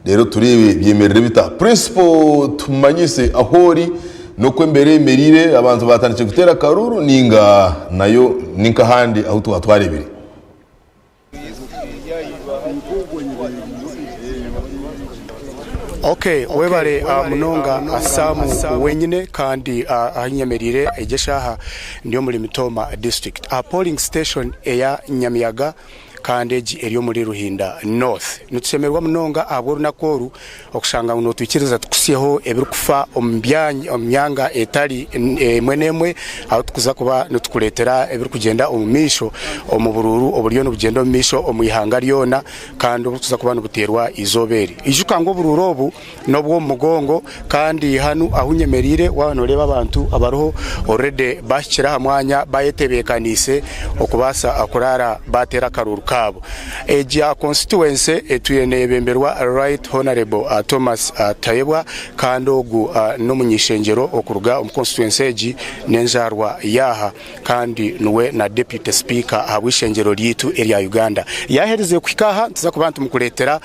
Reero tureebe byemerire bita. Principal tumanyise ahu ori n'oku embeera eyemereire, abantu baatandikire kuteera akaruuru nainga nayo ni nk'ahandi ahu twaba twareebire. Ok webare munonga Sam wenyine kandi ahu nyemereire egi eshaaha ndi omuri Mitooma district aha polling station eya Nyamiyaga kandi egi eri omuri Ruhinda North. Nitushemererwa munonga ahabw'orunaku oru okushanga ngu notwikiriza tukutsyeho ebirikufa omu myanga etari emwe n'emwe ahu turikuza kuba nitukureetera ebirikugyenda omu maisho omu buruuru oburiyo nibugyenda omu maisho omu ihanga ryona kandi oburikuza kuba nibuteerwa eizooba eri. Ijuka ngu oburuuru obu n'obw'omu mugongo kandi hanu ahu nyemereire waaba nooreeba abantu abariho already baahikire aha mwanya bayetebeekaniise okubaasa kuraara baateera akaruuru kaabo. Egi constituency etwire neyebemberwa Right Honourable Thomas Tayebwa kandi ogu n'omuny'eishengyero okuruga omu constituency egi n'enzaarwa yaaha kandi niwe na Deputy Speaker ahabw'eishengyero ryaitu erya Uganda. Yaaherize kuhika aha nituza kuba nitumukureetera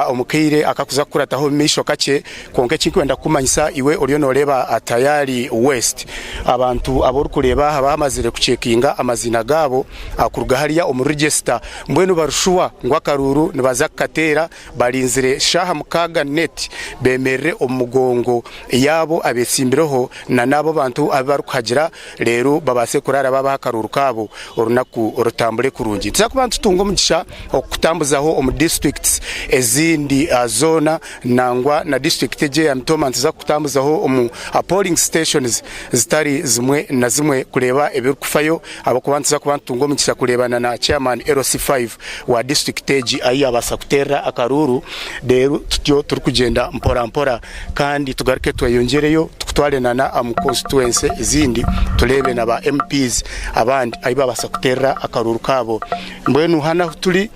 omu kaire akakuza kukurataho omu maisho kakye kwonka ekinkwenda kukumanyisa iwe oriyo nooreeba Tayari West abantu abu orikureeba aha baamazire kucekinga amaziina gaabo kuruga hariya omu register Mbwenu bari shuwa ngu akaruuru nibaza kukateera, barinzire shaaha mukaaga net bemerere omu mugongo yaabo abetsimbireho na n'abo abantu abu barikuhagira reero babaase kuraara baabaha akaruuru kaabo orunaku rutambure kurungi. Nituza kuba nitutunga omugisha okukutambuzaho omu districts ezindi zoona nangwa na district egi eya Mitooma nituza kukutambuzaho omu polling stations zitari zimwe na zimwe kureeba ebirikufayo. Ahabw'okuba nituza kuba nitutunga omugisha kureebana na Chairman LC5 wa disiturikiti egi ahu yaabaasa kuteerera akaruuru reero tutyo turikugyenda mpora mpora kandi tugaruke tweyongyereyo tukutware na omu constituency ezindi tureebe na ba MPs abandi ahu baabaasa kuteerera akaruuru kaabo. Mbwenu hanu ahu turi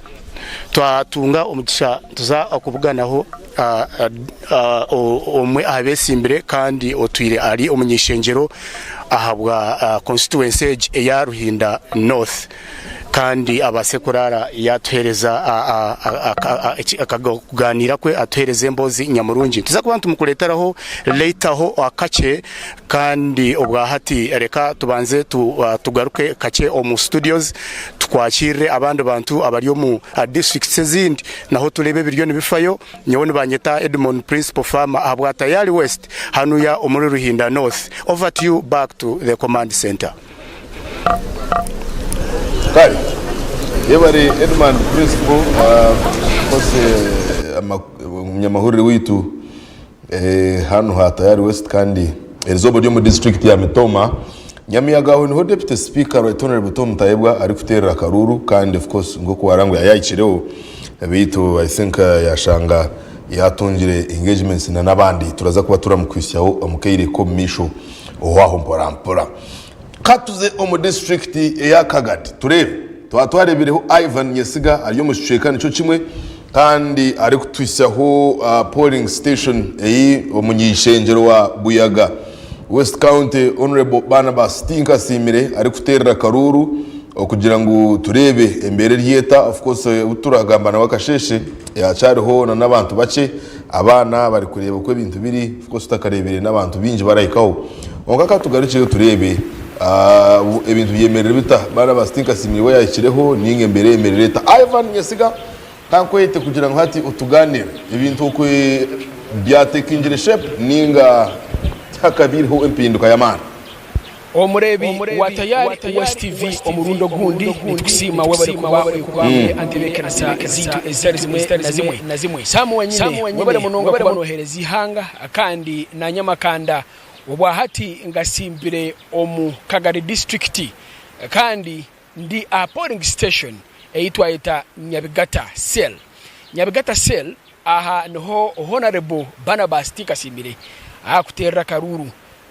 twatunga omugisha nituza kubuganaho omwe aha betsimbire kandi otwire ari omuny'eishengyero ahabwa constituency egi eya Ruhinda North kandi abaase kuraara yatuheereza okuganiira kwe atuheereze emboozi nyamurungi. Nituza kuba nitumukureeteraho later ho akakye kandi obwahati reka tubanze tugaruke kakye omu studios Tukwakirire abandi bantu abari omu districts ezindi naho tureebe ebiriyo nibifayo. Nyowe nibanyeta Edmond Principal Farmer ahabwa Tayali West hanuya omuri Ruhinda North. Over to you back to the command center. Kare yebare Edmund Principal of course omunyamahurire waitu Hanu ha Tayari West kandi erizooba ori omu disiturikiti ya Mitooma, Nyamiyaga aho niho Deputy Speaker Right Honourable Tom Tayebwa arikuteerera akaruuru kandi of course nk'oku waranga ngu yayahikireho beitu I think yashanga yatungire engagements na n'abandi turaza kuba turamukuhitsyaho omu kaire k'omu maisho owaho mpora mpora. Katuze omu disiturikiti eya Kagadi tureebe twaba twareebireho Ivan Nyesiga ari omu kicweka nikyo kimwe kandi arikutuhitsyaho polling station ei omuny'eishengyero wa Buyaga West County Honourable Barnabas Tinkasiimire arikuteerera akaruuru okugira ngu tureebe embeera eri eta. Of course obu turagamba nawe akasheeshe hakyariho n'abantu bakye abaana barikureeba oku ebintu biri of course tutakareebire n'abantu baingi barahikaho. Kwonka ka tugarukyeyo tureebe ebintu byemerire bita. Barnabas Tinkasiimire we yahikireho ninga embeera eyemerire eta. Ivan Nyesiga Ka nkwete kugira ngu hati otuganire ebintu oku byatekingire shape ninga tihakabaireho empinduka y'amaani. Omureebi wa Tayari West TV omurundi ogundi nitukusiima webare kuba oyekubaire antebeekanisa zaitu ezitari zimwe na zimwe. Sam wenyine webare munonga kuba noheereza eihanga kandi nanye amakanda obwahati ngasimbire omu Kagadi disiturikiti kandi Ndi aha polling station ei twayeta Nyabigata cell. Nyabigata cell aha niho Honarebo Barnabas Tinkasiimire arikuteerera akaruuru.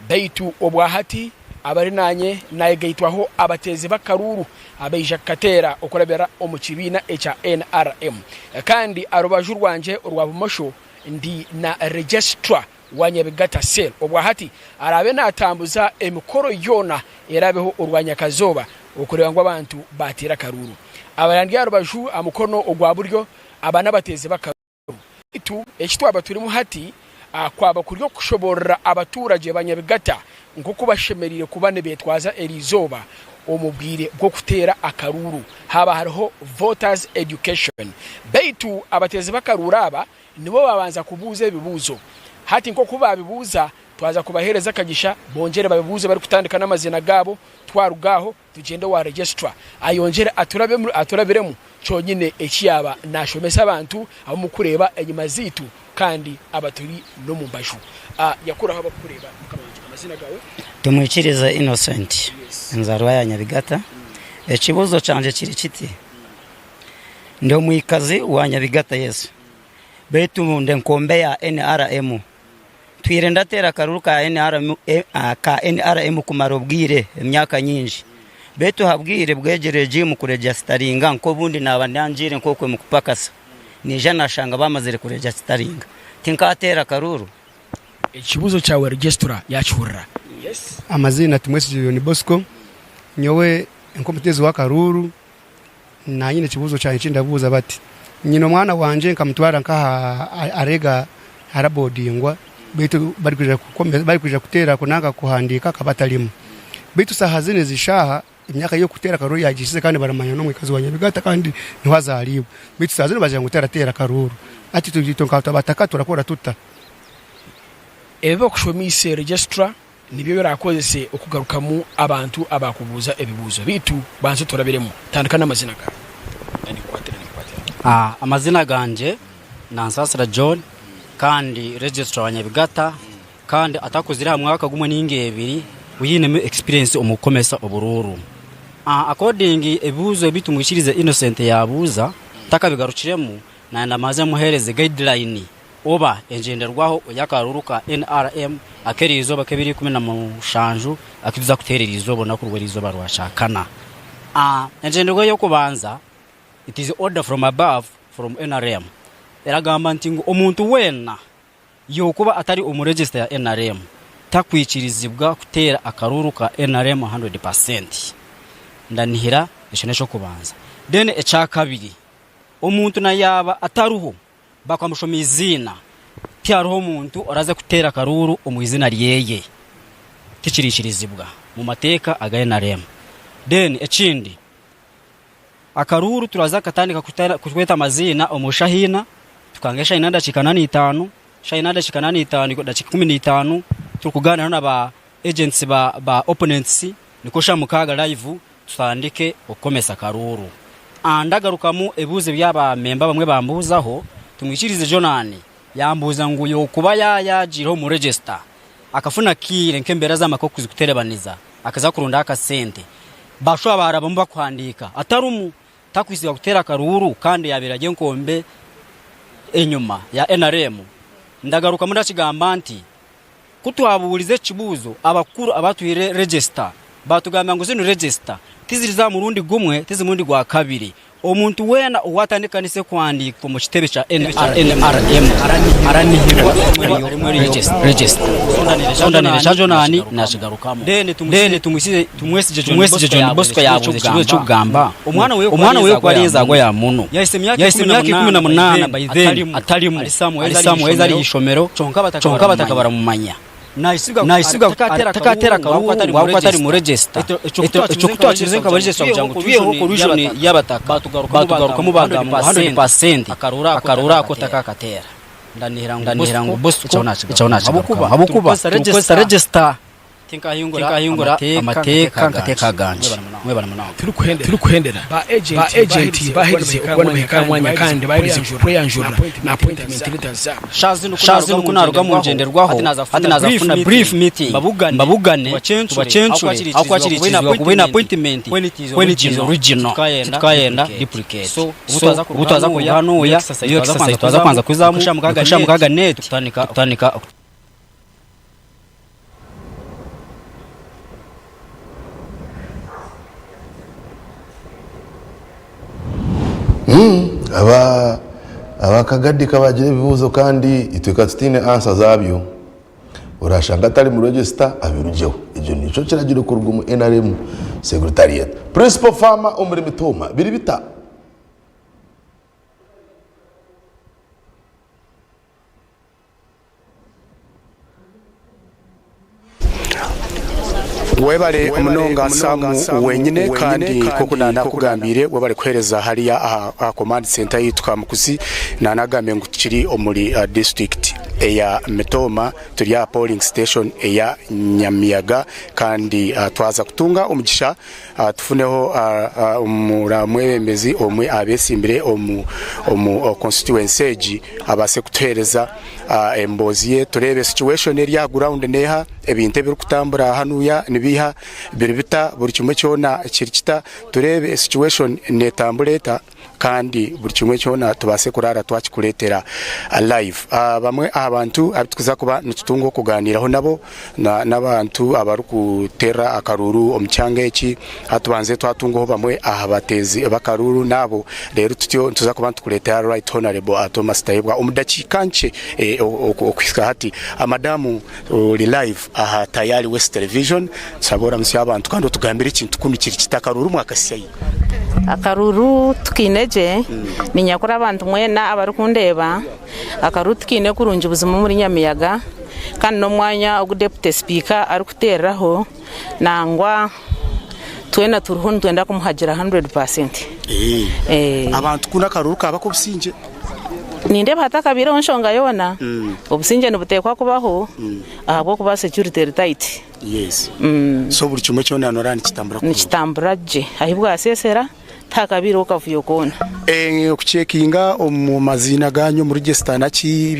Beitu obwahati abari nanye nayegaitwaho abateezi b'akaruuru abaija kukateera okurabira omu kibiina ekya nrm. Kandi aha rubaju rwangye orwa bumosho ndi na Registrar wa Nyabigata Cell obwahati araabe naatambuza emikoro yoona eraabeho orwa nyakazooba okureeba ngu abantu baateera akaruuru. Abarandi aha rubaju aha mukono ogwa buryo aba n'abateezi b'akaruuru. Beitu eki twaba turimu hati kwaba kuri okushoborora abaturagye ba Nyabigata nk'oku bashemereire kuba nibetwaza eriizooba omu bwire bw'okuteera akaruuru haaba hariho Voters Education. Beitu abateezi b'akaruuru aba nibo babanza kubuuza ebibuuzo. Hati nk'oku baabibuuza twaza kubaheereza akagisha bongyere babibuuze barikutandika n'amaziina gaabo twaruga aho Tugyende owa Registrar ayongyere aturabiremu kyonyine eki yaaba naashomesa abantu ab'omukureeba enyima zaitu kandi abaturi n'omu mbaju. Yakuraho abakukureeba mukama wangye. Amaziina gaawe? Tumwikirize Innocent, enzarwa ya Nyabigata. Ekibuuzo kyangye kiri kiti, Ndi omwikazi wa Nyabigata yes, beitu ndi enkombe ya nrm. Ntwire ndateera akaruru ka nrm, ka nrm kumara obwire, emyaka nyingi. Beitu aha bwire bw'egi regime kurejasitaringa nk'obundi naaba nangiire nk'okwe mukupakasa, naija nashanga bamazire kurejasitaringa. Tinkateera akaruru. Ekibuuzo kyawe registura yakihurira? Yes. Amaziina Tumwesigye John Bosco, nyowe nk'omuteezi w'akaruuru Nanye ekibuuzo kyangye eki ndabuuza bati, nyine omwana wangye nkamutwara nk'aha areega arabodingwa beitu barikwija kuteera nanka kuhandiika akaba atarimu. Beitu shaaha zinu ezi shaaha emyaka y'okuteera akaruuru yagihikize kandi baramanya n'omwikazi wa Nyabigata kandi niho azaariibwe. Beitu shaaha zinu bagira ngu tarateera karuuru. Hati itwe nka abataka turakora tuta? Ebi bakushomiise Registrar Nibyo biraakozese okugarukamu abantu abaakubuuza ebibuuzo. Beitu banza oturabiremu. Tandika n'amazina gaawe. Amazina gangye Nansasira John kandi Registrar wa Nyabigata kandi atakuzire aha mwaka gumwe ninga ebiri oyinemu experience omu kukomesa oburuuru. According ebibuuzo ebi Tumwikirize Innocent yaabuuza ntakabigarukiremu nayenda mbanze muhereze guideline oba engyenderwaho ey'akaruuru ka nrm ak'eriizooba k'ebiro 17 aku tuza kuteera eriizooba orunaku rw'eriizooba rwa Kyakana. Engyenderwaho ey'okubanza, it is order from above from nrm, eragamba nti ngu omuntu weena yookuba atari omu register ya nrm takwikirizibwa kuteera akaruuru ka nrm 100%. Ndanihira ekyo n'eky'okubanza. Then ekyakabiri, omuntu na yaaba atariho Bakamushoma eiziina. Tihariho omuntu oraze kuteera akaruuru omu izina ryeye. Tikiriikirizibwa mu mateeka aga nrm. Then ekindi, akaruuru turaza kukatandika kutweta amaziina omu shaaha ina, tukanga eshaaha ina n'edakiika ana n'eitaano, eshaaha ina n'edakiika ana n'eitaano, edakiika ikumi n'eitaano, turikugaaniiraho na ba agents ba opponents, nikwo shaaha mukaaga live Tutandike okukomesa akaruuru. Ndagarukamu ebibuuzo ebi abamemba abamwe bambuuzaho. Tumwikirize Jonan yambuuza ngu yokuba yagiireho omu register akafuna akaire nk'embeera z'amaka oku zikuterebaniza akaza kurondaho akasente bashuba barabamu bakuhandiika atarumu takwitsibwa kuteera akaruuru kandi yabaire ari enkombe enyuma ya nrm. Ndagarukamu ndakigamba nti Ku twabuurize ekibuuzo abakuru abatwire register, baatugambira ngu zinu register tiziri za murundi gumwe, tizi murundi gwa kabiri. Omuntu weena owaatandikanise kuhandiikwa omu kitebe kya NRM aranihirwa kuba ari register. So Jonani naakigarukamu. Then Tumwesigye John Bosco yaabuuza ekibuuzo ky'okugamba omwana we ku ariyezaagwa ya muno, yaahitsya emyaka 18 by then atarimu, ari somewhere ari ah'eishomero kyonka abataka baramumanya. Naahitsibwa takateera akaruuru ngu ahabw'okuba atari mu register. Ekyo ku twakirize nka register kugira ngu twiheho collusion y'abataka, baatugarukamu baagamba ngu 100% akaruuru ako takakateera. Ndanihira ngu Bosco ekyo naakigarukamu ahabw'okuba turikukozesa register. Tinkahingura amateeka nkateeka agangye. Mwebale munonga. Turikuhendera, ba agenti baherize okuba nibahika aha mwanya kandi baherize kweyanjurira na appointment letters zaabo. Shaaha zinu ku naaruga omu ngyenderwaho, hati naaza kufuna brief meeting, mbabugane, tubacencure ahabw'okuba kiriikirizibwa kuba oine appointment when it is original, titukaayenda duplicate. So obu twaza kuruga hanuuya, niyo exercise twaza kubanza kuzamu, nikwo shaaha mukaaga n'eti kutandika. Aba abakagadi kabagira ebibuuzo kandi itwe ka tutaine ansa zabyo. Orashanga atari mu register abirugyeho. Ekyo nikyo kiragiro kuruga omu nrm secretariat. Principal farmer omuri Mitooma biri bita? Webale munonga Sam wenyine kandi nk'oku naanakugambiire webale kuheereza hariya aha command centre yaitu Kamukuzi. Naanagambire ngu tukiri omuri district eya Mitooma turi aha polling station eya Nyamiyaga kandi twaza kutunga omugisha tufuneho omwebembezi omwe abeesimbire omu constituency egi abaase kutuheereza emboozi ye tureebe situation eri aha ground neeha, ebintu ebirikutambura hanuya nibiiha, biri bita, buri kimwe kyona kiri kita, tureebe situation neetambura eta kandi buri kimwe kyona tubaase kuraara twakikureetera live. Bamwe aha bantu abu turikuza kuba nitutunga okugaaniiraho nabo n'abantu abarikuteera akaruuru omu kyanga eki. Tubanze twatungaho bamwe aha bateezi b'akaruuru n'abo reero tutyo nituza kuba nitukureetera Right Honourable Thomas Tayebwa omu dakiika nkye okuhika hati. Madamu ori live aha Tayari West Television, tushabe oramutsye abantu kandi otugambire ekintu kunu kiri kita, akaruuru mwakasya hi? Akaruuru tukaine gye, niinyakura abantu mwena abarikundeeba, akaruuru tukaine kurungi buzima omuri Nyamiyaga kandi n'omwanya ogu Deputy Sipiika arikuteereraho. Nangwa twena turiho nitwenda kumuhagira 100%. Abantu kunu akaruru kaba ak'obusingye? Nindeeba hatakabaireho nshonga yoona. Obusingye nibuteekwa kubaho ahabw'okuba security eri tight. Yes. So buri kimwe kyona noreeba nikitambura kurungi? Nikitambura gye. Ahi bwaseesera tihakabaireho kavuyo koona. Okucekinga omu maziina ganyu omu register naki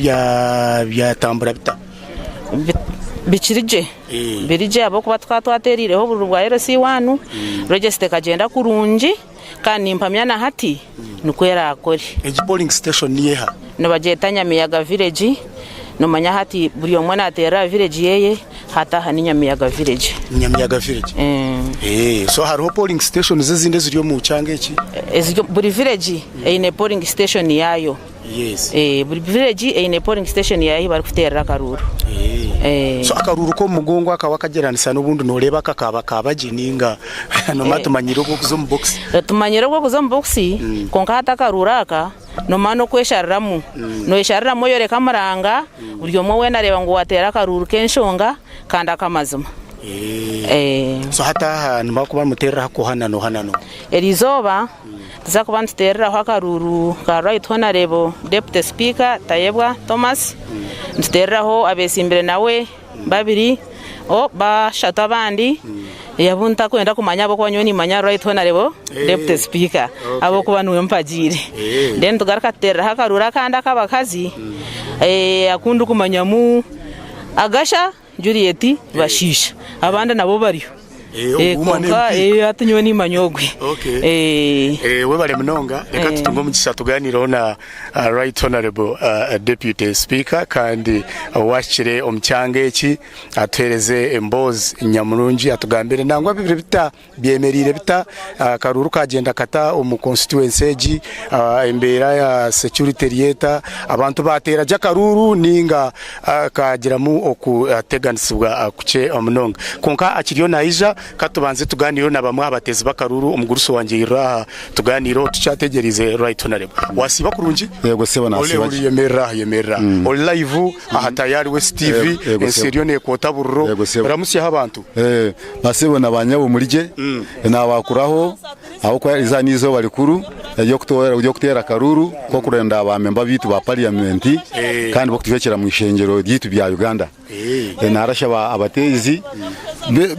byatambura bita? Bikiri gye. Biri gye ahabw'okuba tukaba twateereireho obururu bwa LC one, register ekagyenda kurungi kandi nimpamya na hati nikwo eraakore. Egi polling station niyo eha? Nibagyeta Nyamiyaga village, nomanya hati buri omwe naateerera aha village yeye, hati aha ni Nyamiyaga village. Nyamiyaga village? So hariho polling stations ezindi eziri omu kyanga eki? Buri village eine polling station yaayo. Yes. Eh, buri village eine polling station yaayo ahi barikuteerera akaruuru. Eh. So akaruuru k'omu mugongo aka wakagyeranisa n'obundi nooreeba aka kaaba kaaba gye nainga noomanya tumanyire obw'okuza omu box. Tumanyire obw'okuza omu box kwonka hati akaruuru aka noomanya n'okweshariramu. Nooyeshariramu oyoreka amuranga buri omwe weena areeba ngu waateera akaruuru k'enshonga kandi ak'amazima. Eh. So hati aha nibakuba nimuteereraho kuha na n'oha na n'oha? Eriizooba Tuza kuba nituteereraho akaruuru ka Right Honourable Deputy Speaker Tayebwa Thomas, nituteereraho abetsimbire nawe babiri o bashatu abandi abu ntakwenda kumanya ahabw'okuba nyowe nimanya Right Honourable Deputy Speaker ahabw'okuba niwe mpagiire. Then tugaruka tuteereraho akaruuru akandi ak'abakazi aku ndikumanyamu Agasha Juliet Bashiisha abandi nabo bariyo Eh, ogwo kwonka woman MP. eh, hati nyowe nimanya ogwe Okay. Eh, Eh, webale munonga reka tutunge omugisha tuganireho na uh, right honorable uh, deputy speaker kandi owahikire omu kyanga eki atuhereze emboozi nyamurungi atugambire nangwa bibiri bita Byemereire bita? Akaruuru kagyenda kata omu constituency egi? Embeera ya security eri eta? Abantu baateera gye akaruuru nainga kaagiramu okuteganisibwa kukye munonga? Kwonka akiriyo naija, ka tubanze tugaaniireho na bamwe aha bateezi b'akaruuru. Omugurusi wangye yairira aha tugaaniireho tukyategyereize Right Honourable. Waasiiba kurungi? Yego sebo nasiiba gye. Yemerera aha, yemerera aha. Ori live aha Tayari West TV, ensi eriyo neekwota buriro. Ramutsyaho abantu. Basebo na banyabo murye, naabakuraho ahabw'okuba eri n'eizooba rikuru ery'okuteera akaruuru k'okuronda baamemba baitu ba pariyamenti kandi b'okutujwekyera omu ishengyero ryaitu rya Uganda. Naarashaba abateezi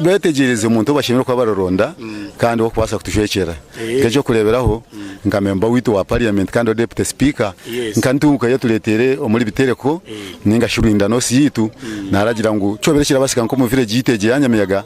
beetegyereze omuntu ou bashemereire kuba bararonda kandi ow'okubaasa kutujwekyera. Nk'eky'okureeberaho, nka memba waitu wa pariyamenti kandi owa deputy sipiika, nka Ntunguka ei atureeteire omuri Bitereko nainga shi Rwinda North yaitu, naaragira ngu kyobire kirabasika nk'omu village yaitu egi eya Nyamiyaga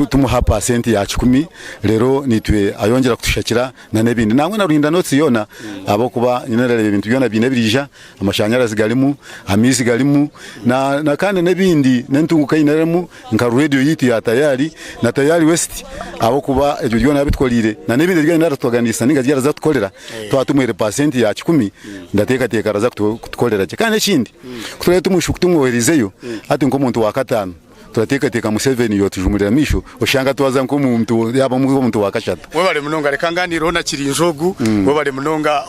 tumuha paasenti ya kikumi reero naitwe ayongyera kutushakira n'ebindi. Nangwa na Rwinda North yoona ahabw'okuba nyine ndareeba ebintu byona biine ebiriija. Amashanyarazi garimu, amaizi garimu na kandi n'ebindi n'entunguka eine erimu nka rediyo yaitu ya Tayari na Tayari West ahabw'okuba ebyo byona abitukoreire na n'ebindi ebi aratuteganisa ninga ebi araza kutukorera twaba tumuhaire pasenti ya kikumi ndateekateeka araza kutukorera gye. Kandi ekindi ku turaabe tumwoherizeyo hati nk'omuntu wa kataano. Turateekateeka Museveni yotujumurira amaisho oshanga twaza nk'omuntu yaaba omuntu wa kashatu. Webare munonga reka nganireho na Kirinju ogu. Webare munonga.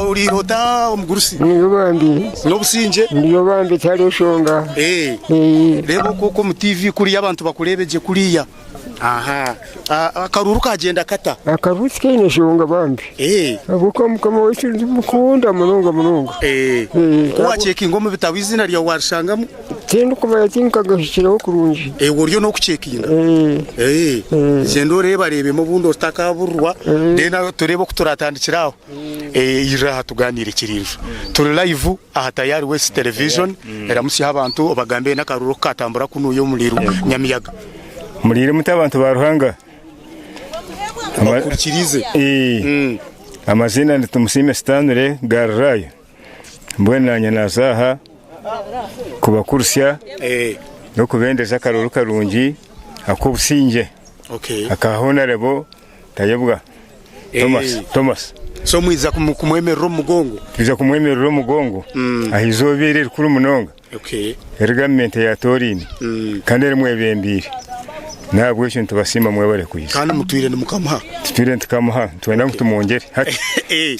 Oriire ota omugurusi? Ndiyo bambi. N'obusingye? Ndiyo bambi tihariho nshonga. Reeba okwo omu TV kuriya abantu bakureebe gye kuriya. Aha. Akaruuru kagyenda kata? Akaruuru tikaine nshonga bambi. Ahabw'okuba Mukama waitu nitumukunda munonga munonga. Ku wacekinga omu bitabo eiziina ryawe warishangamu? Tindikumanya tinkagahikireho kurungi. Ewe oriyo n'okucekinga? Gyenda oreebareebemu obundi otakaburirwa then tureebe oku turatandikire aho. Ija aha tugaaniire Kirinju. Turi live aha Tayari West Television. Ramutsyaho abantu obagambire n'akaruuru oku katambura kunuya omuri Nyamiyaga. Muriire muta abantu ba Ruhanga? Bakuhurikiriize. Amaziina ni Tumusiime Stanley Galilaayo. Mbwenu naanye naaza aha kubakurutsya n'okubendeza akarooro karungi ak'obusingye aka Honarebo Tayebwa Thomas. So mwija kumwemerera omu mugongo? Twija kumwemerera omu mugongo aha izooba eri erikuru munonga eri gavumenti eyatoraine kandi erimwebembeire. N'ahabw'ekyo nitubasiima mwebare kwija. Kandi mutwire nimukamuha? Tutwire nitukamuha, nitwenda ngu tumwongyere hati.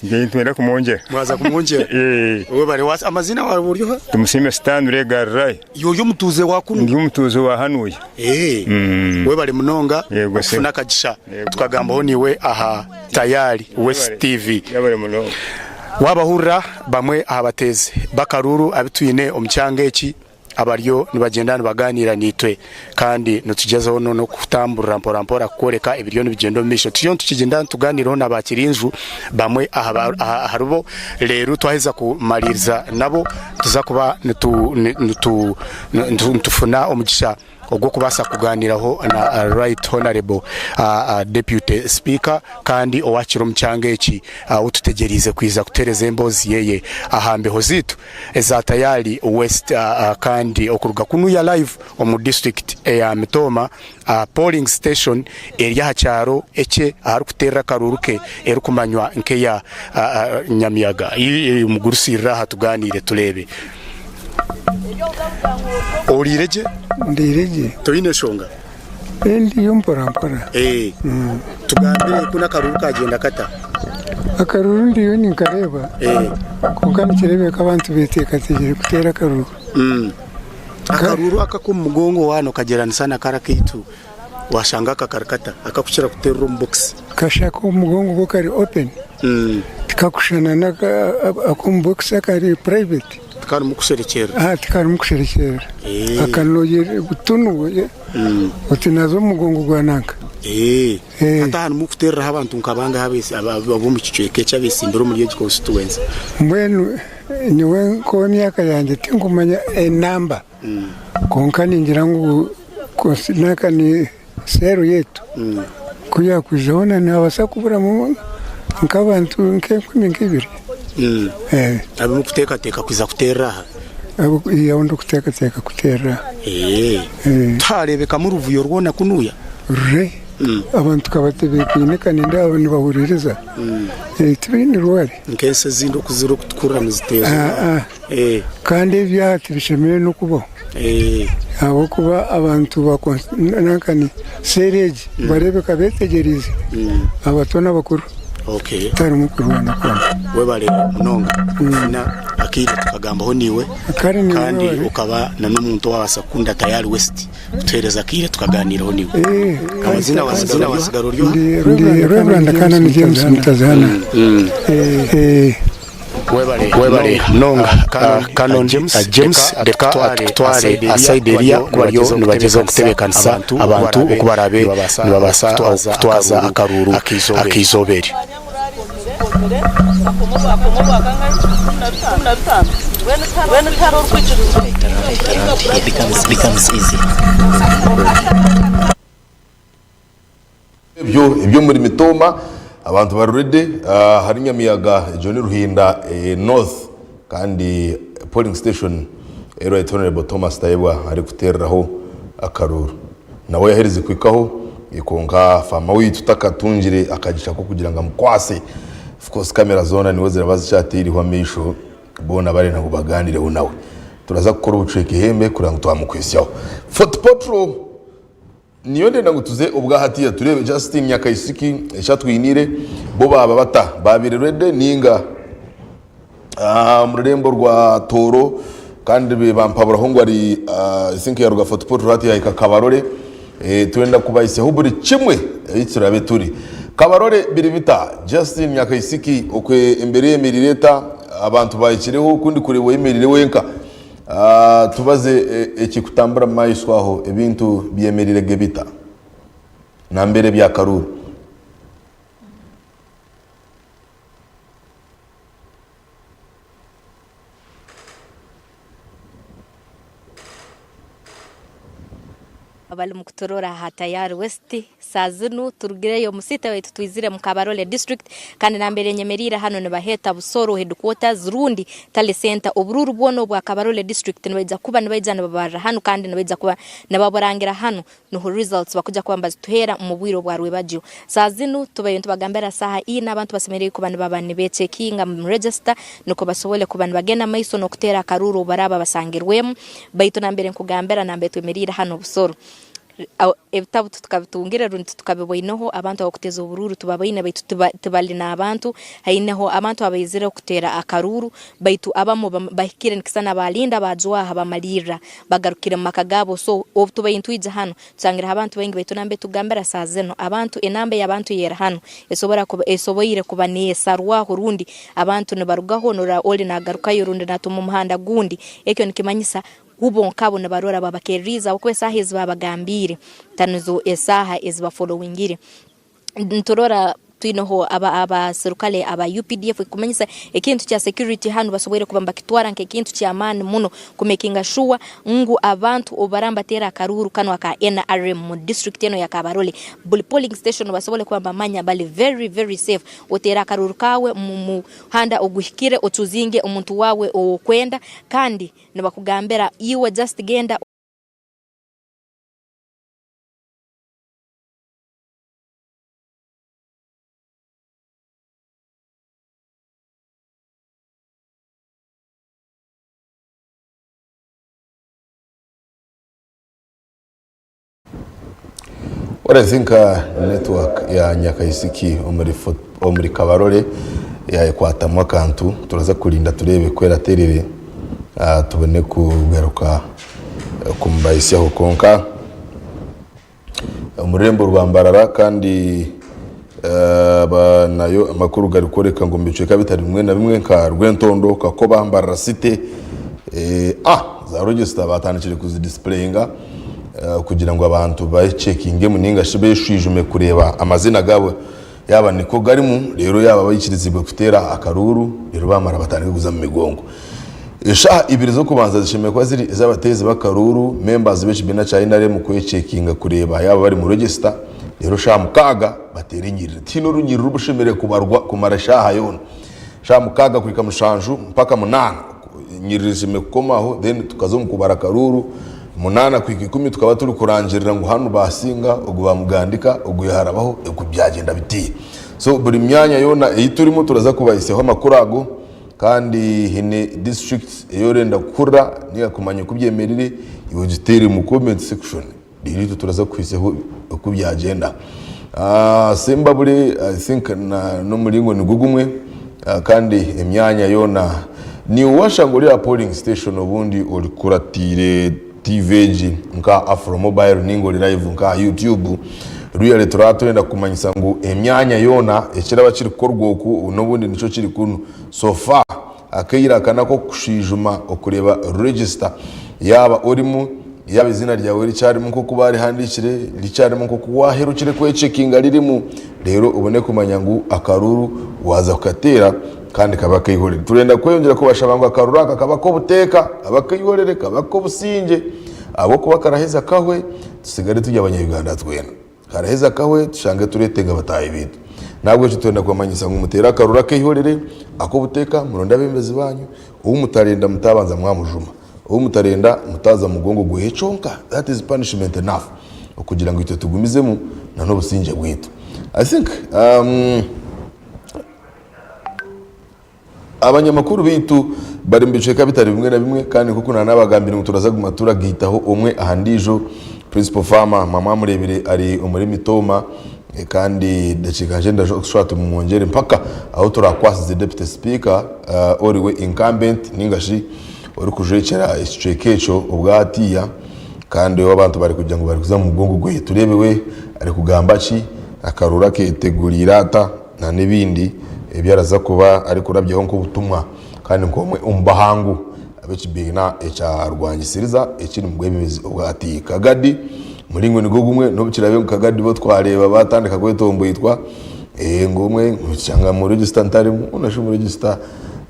Nitwenda kumwongyera. Mwaza kumwongyera? Webare. Amaziina waaba ori oha? Tumusiime Stanley Galilaya. Iwe ori omutuuze wa kunu? Ndi omutuuze wa hanuya. Webare munonga okufuna akagisha tukagambaho naiwe aha Tayari West TV. Yebare munonga. Waabahurira bamwe aha bateezi b'akaruuru abu twine omu kyanga eki. Abariyo nibagyenda nibagaaniira naitwe kandi nitugyezaho n'okutamburira mporampora kworeka ebiriyo nibigyenda omu maisho. Turiyo nitukigyenda nitugaaniiraho na baakirinju bamwe aharibo reero twaheza kumariiriza nabo nituza kuba nitufuna omugisha ogw'okubaasa kugaaniiraho na Right Honourable Deputy Speaker kandi owakira omu kyanga eki ou tutegyereize kwija kuteereza emboozi yeye aha mbeho zaitu eza Tayari West kandi okuruga kunuya live omu district eya Mitooma aha polling station eri aha kyaro ekye aharikuteerera akaruuru ke erikumanywa nk'eya Nyamiyaga. Mugurusirire aha tugaaniire tureebe. Oriire gye? Ndiire gye. Toine nshonga? Ndiyo mpora mpora. Tugambire kunu akaruuru kagyenda kata? Akaruuru ndiyo ninkareeba kwonka nikireebeka abantu beteekateekire kuteera akaruuru. Akaruuru aka ak'omu mugongo waaba nookagyeranisa na kari akaitu washanga aka kari kata akakukira kuteerera omu bokisi? Kasha ak'omu mugongo ko kari open tikakushushana n'ak'omu bokisi akari private. Tikarimu kusherekyerera. Tikarimu kusherekyerera. Aka noyera butunu oti naaza omu mugongo gwa nanka. Hati aha nimwo orikuteereraho abantu nka bangahi ab'omu kicweka eki abetsimbire omuri egi constituency? Mbwenu nyowe nk'ow'emyaka yangye tinkumanya enamba kwonka ningira ngu nanka ni seero yaitu ku yaakwija hoona nihabaasa kuburamu nk'abantu nk'enkumi nk'ibiri. Abu orikuteekateeka kwija kuteerera aha? Abu ndikuteekateeka kuteerera aha. Tihareebekamu ruvuyo rwona kunuya? Rure. Abantu ka batebeekaine ka nindeeba nibahuriiriza tibaine rwari. Nk'ensi ezindi oku zirikutukurira niziteeza. Kandi ebyo aha tibishemereire n'okubaho ahabw'okuba abantu nankani seeri egi nibareebeka beetegyereize abato n'abakuru tiharimu kurwana kwona. Webare munonga kufuna akaire tukagambaho naiwe kandi okaba n'omuntu owabaasa kukunda Tayari West. Kutuheereza akaire tukaganiiraho naiwe. Amazina wasigara ori oha? Ndi Rev. Canon James Mutazihana. Webare munonga Canon James reka atukutware asayidi eriya bariyo nibagyezaho kutebeekanisa abantu oku baraabe nibabaasa kutwaza akaruuru ak'eizooba eri. Ebyo eby'omuri Mitooma abantu bari ready ahari Nyamiyaga egyo ni Ruhinda North kandi polling station ei Right Honourable Thomas Tayebwa arikuteereraho akaruuru. Nawe yaherize kuhikaho kwonka faama waitu takatungire akagisha k'okugira ngu amukwase. Of course kamera zoona niwe ziraba zikyateireho amaisho boona barenda ngu baganireho nawe. Turaza kukora obucweka ihembe kureba ngu twamukwitsyaho. Fort Portal niyo ndenda ngu tuze obwahatiya tureebe Justine Nyakaisiki eki atwiniire bo baaba bata babaire ready ninga omu rurembo rwa Tooro kandi bampaburaho ngu ari I think yaruga Fort Portal hati yahika Kabarole Twenda kubahisyaho buri kimwe ei turabe turi. Kabarole biri bita? Justine Nyakaisiki okwe embera eyemereire eta? Abantu bahikireho ku ndikureeba oyemereire wenka. Tubaze ekikutambura mu maiso aho ebintu byemereire ge bita? Nambere ebya karuuru. Abali mukuturora aha Tayari West saa zinu turugireyo omu city waitu twizire mu Kabarole district kandi nambere nyemeriire hanu nibaheeta Busoro headquarters rundi tally center oburuuru bwona obwa Kabarole district nibaija kuba nibaija nibabarra hanu kandi nibaija kuba nibaburangira hanu nuho results bakuja kuba nibazituheera omu bwire obwa rwebagyo. Saa zinu tubaire nitubagambira saaha ina abantu basemeriire kuba nibaba nibecekinga mu register nukwo basobole kuba nibagenda maiso n'okuteera akaruuru obu baraaba basangirwemu. Baitu nambere nkugambira nambere twemeriire hanu Busoro, ebitabu titukabitungire rundi titukabiboineho, abantu abakuteza oburuuru tubaboine baitu tibali n'abantu. Haineho abantu abaizire kuteera akaruuru baitu abamu bahikire nikisana baalinda baajwaha bamalirra bagarukire mu maka gaabo. So obu tubaire nitwija hanu tusangireho abantu baingi baitu nambere tukugambira saaha zinu abantu enamba ey'abantu eyeri hanu esobora kuba esoboire kuba neesarwaho rundi abantu nibarugaho norora oli nagarukayo rundi natuma omuhanda gundi. Ekyo nikimanyisa hubo nkabo nibarora babakereriize habwokuba esaaha ezi babagambiire tanizo esaaha ezi bafolowingire. Niturora twineho abaserukale aba UPDF ekikumanyisa ekintu kya security hanu basoboire kuba nibakitwara nk'ekintu ky'amaani muno kumekinga shuwa ngu abantu obu baraba nibateera akaruuru kanu aka NRM mu disiturikiti enu eya Kabarole buri polling station basobole kuba nibamanya bari very very safe. Oteere akaruuru kaawe omu muhanda oguhikire ocuzinge omuntu waawe ou orikwenda kandi nibakugambira iwe just genda. What I think network ya Nyakaisiki omuri omuri Kabarole yayekwatamu akantu turaza kurinda tureebe ku eraterere tubone kugaruka kumubahisyaho kwonka Omu rurembo rwa Mbarara kandi nayo amakuru garikworeka ngu omu bicweka bitari bimwe na bimwe nka Rwentondo, Kakoba, Mbarara City, za register batandikire kuzidisipureyinga kugira ngu abantu beceekingemu ninga shi beshwijume kureeba amazina gaabo yaaba niko garimu reero yaaba baikirizibwe kuteera akaruuru reero baamara batandike kuza omu migongo. Eshaaha ibiri z'okubanza zishemereire kuba ziri ez'abateezi b'akaruuru, members b'ekibiina kya NRM kwecekinga kureeba yaaba bari mu register reero shaaha mukaaga bateere enyiriri. Tihaine orunyiriri orushemereire kubarwa kumara eshaaha yoona. Shaaha mukaaga kuhika mushanju mpaka munaana enyiriri zishemereire kukoma aho then tukaza omu kubara akaruuru, munaana kuhika ikumi tukaba turi kurangirira ngu hanu baasinga, ogu baamugandika, ogu yaarabaho, oku byagyenda bitiiya. So buri myanya yoona ei turimu turaza kubahisyaho amakuru ago. Kandi haine district ei orenda kuhurira ninga kumanya oku byemerire iwe giteere omu comment section reero itwe turaza kukuhisyaho oku byagyenda. Sembabule I think n'omuringo nigwo gumwe kandi emyanya yoona niiwe washanga ori aha polling station obundi orikuratiire TV egi nka Afro mobile ninga ori live nka aha YouTube really turaba turenda kukumanyisa ngu emyanya yoona ekiraba kiri kukorwa oku n'obundi nikyo kiri kunu so far akaire aka n'akokushwijuma okureeba register yaaba orimu yaaba eiziina ryawe rikyarimu nk'oku baarihandiikire rikyarimu nk'oku waaherukire kwecekinga ririmu reero obone kumanya ngu akaruuru waaza kukateera kandi kabe akaihorere. Turenda kweyongyera kubashaba ngu akaruru aka kabe ak'obuteeka, kabe akaihorere, kabe ak'obusingye ahabw'okuba karaheza kahwe tusigare turi abanya-Uganda twena. Karaheza kahwe tushange tureetenga bataahi baitu. N'ahabw'ekyo twenda kubamanyisa ngu muteere akaruru akaihorere, ak'obuteeka, muronde abeebembezi baanyu, ou mutarenda mutaabanza mwamujuma, ou mutarenda mutaaza mugongo gwehe kyonka, that is punishment enough okugira ngu itwe tugumizemu n'obusingye bwaitu. I think um, Abanyamakuru baitu Bari omu bicweka bitari bimwe na bimwe kandi nk'oku naanabagambire ngu turaza kuguma turagaitaho omwe aha ndiijo. Principal Farmer mwaba mwamureebire ari omuri Mitooma kandi dakiika nkye ndaza tumwongyere mpaka ahu turakwasize Deputy Speaker oriwe incumbent ninga shi orikujwekyera ekicweka ekyo obwahatiiya kandi ou abantu barikugira ngu barikuza omu mugongo gwe. Tureebe we arikugamba ki, akaruuru aketeguriire ata n'ebindi ebi araza kuba arikurabyaho nk'obutumwa. Kandi nk'omwe omu bahangu ab'ekibiina ekya Rwangisiriza ekiri omu bwebembezi obwa Ati Kagadi, omuringo nigwo gumwe n'obu kiraabe ngu Kagadi bo twareeba baatandika kwetomboitwa ngu omwe nshanga omu register ntarimu mbwenu shi omu register,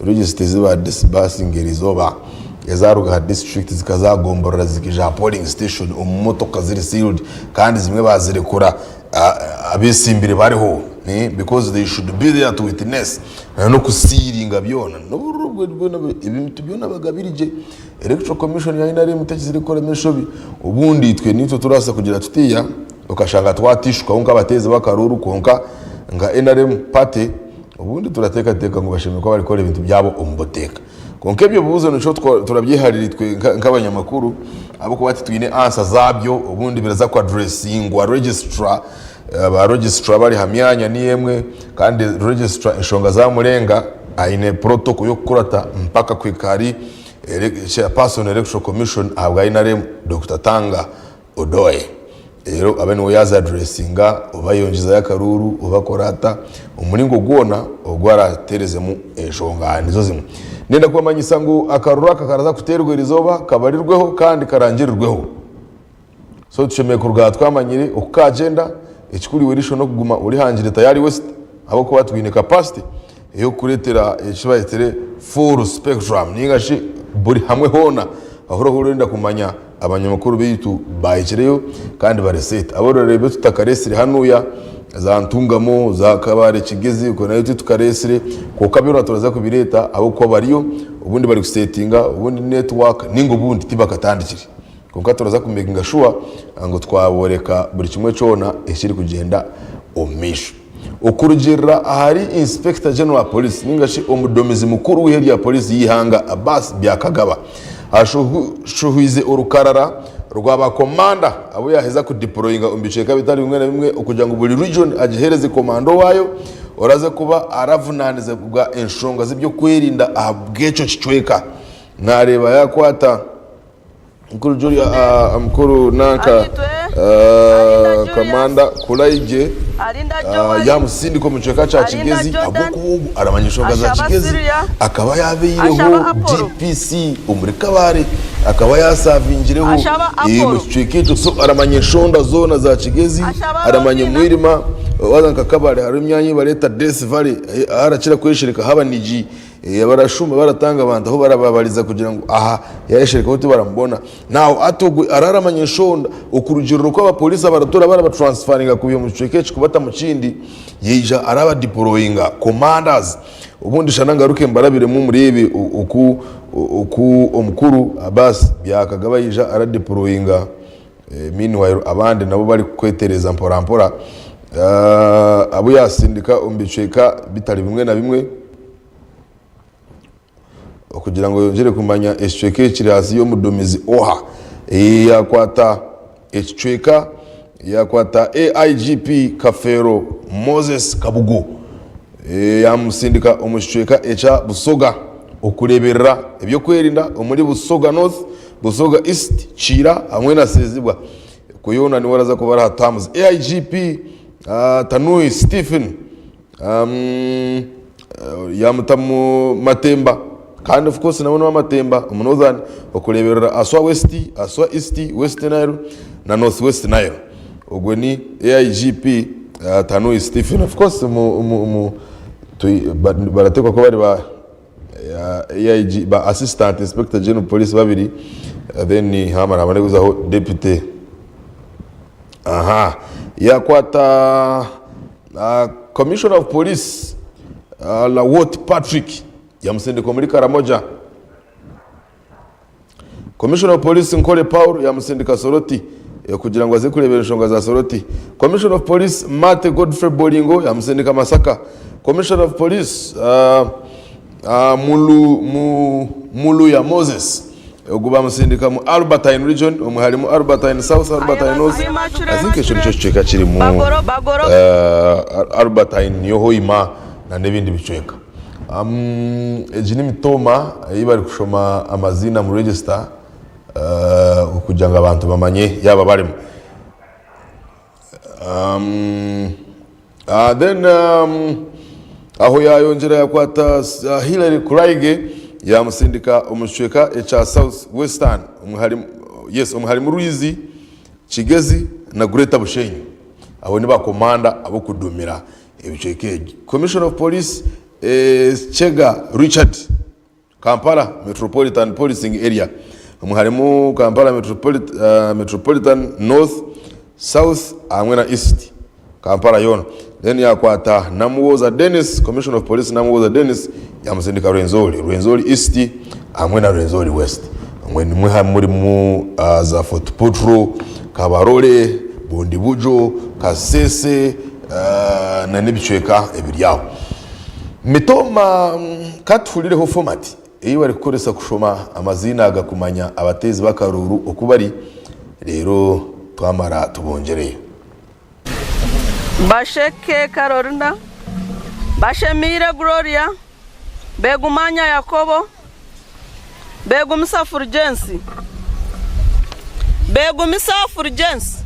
register ezi ba disbursinga eriizooba ezaaruga aha district zikaza aha gomborora zikaija aha polling station omu motoka ziri sealed kandi zimwe baazirekura abetsimbire bariho because they should be there to witness n'okusiiringa byona ebintu byona biba biri gye. Electoral commission ya NRM tekizire kukoramu enshobi obundi itwe nitwe turabaasa kugira tutiya okashanga twatishukaho nk'abateezi b'akaruuru kwonka nka NRM party obundi turateekateeka ngu bashemereire kuba barikukora ebintu byabo omu buteeka. Kwonka ebyo bibuuzo nikyo turabyeharira itwe nk'abanyamakuru ahabw'okuba titwine ansa zaabyo obundi biraza ku addressingwa registrar, ba registrar bari aha myanya niyo emwe kandi registrar enshonga zamurenga aine protocol y'okukurata mpaka kuhika ahari chairperson electoral commission ahabwa NRM Dokita Tanga Odoi. Reero abe niwe yaaza addressinga oba ayongyezayo akaruuru oba akora ata, omuringo gwona ogu araateerezemu enshonga nizo zimwe. Ndenda kubamanyisa ngu akaruuru aka karaza kuteerwa erizooba kabarirweho kandi karangirirweho. So tushemereire kuruga aha twamanyire oku kaagyenda, ekikuru iwe eriisho n'okuguma orihangire tayari West ahabw'okuba twine capacity ey'okukureetera eki bayetere full spectrum ninga shi buri hamwe hoona ahu orikuba orenda kumanya abanyamakuru baitu baahikireyo kandi bari set. Abu orareebe tutakareetsire hanuya za Ntungamo, za Kabale Kigezi okwe nayo titukareetsire kwonka byona turaza kubireeta ahabw'okuba bariyo obundi bari kusetinga obundi network ninga obundi tibakatandikire. Kwonka turaza kumekinga shuwa ngu twaboreka buri kimwe kyona ekirikugyenda omu maisho. Okurugiirira ahari Inspector General wa Police ninga shi omuduumizi mukuru w'eihe rya Police y'eihanga Abbas Byakagaba ashohoize orukarara rwa ba komanda abu yaaheza kudiporoyinga omu bicweka bitari bimwe na bimwe okugira ngu buri region agiheereze komanda owaayo oraze kuba aravunanizibwa enshonga z'ebyokwerinda ahabw'ekyo kicweka. Naareeba yaakwata Mukuru Julia, uh, mukuru nanka uh, kamanda Kulaigye uh, yamusindika omu kicweka kya Kigezi ahabw'okuba ogu aramanya enshonga za Kigezi akaba yabaireho DPC omuri Kabale akaba yasavingireho eh, omu kicweka ekyo so aramanya enshonda zoona za Kigezi aramanya omwirima waza nka Kabale hariho emyanya ei bareeta Death Valley eh, ahu arakira kweshereka haba nigi Barashuma baratanga abantu ahu barababariza kugira ngu aha yayesherekaho tibaramubona. Now hati ogwe araramanya enshonda okurugirira oku abapolisi abaratura barabatransfaringa kwiha omu kicweka eki kubata mu kindi yaija arabadeployinga commanders. Obundi shana ngaruke mbarabiremu mureebe oku oku omukuru Abbas Byakagaba yaija aradeployinga Meanwhile abandi nabo barikwetereza mpora mpora abu yasindika omu bicweka bitari bimwe na bimwe okugira ngu oyongyere kumanya ekicweka ekiri ahansi y'omuduumizi oha. Yakwata ekicweka yakwata AIGP Kafeero Moses Kabugo yamusindika omu kicweka ekya Busoga okureeberera ebyokwerinda omuri Busoga North Busoga East, Kiira hamwe na Sezibwa. Okwo yoona niwe araza kuba ari aha terms. AIGP Tanui Stephen yamuta mu Matemba kandi of course nawe n'owa Matemba omu Northern okureeberera Aswa West, Aswa East, West Nile na North West Nile. Ogwo ni AIGP Tanui Stephen. Of course barateekwa kuba bari ba AIG ba Assistant Inspector General Police babiri then hamara habone kuzaho Deputy. Aha yakwata Commissioner of Police Lawot Patrick yamusindika omuri Karamoja. Commissioner of Police Nkore Paul yamusindika Soroti kugira ngu aze kureebera enshonga za Soroti. Commissioner of Police Maate Godfrey Bolingo yamusindika Masaka. Commissioner of Police uh, Mulu, Mu, Muluya Moses ogu bamusindika mu Albertine region omwe harimu Albertine South, Albertine North. I think ekyo nikyo kicweka kirimu Albertine niyo Hoima na n'ebindi bicweka. Egi ni mitooma ei barikushoma amaziina omu register kugira ngu abantu bamanye yaaba barimu. Then aho yayongyera yakwata Hillary Kuraige yamusindika omu kicweka ekya South Western yes omwe harimu Rwizi, Kigezi na Greater Bushenyi. Abo ni bakomanda ab'okudumira ebicweka ebyo. Commissioner of Police Chega Richard. Kampala Metropolitan Policing Area omwe harimu Kampala Metropolitan North, South hamwe na East Kampala yoona. Then yakwata Namuwoza Denis, Commissioner of Police Namuwoza Denis yamusindika Rwenzori, Rwenzori East hamwe na Rwenzori West. Omwe nimwo murimu za Fort Portal, Kabarole, Bundibugyo, Kasese na n'ebicweka ebiri aho. Mitooma ka tuhurireho fomati ei barikukoresa kushoma amaziina aga kumanya abateezi b'akaruuru oku bari, reero twamara tubongyereyo. Basheke Carolina, Bashemiire Gloria, Begumanya Yakobo, Begumisa Fulgence, Begumisa Fulgence.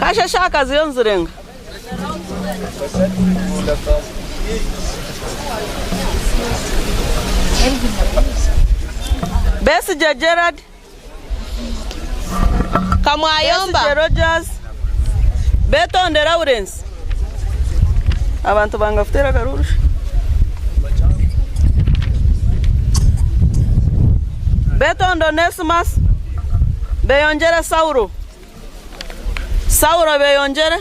Kasheshe akaziyo nzirenga. Besigye Gerald, Kamwayomba. Besigye Rogers, Betonde Lawrence. Abantu banga kuteera akaruuru shi. Betonde Onesimus, Beyongyere Saulo. Saulo Beyongyere.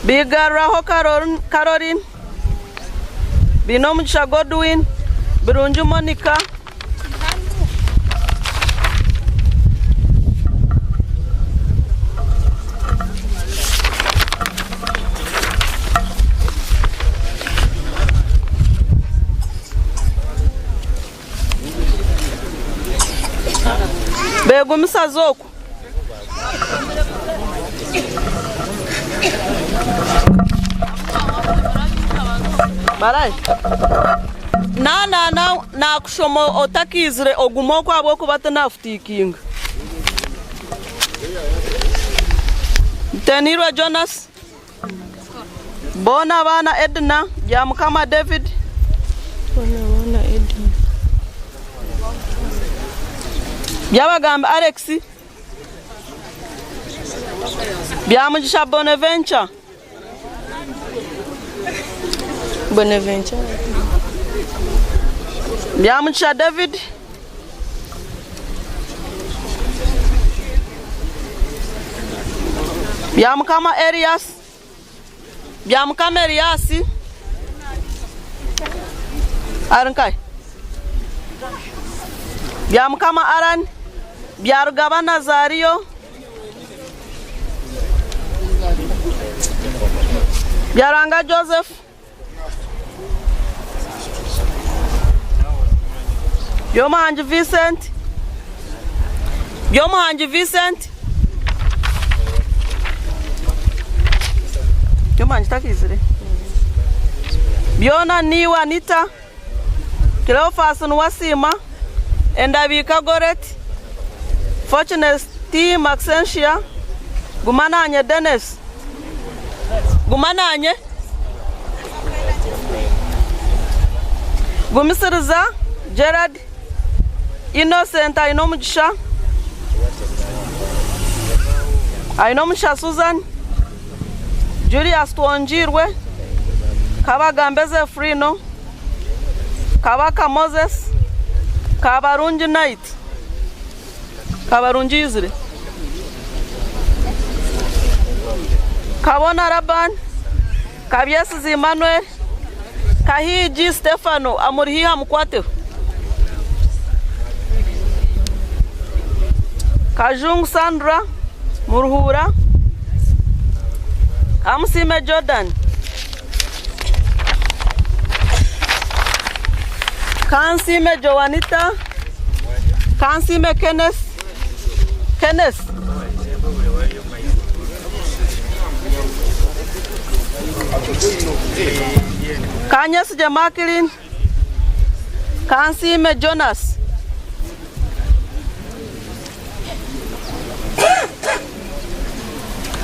Bigaruraho Caroline. Bainomugisha Godwin. Birungi Monica. Begumisa z'oku. Barahi? Na na nakushoma otakaizire ogume okwo ahabw'okuba tinafutiikinga. Ntenirwe Jonas. Boona abaana Edna, Byamukama David. Boona abaana Edna. Byabagambi Alex. Byamugisha Bonaventure. Bonaventure. Byamugisha David. Byamukama Erias Byamukama Erias ari nkahi? Byamukama Allan Byarugaba Nazario Byaranga Joseph Byomuhangi Vincent Byomuhangi Vincent Byomuhangi takaizire Byona Niiwe Anita Cleophas Niwasiima Endabiika Goreti Fortunate T Maxentia Guma Naanye Denis Guma naanye. Gumisiriza Gerald, Innocent Ainomugisha, Ainomugisha Susan, Julius Twongiirwe, Kabagambe Zefrino, Kabaka Moses, Kabarungi Night. Kabarungi Yuzire, Kabona Laban, Kabyesiza Emmanuel, Kahiigi Stephano amuri haihi amukwateho, Kajungu Sandra Muruhuura, Kamusiime Jordan. Kansiime Joanita. Kansiime Kenneth. Kenneth. Kanyesigye Mackline. Kansiime Jonas.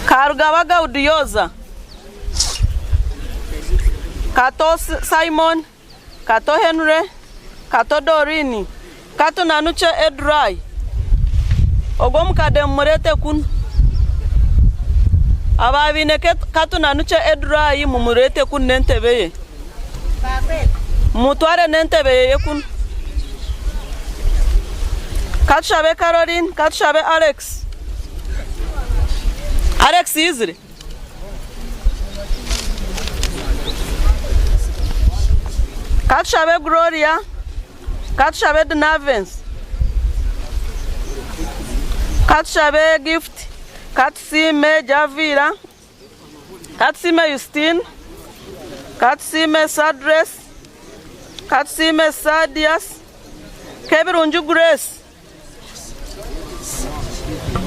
Karugaba Gaudioza. Kato Simon. Kato Henry. Kato Doreen. Katunanukye Edrai. Ogwo omukade mumureete kunu. Abaabaine Katunanukye Edrai mumureete kunu n'entebe ye. Mumutware n'entebe ye kunu. Katushabe Caroline, Katushabe Alex. Alex yaizire? Katushabe Gloria, Katushabe Dinavence. Katushabe Gift, Katusiime Javiira. Katusiime Justine, Katusiime Sadress, Katusiime Sadius, Kebirungi Grace,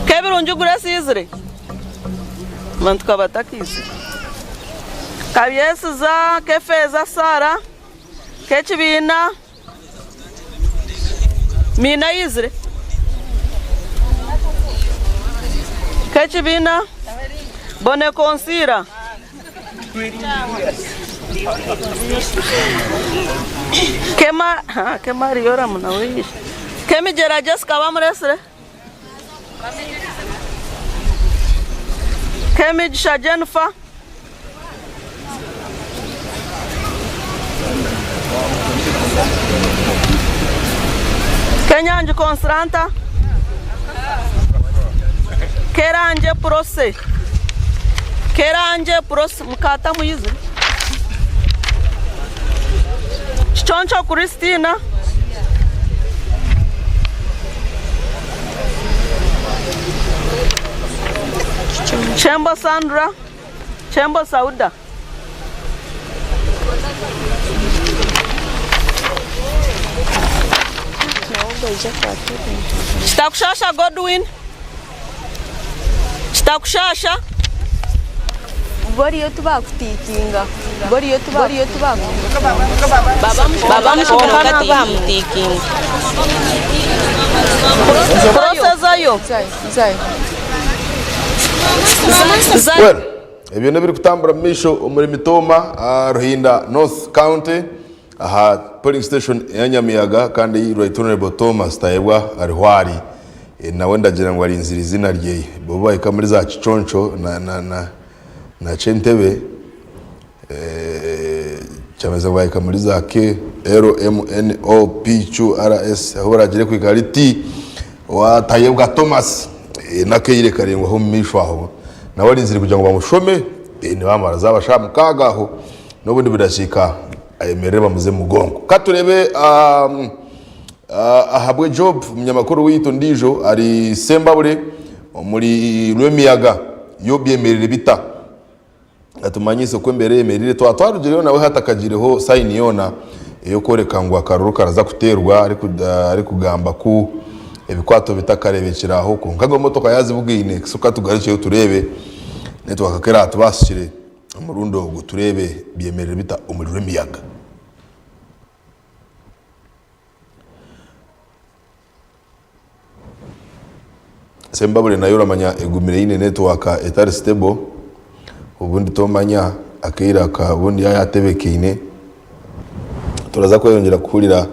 Kebirungi Grace yaizire? Manya tukaba atakaizire. Kabyesiza Kefeeza Sarah, Kekibiina Miina yaizire? Kekibiina Bonekonsiira. Kema ha Kemariyoramu nawe yaija. Kemigyera Jessica bamureetsire? Kemigisha Jennifer. Kenyangi Consolanta. Kerangye Prossy. Kerangye Prossy mukaata muyizire. Kiconco Christina. Chembo Sandra. Chembo Sauda. Kitakushasha Godwin. Kitakushasha. Boriyo tibakutiikinga. Boriyo Kwonka tibamutiikinga. Prossy zayo. Well, ebyo n'ebirikutambura omu maisho omuri Mitooma aha Ruhinda North County aha polling station eya Nyamiyaga kandi ei Right Honourable Thomas Tayebwa ariho ari. Nawe ndagira ngu arinzire eiziina ryeye. Bo bahika omuri za Kiconco na na na na Kyentebe kyamanyisa ngu bahika omuri za K, L, M, N, O, P, Q, R, S ahu baragire kuhika ahari T owa Tayebwa Thomas n'akaire karaingwa aho omu maisho aho nawe arinzire kugira ngu bamushome nibamara zaaba shaaha mukaaga aho n'obundi budakiika ayemerere bamuze omu mugongo. Ka tureebe Ahabwe Job omunyamakuru waitu ondiijo ari Sembabule omuri Lwemiyaga yo byemerire bita? Atumanyise oku embeera eyemerire. Twaba twarugireyo nawe hatakagireho sayini yoona ey'okworeka ngu akaruru karaza kuteerwa arikugamba ku ebikwato bitakareebekire aho kwonka ngu emotoka yaazibugaine. So ka tugarukyeyo tureebe netiwaaka ku eraatubaasikire omurundi ogu tureebe byemerire bita omuri Lwemiyaga. Sembabule nayo oramanya egumire eine network etari stable obundi tomanya akaire aka obundi yaaba yatebekaine turaza kweyongyera kuhurira.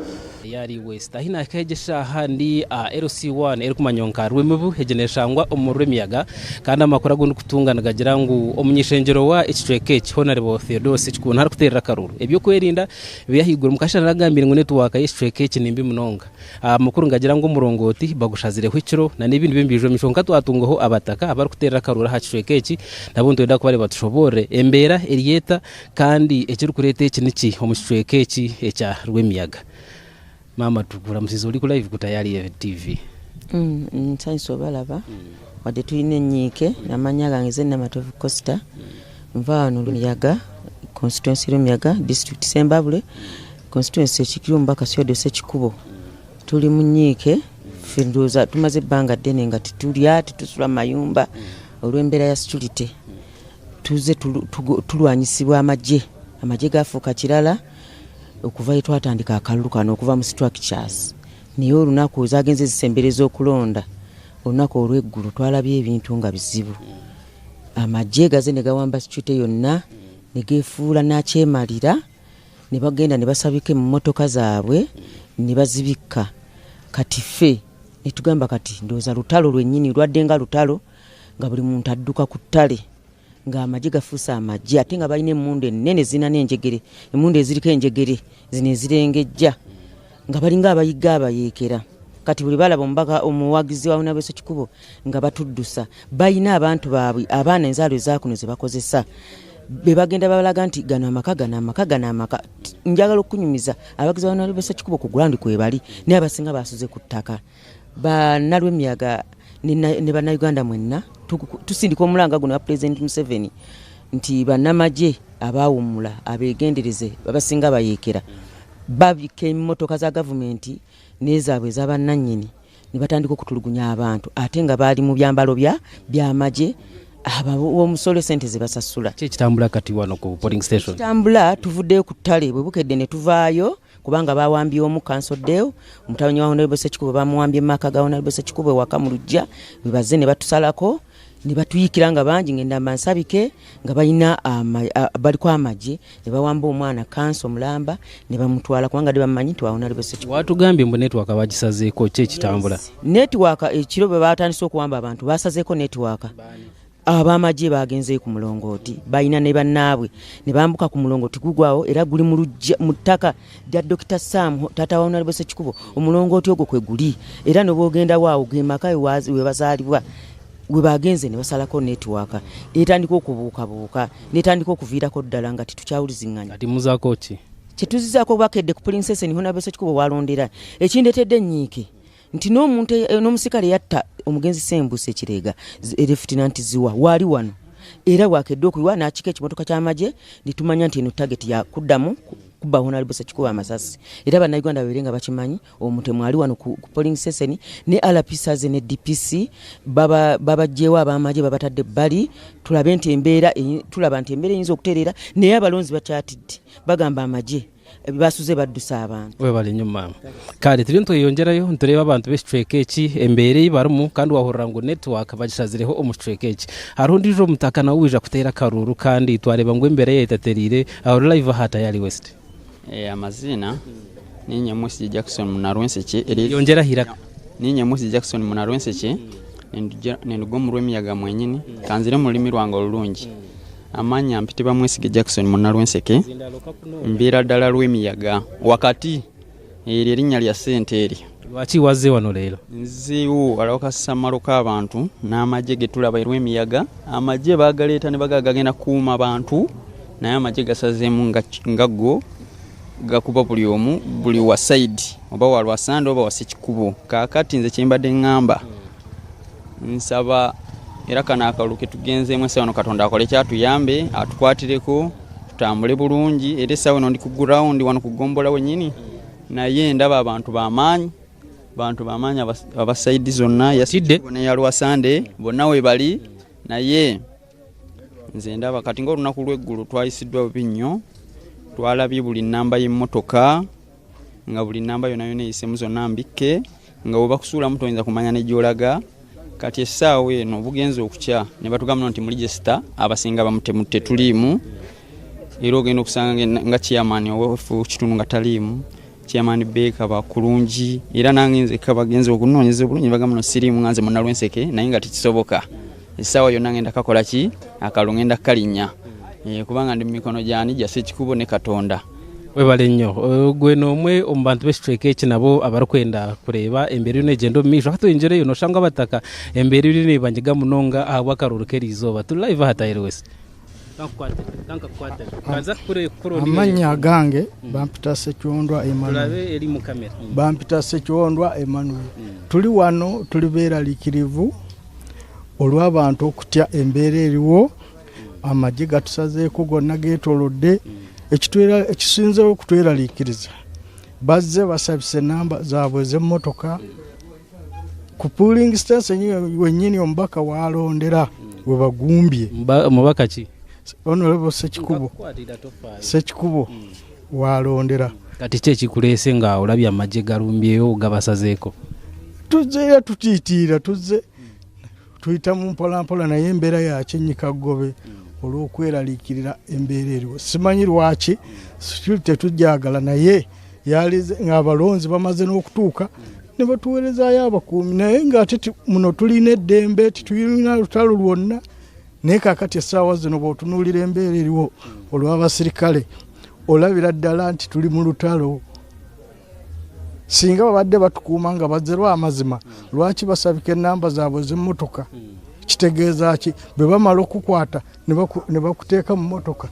Yari West ahi nahika egi eshaaha ndi aha LC1 erikumanywa nka Rwemibu egi neshangwa omu Rwemiyaga kandi amakuru agu ndikutunga nigagira ngu omunyishengyero wa ekicweka eki Honarebo Theodosi Kikuuna arikuteerera akaruru eby'okwerinda biri ahaiguru Mukasha naragambire ngu netiwaaka y'ekicweka eki nimbi munonga. Amakuru nigagira ngu omurongoti bagushazireho ekiro na n'ebindi by'omubiijo omumaisho kwonka twatungaho abataka abarikuteerera akaruru aha kicweka eki nabo nitwenda kubareeba tushoboorore embeera eri eta kandi ekirikureeta eki niki omu kicweka eki ekya Rwemiyaga. Maama tukuramusize ori ku live ku Tayari TV. Nsanyuse obalaba wadde tulina ennyiike. Amannya gange nze Namatovu Costa. Nva wano Lwemiyaga, constituency Lwemiyaga, district Sembabule, constituency ekiikirira omubaka Theodore Ssekikubo. Tuli mu nyiike, ffe ndowooza tumaze ebbanga ddene nga tetulya, tetusula mu mayumba olw'embeera ya security. Tuzze tulwanyisibwa amagye, amagye gaafuuka kirala okuva lwe twatandika akalulu kano okuva mu structures. Naye olunaku zagenze zisembereza okulonda, olunaku olw'eggulo twalabye ebintu nga bizibu. Amagye gaze ne gawamba security yonna ne geefuula nakyemalira ne bagenda ne basabika emmotoka zaabwe ne bazibikka. Kati ffe ne tugamba kati ndowooza lutalo lwennyini lwadde nga lutalo nga buli muntu adduka ku ttale ng'amagye gafuuse amagye ate nga balina emmundu ennene zirina n'enjegere, emmundu eziriko enjegere zino ezirengejja nga balinga abayigga abayeekera. Kati buli balaba omubaka omuwagizi wa Honorable Ssekikubo nga batuddusa, balina abantu baabwe abaana enzaalo ezaakuno ze bakozesa be bagenda babalaga nti gano amaka gano amaka gano amaka. Njagala okukunyumiza abawagizi ba Honorable Ssekikubo ku ground kwebali naye abasinga basuze ku ttaka. Bannalwemiyaga ne bannayuganda mwenna tusindika omulanga guno wa Pulezidenti Museveni nti bannamagye abaawummula abeegendereze abasinga bayeekera babikka emmotoka za gavumenti n'ezaabwe eza bannannyini ne batandika okutulugunya abantu ate nga baali mu byambalo by'amagye abawomusolo sente ze basasula. Ki ekitambula kati wano ku polling station? Kitambula tuvuddeyo ku ttale bwe bukedde ne tuvaayo kubanga bawambye omu Council Deo mutabani wa Honorable Ssekikubo bamuwambye mu maka ga Honorable Ssekikubo ewaka mu luggya bwe bazze ne batusalako ne batuyikira nga bangi ngenda mbansabike nga balina baliko amagye ne bawamba omwana kanso mulamba ne bamutwala kubanga de bamumanyi nti wa Honorable Ssekikubo. Watugambye mbu network bagisazeeko, ki ekitambula? Network ekiro bwe batandise okuwamba abantu basazeeko network. Ab'amagye baagenzeeyo ku mulongooti balina ne bannaabwe ne bambuka ku mulongooti gugwawo era guli mu luggya mu ttaka lya Dokita Sam taata wa Honorable Ssekikubo. Omulongooti ogwo kwe guli era ne bw'ogendawo awo ge maka we bazaalibwa we bagenze ne basalako netiwaaka etandika okubuukabuuka n'etandika okuviirako ddala nga tetukyawulizinganya. Kati muzaako ki? Kye tuzizaako bakedde ku polling station Honorable Ssekikubo w'alondera ekindeetedde ennyiike nti n'omuntu n'omusirikale yatta omugenzi Ssembuusi e Kireega, Lefutinanti Ziwa waali wano era wakedde okuyiwa n'akika ekimotoka ky'amagye ne tumanya nti eno tageti ya kuddamu kubba Honorable Ssekikubo amasasi era Bannayuganda babeere nga bakimanyi omutemu ali wano ku polling station ne RP Saze ne DPC babaggyewo ab'amagye babatadde ebbali tulabe nti embeera tulaba nti embeera eyinza okutereera naye abalonzi bakyatidde bagamba amagye basuze baddusa abantu. Webale nnyo maama. Kare turiyo nitweyongyerayo nitureeba abantu b'ekicweka eki embeera ei barimu kandi wahurira ngu network bagishazireho omu kicweka eki. Hariho ondiijo omutaka nawe waija kuteera akaruuru kandi twareeba ngu embeera yaaba etatereire ori live aha Tayari West. Amaziina ninye Mwesigye Jackson Munarwenseke. Yongyera aha iraka. Ninye Mwesigye Jackson Munarwenseke ninduga omu Rwemiyaga mwenyini kanzire omu rurimi rwange orurungi. Amanya mpitibwa Mwesige Jackson Munalwenseke, nviira ddala Lwemiyaga wakati, eryo erinnya lya ssente eryo. Lwaki wazze wano leero? Nzizeewo waliwo kasamalo k'abantu n'amagye ge tulaba e Lwemiyaga. Amagye baagaleeta ne bagamba gagenda kukuuma bantu naye amagye gasazeemu nga go gakuba buli omu buli wa sayidi oba wa Lwasande oba wa Ssekikubo. Kaakati nze kye mbadde ŋŋamba Nsaba era kano akalulu ketugenzeemu essaawa eno Katonda akole kyatuyambe atukwatireko tutambule bulungi era essaawa eno ndi ku ground wano ku gombola wenyini naye ndaba abantu bamaanyi bantu bamaanyi aba sayidi zonna ya Lwasande bonna webali naye nze ndaba kati ngaolunaku lw'eggulo twayisiddwa bubi nnyo twalabye buli nnamba y'emmotoka nga buli namba yona yona eyisemu zonna mbikke nga webakusuulamu toyinza kumanya ne gyolaga kati essaawa eno bugenze okukya ne batugamba nti mulijesita abasinga bamutemu tetuliimu era ogenda okusanga nga chairman owefu kitundu nga taliimu chairman Baker bakulungi era nange nzekka bagenze okunoonyeza obulungi bagamba no siriimu nga nze munalwenseke naye nga tekisoboka essaawa yonna ngenda kakola ki akalu ngenda kalinnya eh, kubanga ndi mu mikono gyani gya Ssekikubo ne Katonda Webale nnyo. Ogwe n'omwe omu bantu b'ekicweka eki nabo abarikwenda kureeba embeera eriyo neegyenda omu maisho. Hati oyongyeireyo noshanga abataka embeera eriyo nebanyiga munonga ahabw'akaruuru k'eriizooba. Turi live aha Tayari West. Amannya agange bampita Ssekyondwa Emmanuel. Turabe eri mu kamera. Bampita Ssekyondwa Emmanuel. Tuli wano tuli beeraliikirivu olw'abantu okutya embeera eriwo. Amagye gatusazeeko gonna geetoolodde. Ekitwera ekisinzeewo okutweraliikiriza bazze basabise namba zaabwe ez'emmotoka ku pooling station wennyini omubaka w'alondera we bagumbye. Mubaka ki? Honorable Ssekikubo. Ssekikubo w'alondera. Kati ki ekikuleese nga olabye amagye galumbyeyo gabasazeeko? Tuzze era tutiitiira tuzze tuyitamu mpolampola naye embeera ya kyennyika ggobe olw'okweraliikirira embeera eriwo. Simanyi lwaki security tetugyagala naye yalize ng'abalonzi bamaze n'okutuuka ne batuweerezaayo abakuumi naye ng'ate muno tulina eddembe tetulina lutalo lwonna naye kaakati essaawa zino bw'otunuulira embeera eriwo olw'abasirikale olabira ddala nti tuli mu lutalo. Singa babadde batukuuma nga bazze lwa amazima lwaki basabika ennamba zaabwe ez'emmotoka? Kitegeeza ki? Bwe bamala okukukwata ne bakuteeka mu mmotoka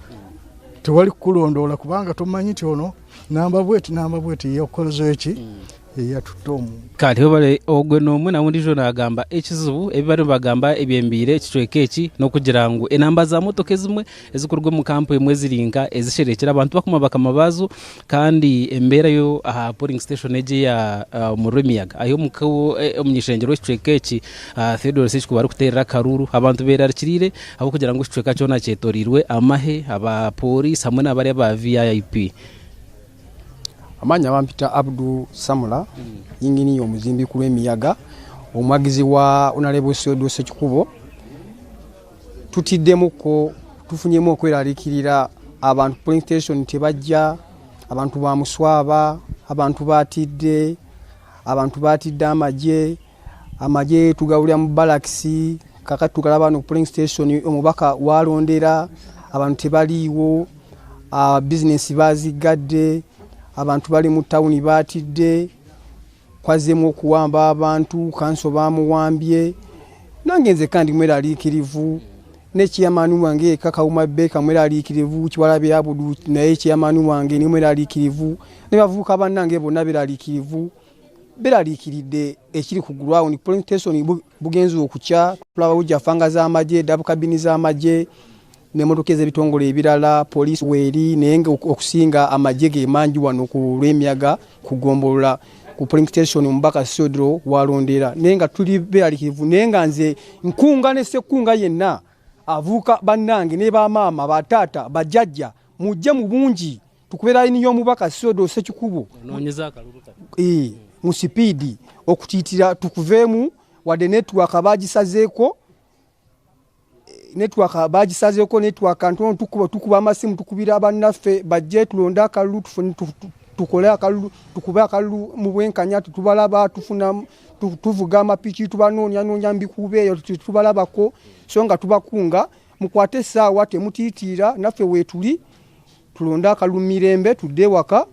tewali kukulondoola kubanga tomanyi nti ono namba bweti namba bweti yakoze ki eyatutte omuntu. Kati webale ogwe nomwe nawe ondijo nagamba ekizibu ebi bariyo nibagamba ebyembiire ekicweka eki nokugira ngu enamba za motoka ezimwe ezikuruga omu kampu emwe ziri nka ezisherekire abantu bakuma bakama baazo kandi embeera yo aha polling station egi eya omu Rwemiyaga ahi omunyishengyero w'ekicweka eki Theodore Ssekikubo arikuteerera akaruuru abantu berarikiriire ahabw'okugira ngu ekicweka kyona kyetoreirwe amahe, aba pooriisi hamwe nabari aba VIP. Amanya bampita Abdu Samula, yinginiya omuzimbi ku Lwemiyaga, omuwagizi wa Honorable Theodore Ssekikubo. Tutiddemuko, tufunyemu okweraliikirira, abantu ku polling station tebajja, abantu ba muswaba, abantu batidde, abantu batidde amagye, amagye tugawulira mu balakisi, kakati tugalaba wano ku polling station omubaka walondera, abantu tebaliiwo, bizinesi baziggadde, abantu bali mu tawuni batidde, kwazzemu okuwamba abantu, kanso bamuwambye, nange nzekka ndi mweraliikirivu, ne chairman wange yekka Kawuma Baker mweraliikirivu, Kiwalabye Abudu naye chairman wange ni mweraliikirivu, ne bavubuka bannange bonna beraliikirivu, beraliikiridde ekiri ku ground. Polling station bugenze okukya, tulaba bujja fanga z'amagye, double cabin z'amagye, n'emmotoka ez'ebitongole ebirala, poliisi weeri, naye nga okusinga amagye ge mangi wano ku Lwemiyaga ku ggombolola ku polling station omubaka Theodore walondera, naye nga tuli beeraliikirivu, naye nga nze nkunga ne ssekkunga yenna avuuka bannange ne bamaama, bataata, bajjajja, mujje mu bungi tukube layini y'omubaka Theodore Ssekikubo mu sipiidi okutiitira tukuveemu, wadde netiwaaka baagisazeeko, netiwaaka baagisazeeko netiwaaka ntono, tukuba amasimu tukubira bannaffe bajje tulonde akalulu, tukole akalulu, tukube akalulu mu bwenkanya, tetubalaba, tuvuga amapiki tubanoonyanoonya mu bikuubo eyo tetubalabako, so nga tubakunga mukwate essaawa temutiitiira, naffe weetuli tulonde akalulu mu mirembe tudde ewaka.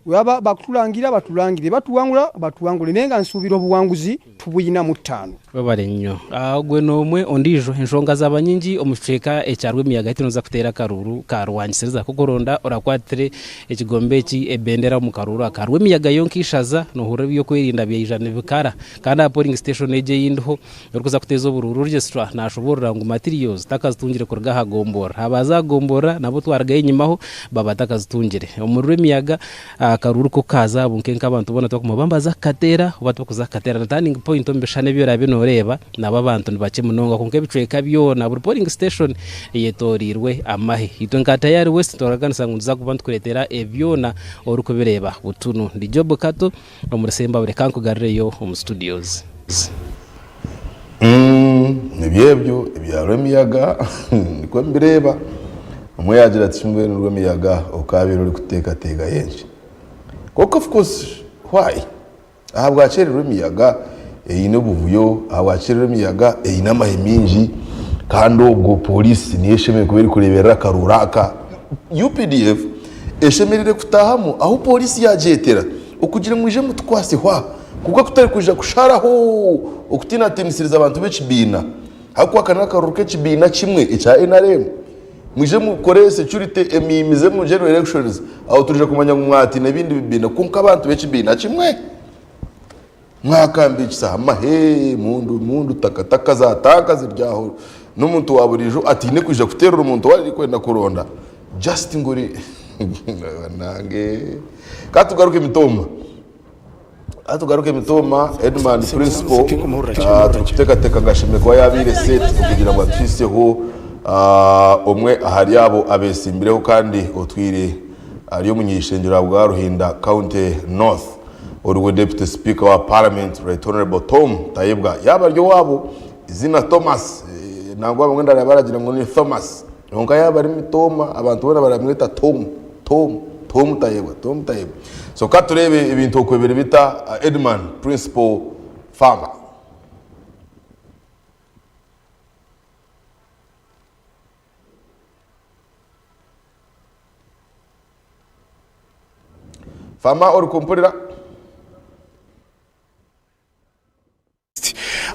Webaba bakutulangira batulangire, batuwangula batuwangule, naye nga nsuubira obuwanguzi tubuyina mu ttaano. Webale nnyo. Ogwe n'omwe ondiijo enshonga zaaba nyingi omu kicweka ekya Rwemiyaga hati noza kuteera akaruuru ka rwangisiriza k'okuronda orakwatire ekigombe eki ebendera omu karuuru aka Rwemiyaga yonka ishaza nohurira eby'okwerinda byaija nibikara kandi aha polling station egi ei ndiho Orikuza kuteeza oburuuru Registrar nashoboorora ngu materials takazitungire kuruga aha gomborora. Abaaza aha gomborora nabo twarugayo enyimaho baba batakazitungire. Omuri Rwemiyaga akaruuru ko kaaza aho nke nk'abantu boona tibarikumanya oba nibaza kukateera oba tibarikuza kukateera. Na turning point omu bishushani ebi oraabe nooreeba nabo abantu nibakye munonga kwonka ebicweka byona buri polling station eyetoreirwe amahe. Itwe nka Tayari West nituraganisa ngu nituza kuba nitukureetera ebi byona orikubireeba butunu. Ndi Job Kato. Omuri Sembabule kankugarureyo omu studios. Nibyo ebyo ebya Rwemiyaga nikwo mbireeba. Omwe yaagira ati mbwenu Rwemiyaga okaabaire orikuteekateeka y'enki? Kwonka of course why? Ahabwaki eri Rwemiyaga eine obuvuyo, ahabwaki eri Rwemiyaga eine amahe maingi kandi obwo pooriisi niyo eshemereire kuba erikureeberera akaruuru aka? UPDF eshemereire kutaahamu ahu pooriisi yaagyetera okugira ngu mwije mutukwase hwa kwonka kutari kwija kusharaho okutiinatiinisiriza abantu b'ekibiina ahabw'okuba aka n'akaruuru k'ekibiina kimwe ekya NRM. Mwije mukore security emiimize omu general elections aho turije kumanya ngu mwatiina ebindi bibiina kwonka abantu b'ekibiina kimwe mwakambikisa amahe mundu mundu takataka za tanka ziri aho. N'omuntu wa buriijo atiine kwija kuteerera omuntu ou arikwenda kuronda just ngu ori banange. Ka tugaruke Mitooma. Ka tugaruke Mitooma, Headman Principal turikuteekateeka ngu ashemereire kuba yaabaire set okugira ngu atuhiseho omwe ahari abo abeetsimbireho kandi otwire ari omuny'eishengyero ahabwa Ruhinda County North oriwe Deputy Speaker wa Parliament Right Honourable Tom Tayebwa. Yaaba ari owaabo Eiziina Thomas, nangwa abamwe ndareba baragira ngu ni Thomas, kwonka yaaba ari Mitooma abantu boona baramweta Tom, Tom, Tom Tayebwa, Tom Tayebwa. So ka tureebe ebintu oku biri bita Headman, Principal Farmer. Farmer orikumpurira?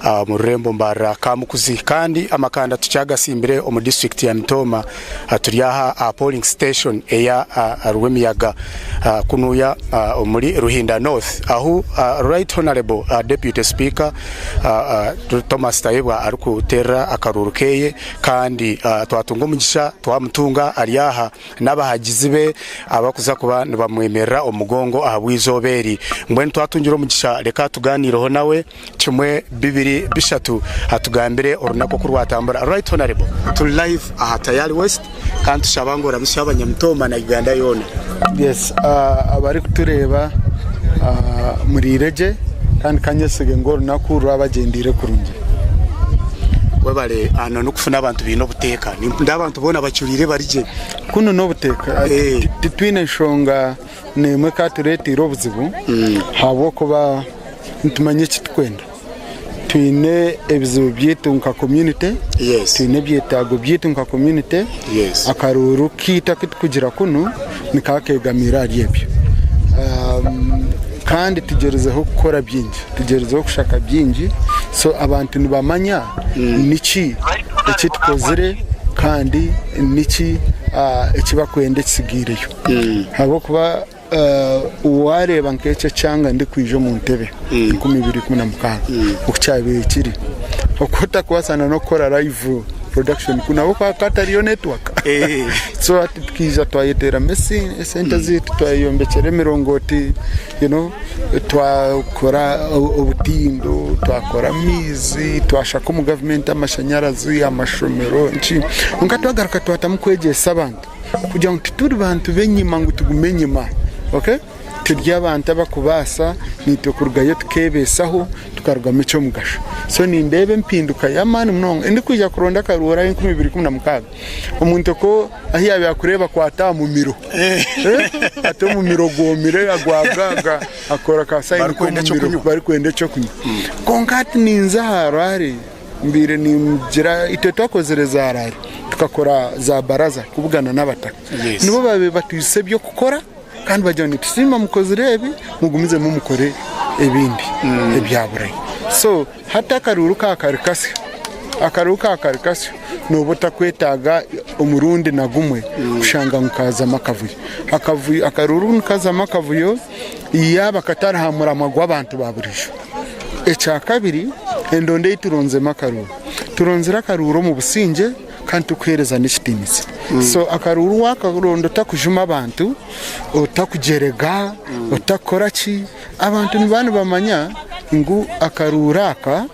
Omu rurembo Mbarara Kamukuzi kandi amakanda tukyagasimbire omu disiturikiti ya Mitooma turi aha aha polling station eya Rwemiyaga kunuya omuri Ruhinda North ahu Right Honourable Deputy Speaker Thomas Tayebwa arikuterera akaruuru keye kandi twatunga omugisha twamutunga ari aha n'abahagizi be abarikuza kuba nibamwemerera omu mugongo ahabw'eizooba eri. Mbwenu twatungira omugisha reka tugaaniireho nawe kimwe, bibiri, bishatu atugambire orunaku oku rwatambura. Right Honourable, turi live aha Tayari West kandi tushaba ngu oramutsye abanyamitooma na Uganda yoona. Yes, abarikutureeba muriire gye kandi kanyesige ngu orunaku rwabagyendeire kurungi. Webale n'okufuna abantu baine obuteeka. Nindeeba abantu boona bacuriire bari gye. Kunu n'obuteeka. Titwine nshonga n'emwe ekatureeteire obuzibu ahabw'okuba nitumanya eki turikwenda. Twine ebizibu byaitu nka community, twine ebyetaago byaitu nka community. Akaruuru kaitu aku turikugira kunu nikaba keegamiire ahari ebyo. Kandi tugyerizeho kukora bingi. Tugyerizeho kushaka bingi so abantu nibamanya niki eki tukozire kandi niki eki barikwenda ekisigaireyo. Ahabw'okuba waareeba nk'eki ekyanga ndikwija omu ntebe 2016 oku kyabaire kiri, oku otarikubaasa n'okukora live production kunu ahabw'okuba hakaba hatariyo network. So hati tukaija twayeteeramu esente zaitu twayeyombekyera emirongooti. You know, twakora obutindo, twakora amaizi, twashaka omu gavumenti amashanyarazi, amashomero nki. Kwonka twagaruka twatamu kwegyesa abantu kugira ngu tituri bantu b'enyima ngu tugume enyima, okay? Turi abantu abakubaasa naitwe kurugayo tukeebeesaho tukarugamu eky'omugasho. So nindeeba empinduka y'amaani munonga. Ndikwija kuronda akaruura 2016. Omuntu ku ahu yaabaire akureeba akwata aha mumiro, ati omumiro gwomire gwagaga akora ka sayini k'omumiro barikwenda eky'okunywa. Kwonka hati ninza aha Harare mbaire ningira itwe twakozire za Harare tukakora za baraza kubugana n'abataka. Nibo baabaire batwitsya eby'okukora kandi bagira ngu nitusiima mukozire ebi mugumizemu mukore ebindi ebyaburayo. So Hati akaruuru ka kari kasyo. Akaruuru ka kari kasyo nooba otakwetaaga omurundi na gumwe kushanga ngu kaazamu akavuyo. Akavuyo akaruuru nikazamu akavuyo yaaba katari aha muramwa gw'abantu ba buriijo. Ekyakabiri, endonda ei turonzemu akaruuru, turonzire akaruuru omu busingye kandi turikuheereza n'ekitiinisa. So akaruuru waakaronda otakujuma abantu, otakugyerega, otakukora ki, Abantu nibaba nibamanya ngu akaruuru aka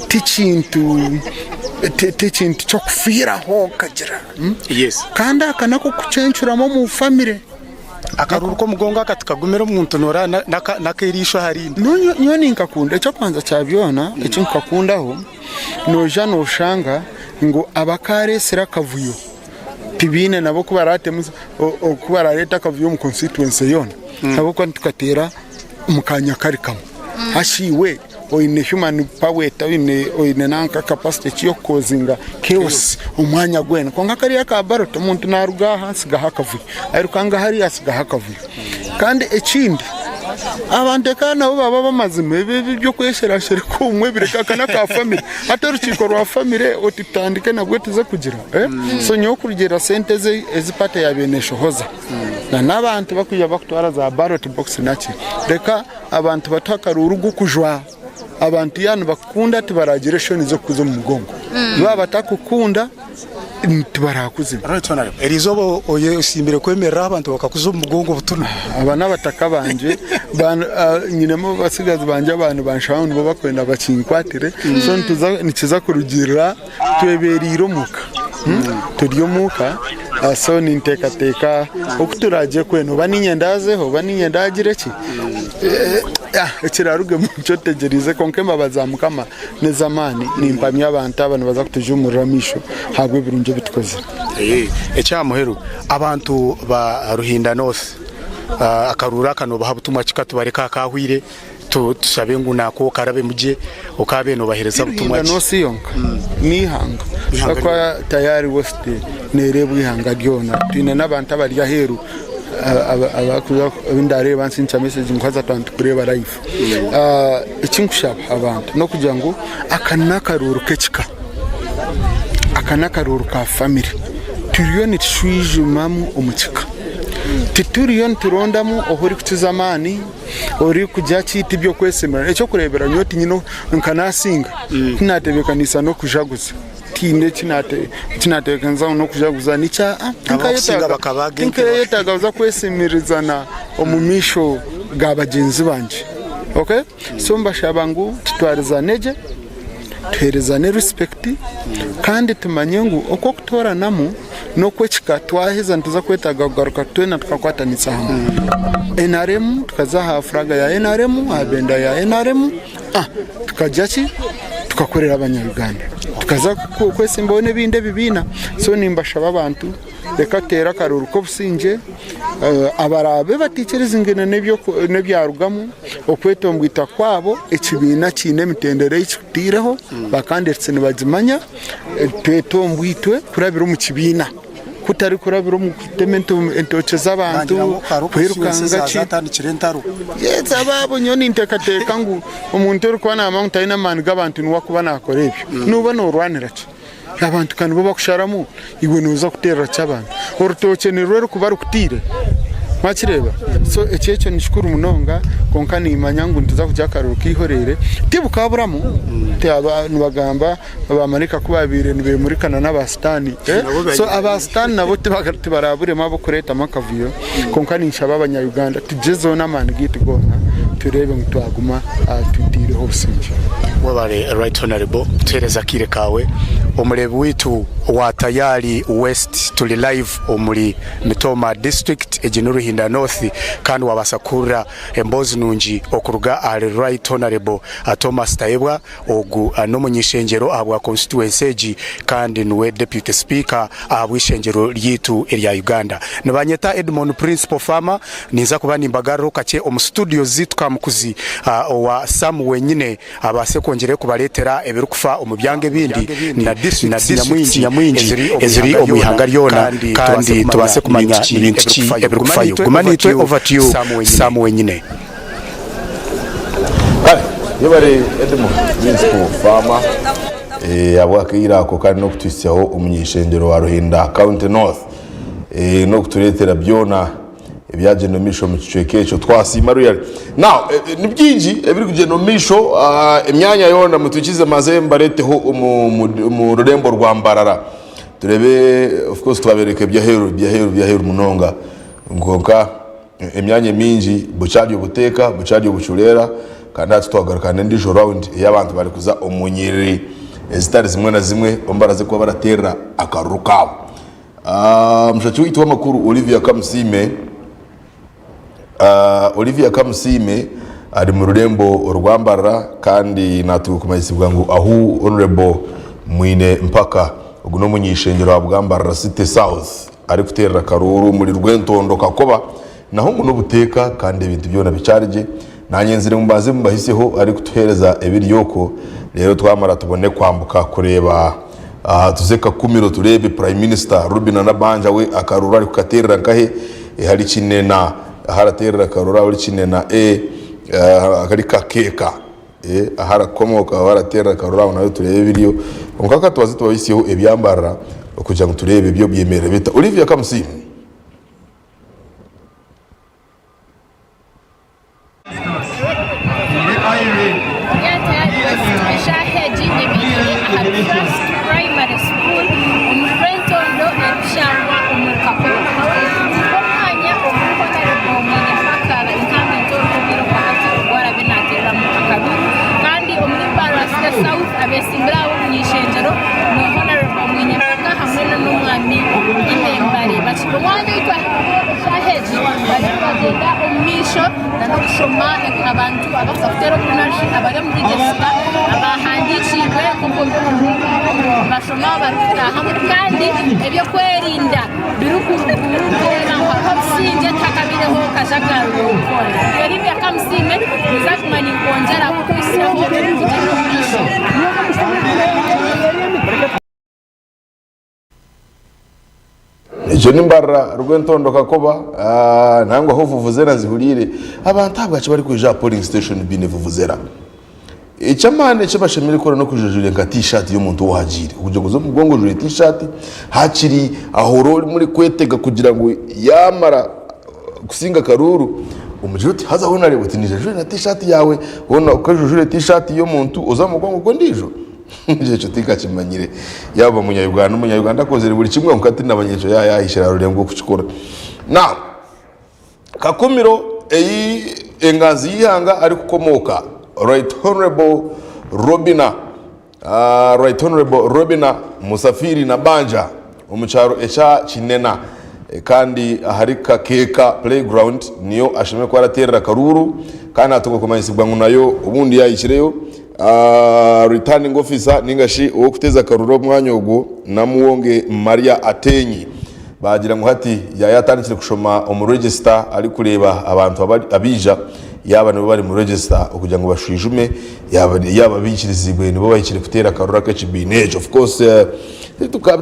tikintu tikintu ky'okufiiraho okagira kandi aka n'ak'okucencuramu omu famire. Akaruuru k'omugongo aka tikagumira omuntu noreeba n'ak'eriisho aha rindi. Nyowe ninkakunda, eky'okubanza kya byona eki nkukakundaho, noija noshanga ngu abakareetsire akavuyo tibaine nabo oku baraatemu oku baraareete akavuyo omu constituency yoona ahabw'okuba nitukateera omu kaanya kari kamwe. Hashi iwe oine human power eta oine oine nanka capacity ki y'okukozinga chaos omwanya gwena. Kwonka kariya aka ballot omuntu naaruga aha atsigaho akavuyo, airuka hariya atsigaho akavuyo. Kandi ekindi abantu eka nabo baba ab'amazima ebi eby'okwesherashereka obumwe bireke aka n'aka famire. Hati orukiiko rwa famire oti tutandike nabwo tuze kugira So nyowe kurugiirira sente ezi party yaabaire neeshohoza na n'abantu bakwija bakutwara za ballot box naki, reka abantu batuhe akaruuru g'okujwa. Abantu yaaba nibakukunda tibaragira eshoni z'okukuza omu mugongo. Baaba batakukunda tibarakuzima. Right Honourable, eriizooba oyesiimire kwemerera abantu bakakuza omu mugongo butunu. Aba n'abataka bangye, nyinemu abatsigazi bangye aba nibanshaba ngu nibo bakwenda bakinkwatire, so nikiza kurugiirira twebereire omuka, turi omuka, so ninteekateeka oku turaagye kwena oba niinye ndaazeho oba niinye ndaagire ki, ekiraarugemu nikyo tutegyereize kwonka embabazi za Mukama n'ez'amaani. Nimpamya abantu aba nibaza kutujuumurira amaisho ahabw'ebirungi ebi tukozire. Eky'aha muheru, abantu ba Ruhinda North akaruuru aka noobaha butumwa ki? Ka tubareke aha kaahwire tushabe ngu naako karabemu gye, okaabaire noobaheereza butumwa Ruhinda ki? North yonka n'eihanga ahakuba Tayari West neereebwa eihanga ryona. Twine n'abantu abari aheeru abarikuza abu ndareeba nsinkya mesegi ngu haza twaba nitukureeba live. Eki nkushaba abantu n'okugira ngu aka n'akaruuru k'ekika, aka n'akaruuru ka famire. Turiyo nitushwijumamu omu kika, tituriyo niturondamu ou orikukiza amaani, orikugira ki, tiby'okwesimira. Eky'okureeberaho nyowe tinyine nka naasinga tinatebeekanisa n'okujaguza. Tihaine eki naatebeekanisa ngu n'okujaguza nikyo tinkayetaaga kuza kwesiimirizana omu maisho ga bagyenzi bangye. So mbashaba ngu tutwarizane gye, tuheerezane respect kandi tumanye ngu oku okutooranamu n'okw'ekika twaheza nituza kwetaaga kugaruka twena tukakwatanisa hamwe. Nrm tukaza aha furaaga ya nrm, aha bendera ya nrm. Tukagira ki? Tukakorera abanya-Uganda. Tukaza kwesimbaho n'ebindi ebibiina. So nimbashaba abantu reka tuteere akaruuru k'obusingye. Abaraabe bataikirizingine n'ebyarugamu, okwetombwita kwabo ekibiina kiine emitendera ei kikutaireho, ba candidates nibagimanya, twetombwitwe kurabira omu kibiina. Kutari kurabira omu kutema entookye z'abantu, kwirukanga ki. Yes, abaabo nyowe ninteekateeka ngu omuntu orikuba naamanya ngu taine amaani g'abantu niwe arikuba naakora ebyo. Nooba noorwanira ki? Abantu ka nibo bakusharamu, iwe nooza kuteerera ki abantu? Orutookye nirwo rurikuba rukutaire? Wakireeba? So ekyo ekyo ni kikuru munonga kwonka niimanya ngu nituza kugira akaruru k'eihoreere. Tibukaburamu, nibagamba Abamaraika ku baabaire nibeemurikana n'aba Sitaane, so aba Sitaane nabo tibaraburemu ab'okureetamu akavuyo. Kwonka ninshaba abanya-Uganda tugyezeho n'amaani gaitu goona tureebe ngu twaguma tutaireho obusingye. Webare Right Honourable kutuhereza akaire kaawe. Omureebi waitu wa Tayari West turi live omuri Mitooma district egi ni Ruhinda North kandi wabaasa kuhurira emboozi nungi okuruga ahari Right Honourable Thomas Tayebwa. Ogu n'omuny'ishengyero ahabwa constituency egi kandi niwe Deputy Speaker ahabw'ishengyero ryaitu erya Uganda. Nibanyeta Edmon Principal Farmer, ninza kuba nimbagaruraho kakye omu studio zaitu Kamukuzi owa Sam wenyine abaase kwongyerayo kubareetera ebirikufa omu byanga ebindi na districts nyamwingi eziri omu ihanga ryona kandi tubaase kumanya ni bintu ki ebirikufayo. Guma naitwe over to you Sam wenyine. Kare yebare Edmond Principal Farmer ahabw'akaire ako kandi n'okutuhitsyaho omuny'eishengyero wa Ruhinda County North n'okutureetera byona ebyagyenda omu maisho omu kicweka ekyo. Twasiima really. Now ni bingi ebirikugyenda omu maisho emyanya yoona mutwikize maze mbareeteho omu rurembo rwa Mbarara tureebe of course twabereka eby'aheeru eby'aheeru eby'aheeru munonga kwonka Emyanya emingi bukyari obuteeka, bukyari obucureera kandi hati twagaruka n'endiijo round ei abantu barikuza omu nyiriri ezitari zimwe na zimwe omu baraze kuba barateerera akaruru kaabo. Omushaki waitu w'amakuru Olivia Kamusiime Olivia Kamusiime ari mu rurembo orwa Mbarara kandi naatuha kumanyisibwa ngu ahu Honourable Mwine Mpaka ogu n'omuny'eishengyero ahabwa Mbarara City South Arikuteerera akaruuru omuri Rwentondo Kakoba naho ngu n'obuteeka kandi ebintu byona bikyari gye. Naanye nzire ngu mbanze mbahisyeho arikutuheereza ebiri okwo reero twamara tubone kwambuka kureeba tuze Kakumiro tureebe Prime Minister Robinah Nabbanja we akaruuru arikukateerera nkahe ahari Kinena ahu arateerera akaruuru ahari Kinena A ahari Kakeeka. Ahu arikukomooka ahu arateerera akaruru aho nawe tureebe ebiriyo. Kwonka ka tubanze tubahisyeho ebyambarira okugira ngu tureebe byo byemerire bita. Olivia Kamusiime. na n'okushoma abantu abakuza kuteera oburuuru narishi abari omu register abahandikiibwe nibashoma barikutaahamu kandi eby'okwerinda birikureeba ngu hariho obusingye tihakabaireho kajagariro koona. Erindi Kamusiime ninza kuguma ninkwongyera kukuhitsyaho ebirikugyenda omu maisho. Ekyo ni mbarira rw'entondo kakoba nangwa ho vuvuzera nzihuriire. Abantu ahabwaki barikwija aha polling station baine vuvuzera? Eky'amaani eki bashemereire kukora n'okwija ojwaire nka t-shirt y'omuntu owahagiire. Okugira ngu oze omu mugongo ojwaire t-shirt hakiri ahora ori murikwetega kugira ngu yamara kusinga akaruuru omugire oti haza hoona reeba oti naija njwaire na t-shirt yaawe hoona okaija ojwaire t-shirt y'omuntu oze aha mugongo gw'ondiijo. Ekyo tinkakimanyire. Yaaba Munya-Uganda, Omunya-Uganda akozire buri kimwe kwonka tindamanya ekyo yaaba yaahikire aha rurengo kukikora. Now, Kakumiro ei enganzi y'eihanga arikukomooka, Right Honourable Robina, Right Honourable Robina Musafiri Nabanja omu kyaro ekya Kinena kandi ahari Kakeeka Playground niyo ashemereire kuba arateerera akaruuru kandi natunga kumanyisibwa ngu nayo obundi yaahikireyo. Returning Officer ninga shi ow'okuteeza akaruru omwanya ogwo Namuwonge Maria Atenyi baagira ngu hati yaaba yatandikire kushoma omu register arikureeba abantu abaija yaaba nibo bari mu register okugira ngu bashwijume yaaba baikirizibwe nibo bahikire kuteera akaruru ak'ekibiina ekyo. Of course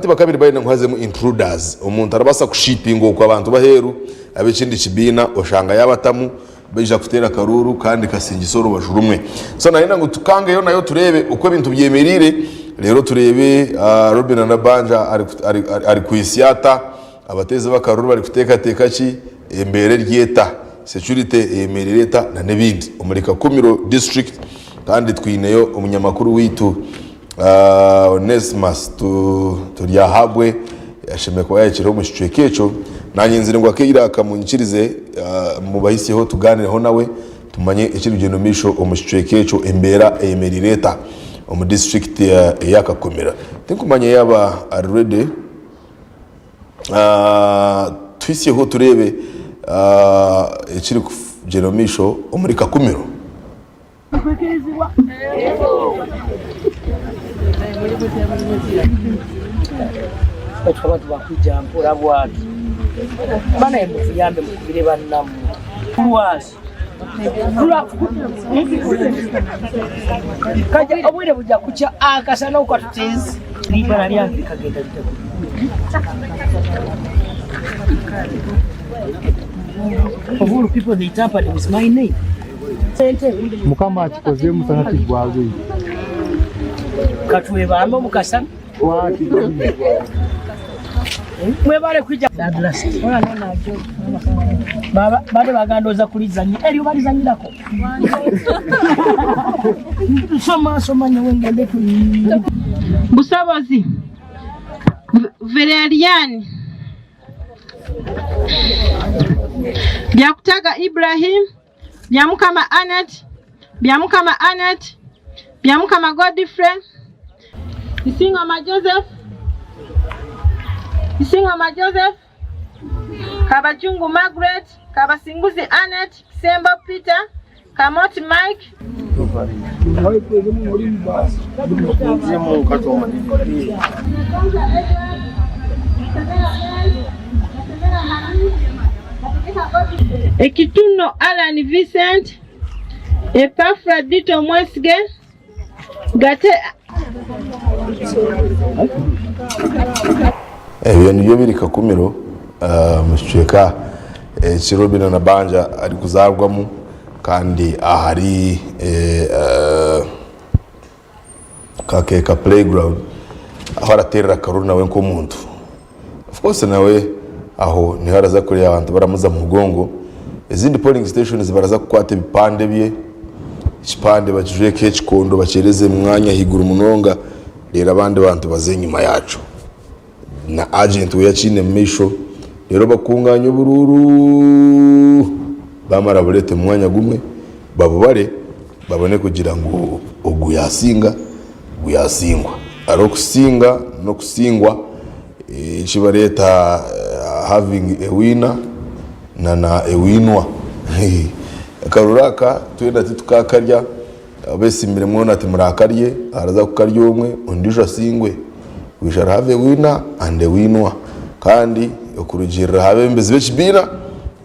tibakabire barenda ngu hazemu intruders omuntu arabaasa kushipinga okwo abantu b'aheeru ab'ekindi kibiina oshanga yaabatamu Baija kuteera akaruuru kandi kasingise orubaju rumwe. So nayenda ngu tukangeyo nayo tureebe oku ebintu byemereire reero tureebe Robinah Nabbanja ari kwitsya ata, abateezi b'akaruuru bari kuteekateeka ki, embeera eri eta, security eyemereire eta na n'ebindi. Omuri Kakumiro district kandi twineyo omunyamakuru waitu Onesmus Turyahabwe ashemereire kuba yahikireho omu kicweka ekyo. Naanye nzire ngu akaire aka munyikirize mubahisyeho tugaanireho nawe tumanye ekirikugyenda omu maisho omu kicweka ekyo embeera eyemereire eta omu disiturikiti eya Kakumiro. Tinkumanya yaaba ari ready. Tuhisyeho tureebe ekirikugyenda omu maisho omuri Kakumiro. Tukaba tubakwija mpora bwati banaye mutuyambe mukubire banamwe lwaki kaja obwire buja kukya akasana okatutezi ibara lyange likagenda lita. Of all people they tampered with my name. Mukama akikoze omusana tigwagwire. Katwebambe omu kasana. Mwebale kwija. Bade bagandoza kulizanya eryo balizanyirako. Soma soma nyowe ngende tu. Busobozi Verelian Byakutaga Ibrahim Byamukama Annet, Byamukama Annet, Byamukama Godfrey, Isingoma Joseph, Isingoma Joseph, Kabajungu Margaret, Kabasinguzi Annet, Kisembo Peter, Kamoti Mike. Ekituno Allan Vincent, Epafradito Mwesige, Gate. Ebyo nibyo biri Kakumiro omu kicweka eki Robinah Nabbanja arikuzaarwamu kandi ahari Kakeeka playground ahu arateerera akaruru nawe nk'omuntu. Of course nawe aho niho araza kureeba abantu baramuza omu mugongo. Ezindi polling stations baraza kukwata ebipande bye, ekipande bakijwekeho ekikondo bakyereze omu mwanya ahaiguru munonga reero abandi bantu baze enyima yaakyo. Na agent we akiine omu maisho reero bakunganye oburuuru bamara babureete omu mwanya gumwe babubare babone kugira ngu ogu yasinga ogu yasingwa. Hariho okusinga n'okusingwa eki bareeta having a winner na na a winwa. Akaruru aka twena titukakarya, abeesiimire mwona timuraakarye, haraza kukarya omwe ondiijo asingwe. We shall have a winner and a winwa. Kandi okurugiirira aha beebembezi b'ekibiina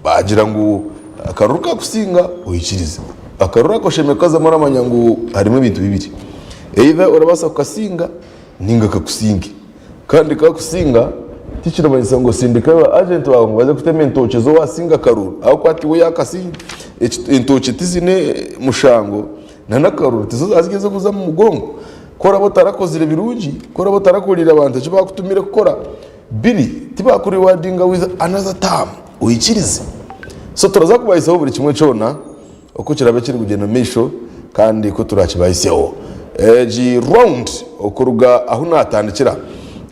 baagira ngu akaruru kakusinga oikirize. Akaruru ako oshemereire kukazamu oramanya ngu harimu ebintu bibiri, either orabaasa kukasinga ninga kakusinge. Kandi kakusinga tikirimanyisa ngu osindike ba agent baawe ngu baze kutema entookye z'owasinga akaruru ahabw'okuba tiwe yaakasinga. Entookye tiziine mushango na n'akaruru tizo zaazigeze kuza omu mugongo. Ku oraabe otarakozire birungi, ku oraabe otarakoreire abantu eki baakutumire kukora, biri tibaakurewardinga with another term oikirize. So turaza kubahisaho buri kimwe kyona oku kiraabe kiri kugyenda omu maisho kandi ku turaakibahiseho. Egi round okuruga ahu naatandikira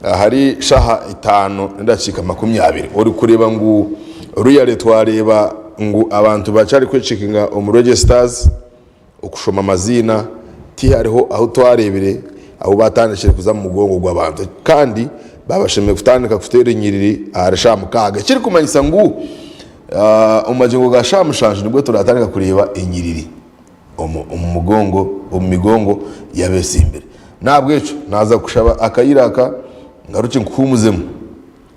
ahari shaaha itaano n'edakiika 20 orikureeba ngu really twareeba ngu abantu bakyari kwecekinga omu registers, Okushoma amaziina, tihariho ahu twareebire ahu baatandikire kuza omu mugongo gw'abantu kandi baaba bashemereire kutandika kuteera enyiriri ahari shaaha mukaaga ekirikumanyisa ngu omu magingo ga shaaha mushanju nibwo turatandika kureeba enyiriri omu mugongo omu migongo y'abetsimbire. N'ahabw'ekyo naaza kushaba akaire aka ngarukye nkuhuumuzemu.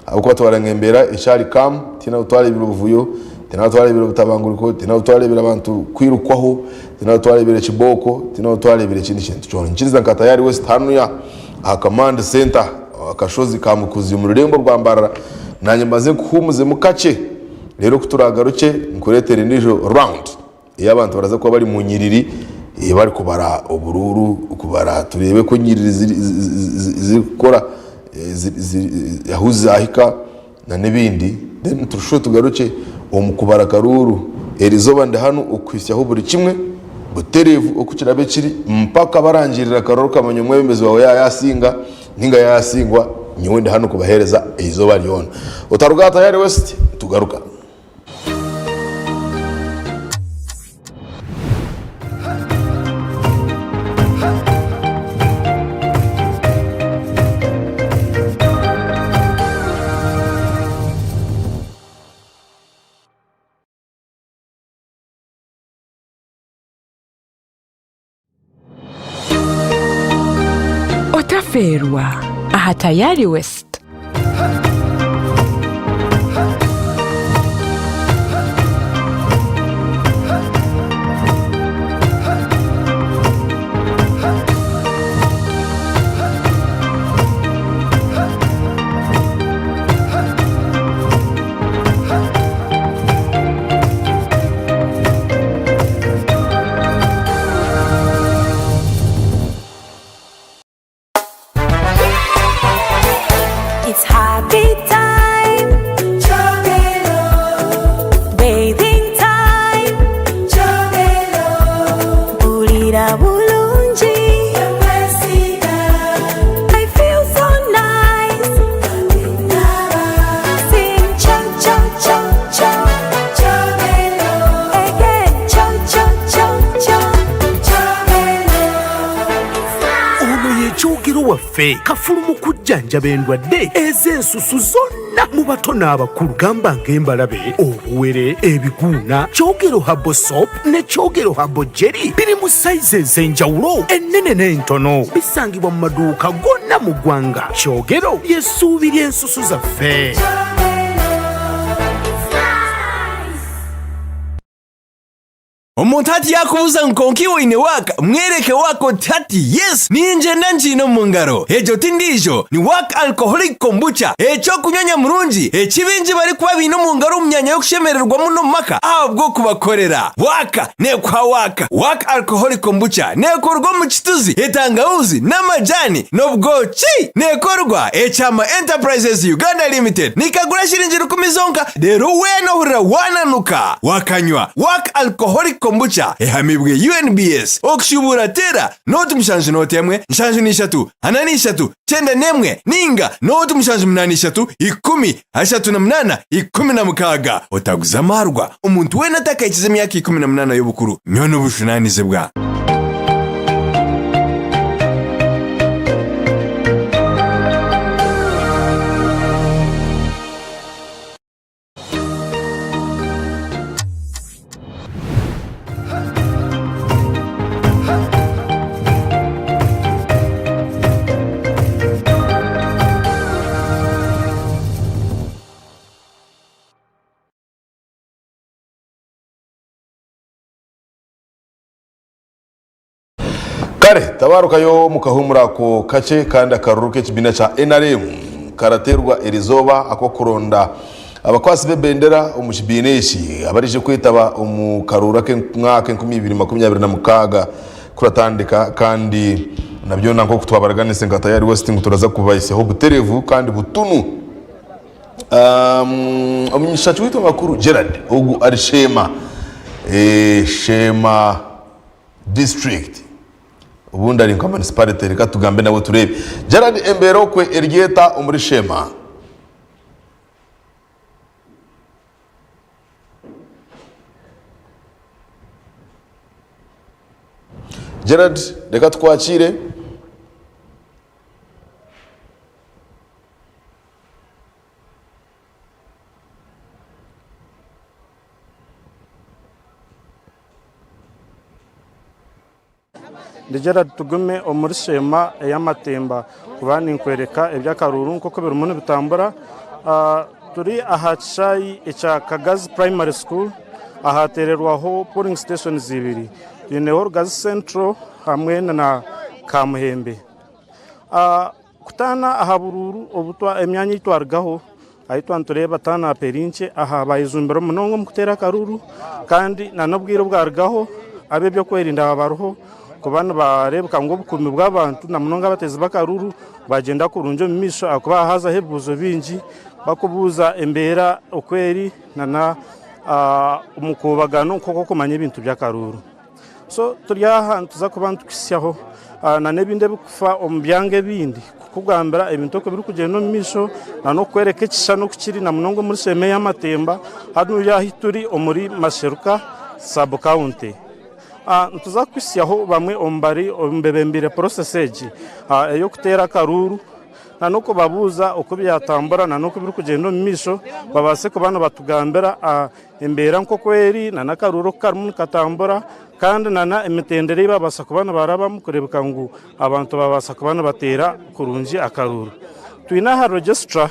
Ahabw'okuba twarenga embeera ekyari calm, tihaine ahu twareebire obuvuyo, tihaine ahu twareebire obutabanguriko, tihaine ahu twareebire abantu kwirukwaho, tihaine ahu twareebire ekibooko, tihaine ahu twareebire ekindi kintu kyona. Niinyikiriza nka Tayari West hanuya aha Command Centre, akashozi ka Mukuzi omu rurembo rwa Mbarara, naanye mbanze nkuhuumuzemu kakye, reero ku turaagarukye nkureetere endiijo round. Ei abantu baraza kuba bari mu nyiriri barikubara oburuuru kubara tureebe ku enyiriri zirikukora ahu zahika nana ebindi then turusheho tugarukye omu kubara akaruuru. Erizooba ndi hanu okuhitsyaho buri kimwe butereevu oku kiraabe kiri mpaka barangirira akaruuru okamanya omwebembezi waawe yaaba yaasinga ninga yaasingwa nyowe ndi hanu kubaheereza eizooba ryona. Otaruga aha Tayari West nitugaruka. Otafeerwa aha Tayari West. It's happy time. Bathing time. Mpurira bulungi. I feel so nice. Sing cho cho cho cho. Again cho cho cho cho. Ono ye Kyogero waffe kafulu mu kujjanjaba endwadde ez'ensusu zonna mu bato n'abakulu gamba ng'embalabe, obuwere, ebiguuna. Kyogero Herbal Soap ne Kyogero Herbal Jelly biri mu sayizi ez'enjawulo ennene n'entono. Bisangibwa mu maduuka gonna mu ggwanga. Kyogero ly'essuubi ly'ensusu zaffe. Omuntu hati yaakubuuza ngu kwonka iwe oine waaka, mwereke waaka oti hati yes ningyenda ngiine omu ngaro. Egyo ti ndiijo, ni Waaka Alcoholic Kombucha, eky'okunywa nyamurungi eki baingi barikuba baine omu ngaro omu myanya y'okushemererwamu n'omu maka ahabw'okubakorera. Waaka neekuha waaka. Waaka Alcoholic Kombucha neekorwa omu kituzi, etangahuuzi n'amajaani n'obwoki. Neekorwa Ekyama Enterprises Uganda Limited. Nikagura shiringi rukumi zonka reero weena ohurira waananuka wakanywa. Waaka Alcoholic Kombucha ehamibwe UNBS. Okushubuura teera nooti mushanju nooti emwe, nshanju n'ishatu, ana n'ishatu, kyenda n'emwe ninga nooti mushanju munaana ishatu, ikumi, ashatu na munaana, 16. Otaguza amaarwa omuntu weena atakahikize emyaka 18 y'obukuru. Nywa n'obujunaanizibwa. Kare tabarukayo omu kahuumuro ako kakye kandi akaruru k'ekibiina kya nrm karateerwa erizooba ak'okuronda abakwatsi b'ebendera omu kibiina eki abarije kwetaba omu karuuru ak'omwaka 2026 kuratandika kandi na byona nk'oku twabaraganise nka Tayari West ngu turaza kubahisyaho obutereevu kandi butunu. Omunyishaki waitu amakuru Gerald ogu ari Sheema, Sheema District obundi ari nka municipality reka tugambe nawe tureebe. Gerald embeera okwe eri eta omuri Sheema? Gerald reka tukwakiire. Ndi Gerald Tugume omuri Sheema ey'amatemba kuba ninkworeka eby'akaruuru nk'oku birimu nibitambura. Turi aha kishaayi ekya Kagazi Primary School ahateererwaho polling stations ibiri. Twineho Rugazi Central hamwe na Kamuhembe. Kutaana aha buruuru obu emyanya ei twarugaho, ahu twaba nitureeba taanapu eri nkye aha bayejumbire munonga omu kuteera akaruuru kandi n'obwire obwarugaho ab'ebyokwerinda baba bariho kuba nibareebeka ngu obukuumi bw'abantu na munonga abateezi b'akaruuru baagyenda kurungi omu maisho ahakuba haazaho ebibuuzo bingi barikubuuza embeera oku eri nana omukuubagano nk'okumanya ebintu by'akaruuru. So turi aha nituza kuba nitukuhitsyaho nana ebindi ebirikufa omu byanga ebindi kukugambira ebintu oku birikugyenda omu maisho nana okukworeka ekishushani oku kiri na munonga omuri Sheema ey'amatemba hanuya ahu turi omuri Masheruka sub county. Nituza kukuhitsyaho bamwe omu bari omu bebembeire process egi ey'okuteera akaruuru. na n'okubabuuza oku byatambura na n'oku birikugyenda omu maisho babaase kuba nibatugambira embeera nk'oku eri na n'akaruuru oku karimu nikatambura kandi na emitendera ei babaasa kuba nibarabamu kureebeka ngu abantu babaasa kuba nibateera kurungi akaruuru. Twine aha registra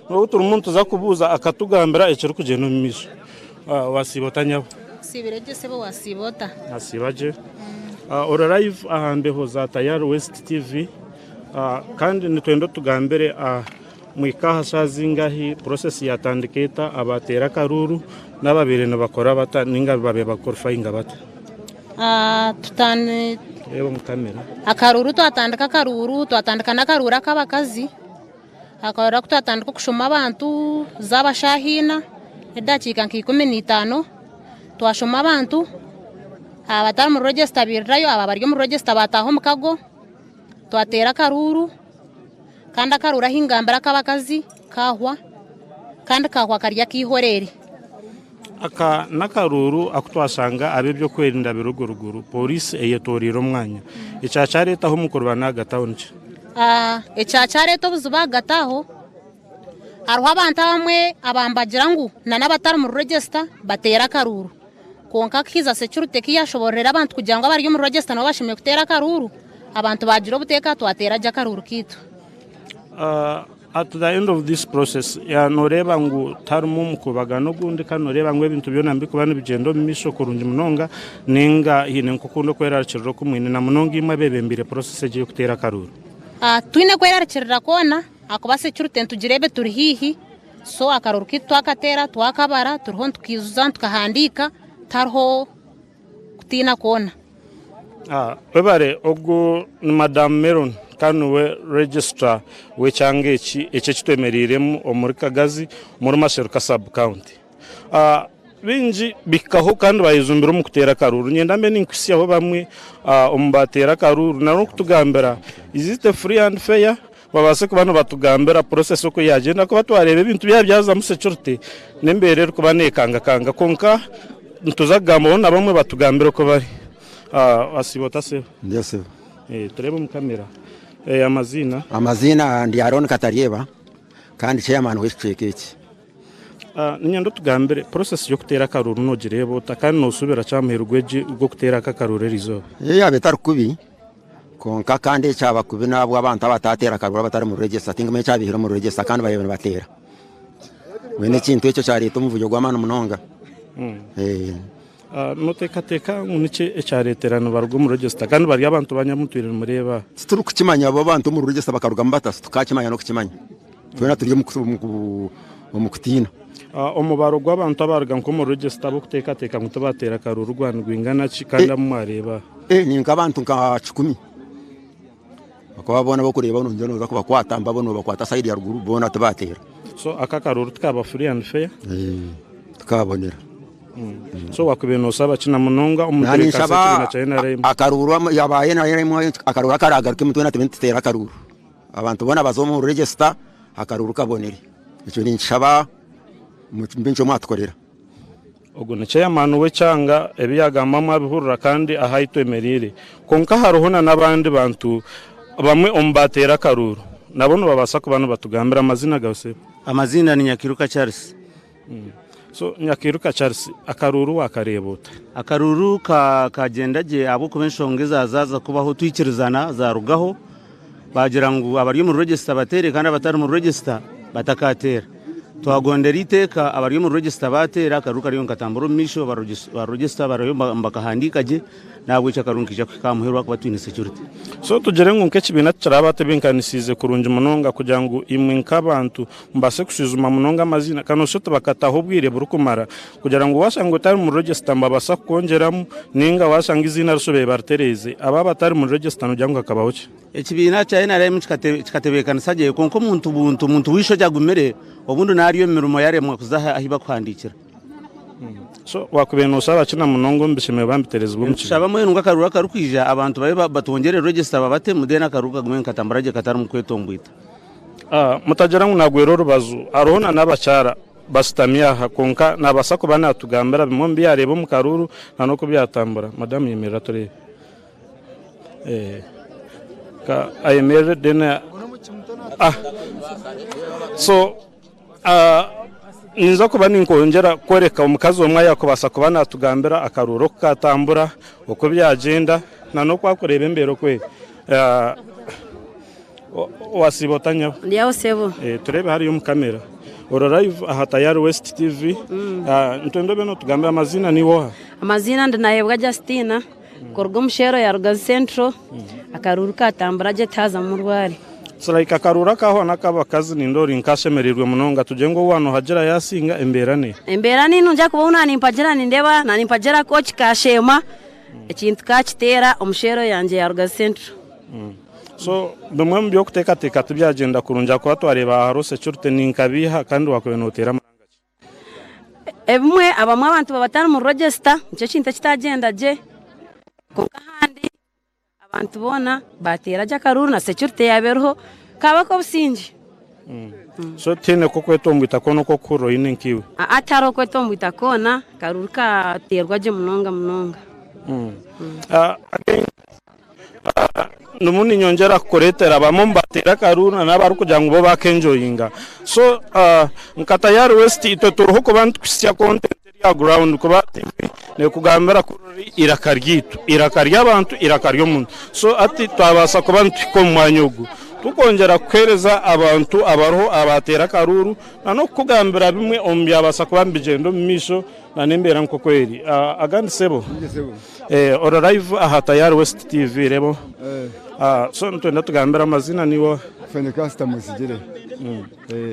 ou turimu nituza kubuuza akatugambira ekirikugyenda omu maisho. Wasiiba ota nyabo? Nsiibire gye sebo wasiiba ota? Nasiiba gye. Ori live aha mbeho za Tayari West TV. Kandi nitwenda otugambire mwika aha shaaha zingahi, process yatandika eta, abateera akaruuru n'ababaire nibakora bata ninga babaire nibaqualifyinga bata? Reeba omu camera. Akaruuru twatandika akaruuru, twatandika n'akaruuru ak'abakazi, akaruuru aku twatandika okushoma abantu zaaba shaaha ina n'edakiika nka 15, twashoma abantu, abatari omu register bairirayo, abari omu register baataaha omu kago. Twateera akaruuru kandi akaruuru ahu ngambira ak'abakazi kaahwa kandi kaahwa kari ak'eihoreere. Aka n'akaruuru aku twashanga ab'eby'okwerinda biruguruguru pooriisi eyetoreire omwanya. Ekya kyareetaho omu kurwana ahagati aho niki? Ekya kyareeta obuzibu ahagati aho, hariho abantu abamwe abambagira ngu n'abatari mu register bateera akaruuru. Kwonka Kiiza security ku yashobororera abantu kugira ngu abari omu register nabo bashemereire kuteera akaruuru, abantu baagira obuteeka twateera gye akaruuru kaitu. At the end of this process noreeba ngu tiharimu mukubagano ogundi kandi noreeba ngu ebintu byona nibikuba nibigyenda omu maisho kurungi munonga ninga haine nk'okundi okwerarikirira oku mwine na munonga imwe abebembeire process egi ey'okuteera akaruuru? Twine kwerarikirira kwona ahakuba security nitugireeba eturi haihi. So akaruuru kaitu twakateera, twakabara, turiho nitukaijuza nitukahandiika, tihariho kutiina kwona. Webare, ogu ni Madam Meron kandi niwe Registrar w'ekyanga eki eki ekitwemereiremu omuri Kagazi omuri Masheruka Sub County. Baingi bihikaho kandi bayejumbira omu kuteera akaruuru. Niinyenda mbe ninkuhitsyaho bamwe omu bateera akaruuru na n'okutugambira is it a free and fair? Babaase kuba nibatugambira process oku yaagyenda ahakuba twareeba ebintu byaba byazamu security n'embeera erikuba neekangakanga kwonka nituza kugambaho na bamwe batugambire oku bari. Wasiiba ota sebo? Ndiyo sebo. Tureebe omu kamera. Amaziina? Amaziina ndi Arooni Kataryeba kandi chairman w'ekicweka eki. Niinyenda otugambire process y'okuteera akaruuru noogireeba ota kandi noosubira ki aha muheru gw'okuteera aka akaruuru eriizooba? Yaaba etari kubi kwonka kandi ekyaba kubi n'abu abantu abatateera akaruuru abatari mu register tinkumanya ekyabaihire omu register kandi bariyo nibateera. Mbwenu ekintu ekyo kyareeta omuvuyo gw'amaani munonga. Noteekateeka ngu niki ekyareetera nibaruga omu register kandi bari abantu banyamutwire nimureeba aha? Titurikukimanya abo abantu omu register bakarugamu bata titukakimanya n'okukimanya. Twena turi omu kutiina. Omubaro gw'abantu abaruga nk'omu register abarikuteekateeka ngu tibateera karuuru gwaba nigwingana ki kandi abu mwareeba aha? Ni nk'abantu nka kikumi. Ahakuba boona abu orikureeba noija nooza kubakwata mbabo noobakwata sayidi ya ruguru boona tibateera. So aka akaruuru tikaba free and fair? Tikabonera. So wakubaire noosaba ki na munonga omu ntebeekanisa y'ekibiina kya NRM? Akaruuru aba NRM akaruuru akaragarukemu twena tube nituteera akaruuru. Abantu boona baze omu register akaruuru kabonere. Ekyo ninkishaba mube nikyo mwatukorera. Ogu ni chairman w'ekyanga, ebi yagamba mwabihurira kandi ahu ahi twemereire. Kwonka hariho na n'abandi bantu bamwe omu bateera akaruuru nabo nibabaasa kuba nibatugambira amaziina gawe sebo. Amaziina ni Nyakiruka Charles. So Nyakiruka Charles, akaruuru wakareeba ota? Akaruuru kagyenda gye ahabw'okuba enshonga ezaaza kubaho twikirizana zaarugaho. Baagira ngu abari omu register bateere kandi abatari mu register batakateera. Twagondera eiteeka abari omu register baateera akaruru kariyo nikatambura omu maisho aba register bariyo nibakahandiika gye n'ahabw'ekyo akaruru nikaija kuhika aha muheru ahakuba twine security. So tugire ngu nk'ekibiina tikirabatebenkanisiize kurungi munonga kugira ngu imwe nk'abantu mubaase kushwijuma munonga amaziina kandi noshusha oti bakataho obwire burikumara kugira ngu washanga otari mu register nibabaasa kukwongyeramu ninga washanga eiziina rishobeire baritereeze. Abo abatari mu register nogira ngu hakabaho ki? Ekibiina kya NRM kikatebeekanisa gye kwonka omuntu buntu omuntu w'eishokye agumire obundi naarya omu mirimo yaremwa kuza ahu barikuhandiikira. So wakubaire noshaba ki na munonga omu bishemero bambiterezibwe omu kibiina? Nitushaba mbwenu ngu akaruru akarikwija abantu babe batwongyere register babatemu then akaruru kagume nikatambura gye katarimu kwetombwita. Mutagira ngu nagwera orubaju, hariho na n'abakyara bashutami aha kwonka nabaasa kuba natugambira bimwe omu bi yareeba omu karuuru na n'oku byatambura. Madamu yemerera tureebe. Ka ayemerere then ah so ninza kuba ninkwongyera kworeka omukazi omwe ayakubaasa kuba natugambira akaruuru oku katambura, oku byagyenda na n'oku arikureeba embeera oku eri. Wasiiba ota nyabo? Ndi aho sebo. Tureebe hariya omu kamera. Ori live aha Tayari West TV. Nitwenda obe notugambira amaziina niiwe oha? Amaziina ndi Nayebwa Justina kuruga omu Sheero ya Rugazi Central. Akaruuru katambura gye tihazamu murware. It's like akaruuru akahwa n'akabakazi ninda ori nkashemereirwe munonga tugire ngu owa nohagira yasinga embeera ne. Embeera ni nungi ahakuba ou nanimpagira nindeeba nanimpagira kooki kasheema ekintu kakiteera omu Sheero yangye ya Rugazi Central. So bimwe omu by'okuteekateeka tibyagyenda kurungi ahakuba twareeba hariho security ninkabiiha kandi wakubaire noteera amaranga ki? Ebimwe abamwe abantu baba batari mu register nikyo ekintu ekitagyenda gye kwonka ahandi abantu boona bateera gye akaruuru na security yaaba eriho kaaba ak'obusingye. So tihaine k'okwetombwita kwona oku orikuhurira oine nkaiwe? Aa tihariho kwetombwita kwona akaruuru kateerwa gye munonga munonga. Again Ndimu ninyongyera kukureetera bamwe omu bateera akaruuru na n'abarikugira ngu bo baakenjoyinga. So nka Tayari West itwe turiho kuba nitukuhitsya content eri aha ground kuba TV neekugambira ku riri eiraka ryaitu, eiraka ry'abantu, eiraka ry'omuntu. So hati twabaasa kuba nituhika omu mwanya ogu tukwongyera kuheereza abantu abariho abaateera akaruuru na n'okukugambira bimwe omu byabaasa kuba nibigyenda omu maisho na n'embeera nk'oku eri. Agandi sebo? Ori live aha Tayari West TV reeba. So nitwenda tugambire amaziina niiwe oha? Fenicasita Mwesigire.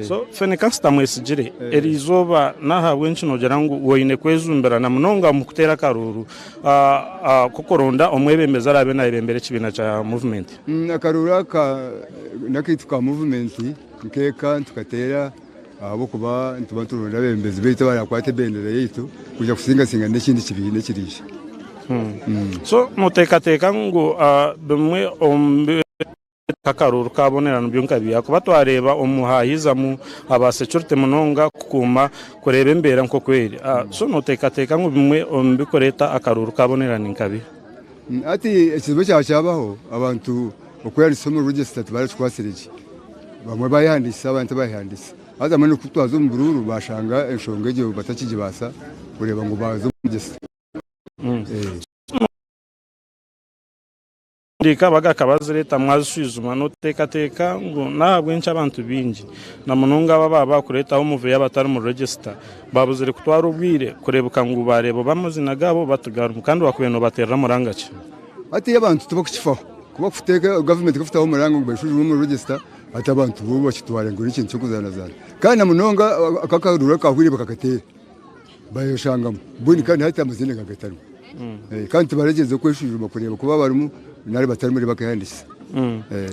So Fenicasita Mwesigire, eri izooba n'ahabw'enki noogira ngu oine kwejumbira na munonga omu kuteera akaruuru k'okuronda omwebembezi araabe naayebembera ekibiina kya Movement? Akaruuru aka n'akaitu ka Movement nk'eka nitukateera Ahabw'okuba nituba nituronda abeebembezi baitu abarakwata ebendera yaitu kwija kusingasinga n'ekindi kibiina ekiriija. So noteekateeka ngu bimwe omu bi akaruuru kabonera nibyo nka bi? Ahakuba twareeba omu haahizamu aba security munonga kukuuma kureeba embeera nk'oku eri. So noteekateeka ngu bimwe omu bikureeta akaruuru kabonera ni nka bi? Hati ekizibu ekyaba kyabaho abantu okwehandiikisa omu register tibarakikwatsire gye. Bamwe bayehandiikisa abandi tibayehandiikisa. Haza mbwenu ku twaza omu buruuru bashanga enshonga egyo batakigibaasa kureeba ngu baaza omu register. Bazihandiika bagaruka bazireeta mwazishwijuma nooteekateeka ngu n'ahabw'enki abantu baingi na munonga abo abaaba baakureetaho omuvuyo abatari mu register babuzire kutwara obwire kureebeka ngu baareeba oba amaziina gaabo oba tigarimu kandi waakubaire noobateerera muranga ki? Hatiiya abantu tibakukifaho ku bakuteeka gavumenti ekakutaho omuranga ngu baishwijumwe omu register hati abantu bo bakitwara ngu n'ekintu ky'okuzaanazaana kandi na munonga aka akaruuru akahwire bakakateera. Bayeshangamu mbwenu kandi hati amaziina ga gatarimu kandi tibaregyerize kweshwijuma kureeba kuba barimu nari batarimu reero bakehandiikisa.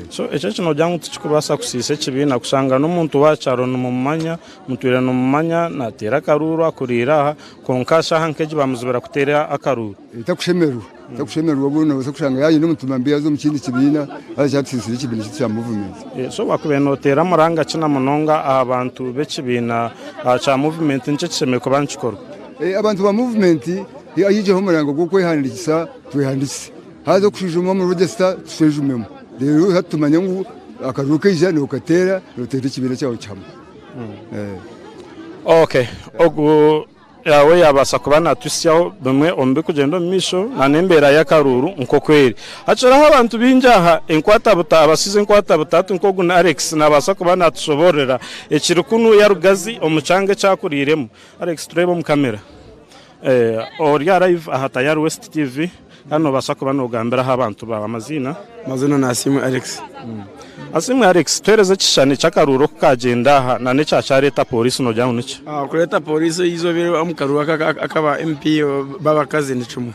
So ekyo eki noogira ngu tikikubaasa kusiisa ekibiina kushanga n'omuntu wa kyaro nimumumanya, mutwire nimumumanya naateera akaruuru akuriire aha kwonka shaaha nk'egi bamuzibira kuteera akaruuru. Takushemererwa, takushemererwa obwo noobaasa kushanga yaaba aine omutima mubi yaaza omu kindi kibiina haza kyatusiisire ekibiina kyaitu kya muvumenti. So wakubaire nooteera muranga ki na munonga aha bantu b'ekibiina kya muvumenti niki ekishemereire kuba nikikorwa? Abantu ba muvumenti haijeho omurango gw'okwehandiikisa twehandiikise, haaza okushwijuma omu register tushwijumemu reero hati tumanye ngu akaruuru kaija nookateera nooteera ekibiina kyawe kihamwe. Okay, ogu Yahwe yaabaasa kuba naatuhitsyaho bimwe omu birikugyenda omu maisho n'embeera y'akaruuru nk'oku eri. Hakiraho abantu baingi aha enkwatabuta abasiize enkwatabuta hati nk'ogu ni Alex naabaasa kuba naatushoboororera ekiri kunu ya Rugazi omu kyanga eki akuriiremu. Alex tureebe omu kamera. Ori aha live aha Tayari West TV Kandi nobaasa kuba nogambiraho abantu baawe amaziina. Amazina ni Asiimwe Alex. Asiimwe Alex, tuheereze ekishushani ky'akaruuru oku kagyenda aha na n'ekya kyareeta pooriisi nogira ngu niki? Okureeta pooriisi eizooba eri omu karuuru aka ak'aba MP b'abakazi ni kimwe.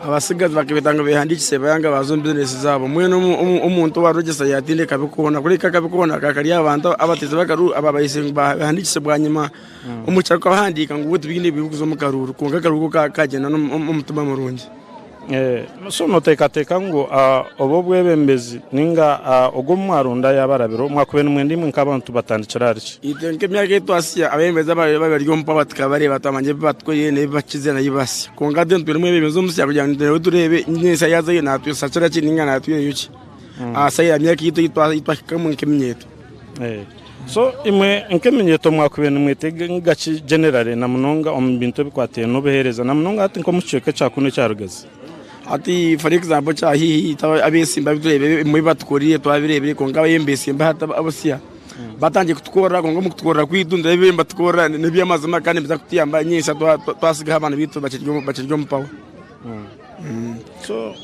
Abatsigazi bakabeeta ngu beehandiikise bayanga baaza omu bizinesi zaabo. Mbwenu omuntu owa register yaatinda ekabi koona kureka akabi koona kari aha bantu abateezi b'akaruuru ababahize ngu beehandiikise bwanyima. Omugisha gukabahandiika ngu bo tibaine ebirikuza omu karuuru kwonka akaruuru ko kagyenda n'omutima murungi. So noteekateeka ngu obu obwebembezi ninga ogu obu mwarunda yaaba arabire mwakubaire nimwenda imwe nk'abantu batandikire ahari ki? Itwe nk'emyaka ei twasya abebembezi abari omu power tukabareeba twamanya ebi batukoreire n'ebi bakize n'ebi basya kwonka hati nitwenda omwebembezi omusya kugira ngu nawe tureebe nyentsya yaazayo natusakira ki ninga natwihayo ki aha sayidi ya myaka yaitu ei twahikamu nk'eminyeeto. So imwe nk'eminyeeto mwakubaire nimwetenga ki generally na munonga omu bintu ebikwataine n'obuheereza na munonga hati nk'omu kicweka ekya kunu ekya Rugazi? Hati for example kya haihi itwe abesimba abu tureebire ebimwe ebi batukoreire twabireebire kwonka abesimba hati abasya batandikire kutukorera kwonka omu kutukorera kwaitu nitureeba ebi nibatukorera n'eby'amazima kandi nibiza kutuyamba nyentsya twasigaho abaana baitu bakiri omu power. So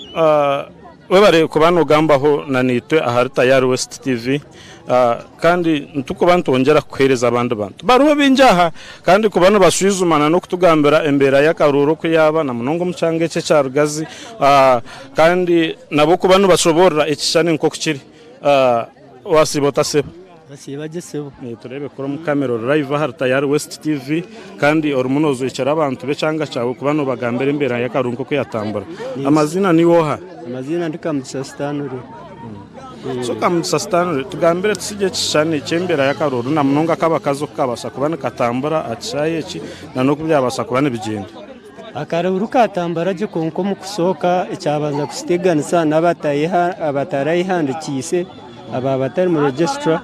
webare kuba nogambaho na naitwe ahari Tayari West TV kandi nitukuba nitwongyera kukuhereza abandi bantu. Bariho baingi aha kandi kuba nibashwijuma na n'okutugambira embeera y'akaruuru oku yaaba na munonga omu kyanga eki ekya Rugazi kandi nabo kuba nibashoboorora ekishushani nk'oku kiri. Wasiiba ota sebo? Nasiiba gye sebo. Tureebe kuri omu kamera ori live ahari Tayari West TV kandi orimu noozwekyera abantu b'ekyanga kyawe kuba noobagambira embeera y'akaruuru nk'oku yatambura. Amaziina niiwe oha? Amaziina ndi Kamugisha Stanley. So Kamugisha Stanley, tugambire tusigye ekishushani ky'embeera y'akaruuru na munonga ak'abakazi oku kabaasa kuba nikatambura aha kishaayi eki na n'oku byabaasa kuba nibigyenda. Akaruuru kaatambura gye kwonka omu kusooka ekyabanza kukiteganisa n'abatarayehandikiise abaaba batari mu registra.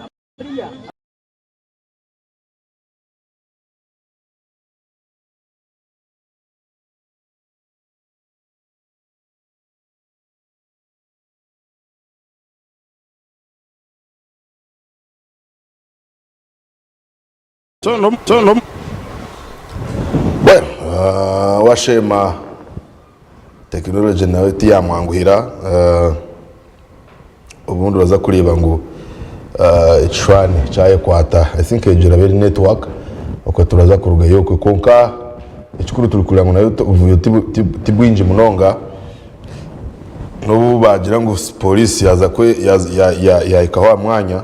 Well, washema tekinology nayo tiyamwanguhira obundi oraza kureeba ngu ekishushani kyayekwata I think egyo eraba eri network okwe turaza kurugayo okwe kwonka ekikuru turi kureeba ngu nayo obuvuyo ti bwingi munonga n'obu bagira ngu polisi yaaza yahikaho aha mwanya.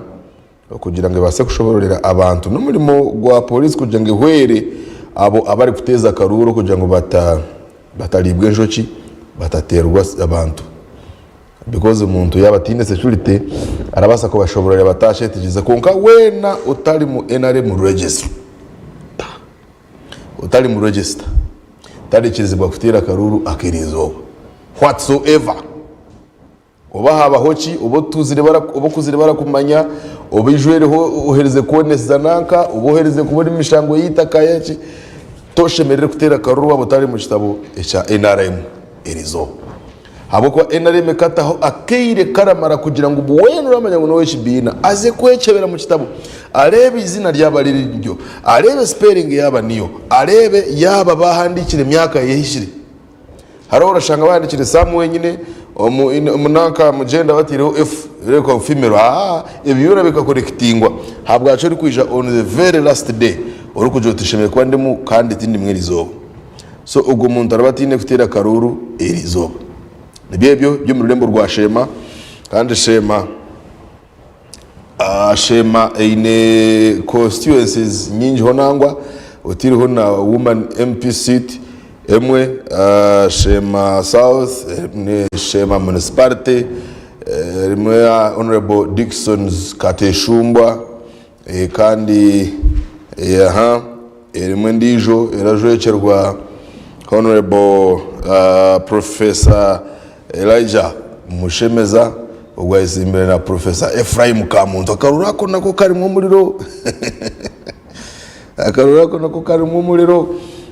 Okugira ngu ebaase kushoboororera abantu n'omurimo gwa pooriisi kugira ngu ehwere abo abarikuteeza akaruuru kugira ngu batariibwa enjoki, batateerwa abantu because omuntu yaaba ataine security arabaasa kubashoboororera bataasheetegyereza kwonka weena otari mu NRM register otari mu register tarikirizibwa kuteera akaruuru ak'eriizooba whatsoever. Oba haabaho ki, oba otuzire oba okuzire barakumanya, oba ijwereho oherize kwonesa nanka, oba oherize kuba ori omu mishango y'eitaka y'eki, toshemereire kuteera akaruru waaba otari omu kitabo ekya nrm erizooba. Ahabw'okuba NRM ekataho akaire karamara kugira ngu weena oramanya ngu n'ow'ekibiina aze kwekyebera mu kitabo areebe eiziina ryaba riri ryo, areebe spelling yaaba niyo, areebe yaaba baahandiikire emyaka ye ehikire. Hariho orashanga bahandikire Sam wenyine omu omu nanka omu gender bataireho F ereebeka ngu female haa ebi byona bikakorekitingwa habwaki orikwija on the very last day orikugira oti nshemereire kuba ndimu kandi tindimu erizooba. So ogwo muntu araba ataine kuteera akaruuru erizooba. Nibyo ebyo by'omu rurembo rwa Sheema kandi Sheema Sheema eine constituencies nyingiho nangwa otaireho na woman MP seat emwe, Sheema South, Sheema municipality erimu eya Honourable Dickson Kateshumbwa kandi erimu endiijo erajwekyerwa Honourable Professor Elijah Mushemeza ogwo ayetsimbire na Professor Ephraim Kamuntu. Akaruru ako nako karimu omuriro akaruru ako nako karimu omuriro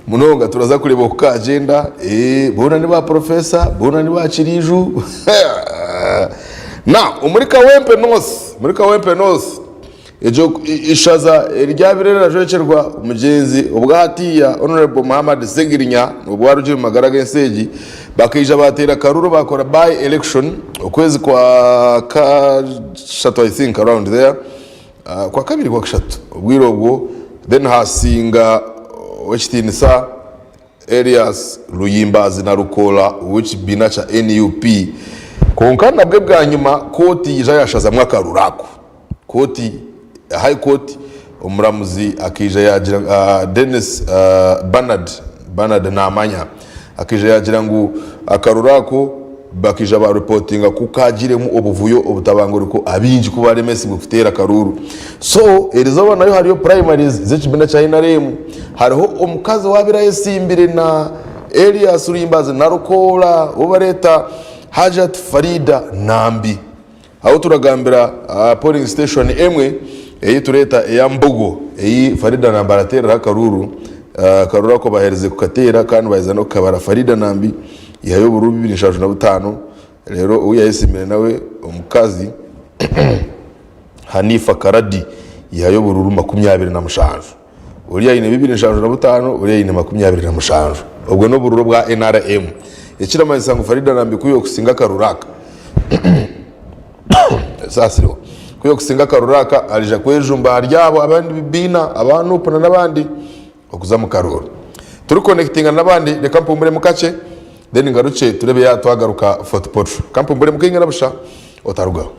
munonga turaza kureeba oku kagyenda boona ni ba Professor boona ni ba kiriiju Now omuri Kawempe North omuri Kawempe North Egyo ishaza eryabire rirajwekyerwa omugyenzi obwa hatiiya Honourable Muhammad Ssegirinya obwo arugire omu magara g'ensi egi bakaija bateera akaruru bakora by election okwezi kwa kashatu I think around there kwakabiri kwakashatu obwire obwo then hasinga ow'ekitiinisa Erias Luyimbazi Nalukoola ow'ekibiina kya NUP kwonka nabwe bwanyima kooti yaija yashazamu akaruru ako. Kooti, High Court, omuramuzi akaija yaagira Denis Bernard, Bernard Namanya akaija yaagira ngu akaruru ako bakaija ba reportinga ku kaagiremu obuvuyo obutabanguriko abaingi ku baremesibwe kuteera akaruuru. So erizooba nayo hariyo primaries z'ekibiina kya NRM hariho omukazi owaabaire ayesimbire na Elias Luyimbazi Nalukoola ou bareeta Hajat Farida Nambi. Ahu turagambira aha polling station emwe ei tureeta eya Mbogo ei Farida Nambi arateereraho akaruuru. Akaruuru ako baherize kukateera kandi baheza n'okukabara Farida Nambi yaihayo oburuuru 275 reero ou yayesimire nawe omukazi Hanifa Karadi yaihayo oburuuru 27. Oriya aine 275 oriya aine 27. Obwo n'oburuuru obwa NRM. Ekiramanyisa ngu Farida Nambi ku yookusinga akaruuru aka Saasirwa. Ku yookusinga akaruuru aka arija kwejumba ahari abo abandi bibiina aba Nup na n'abandi okuza omu karuuru. Turikukonekitinga n'abandi reka mpumuremu kakye then ngarukye tureebe yaaba twagaruka Fort Portal. Ka mpumuremu kaingana busha otarugaho.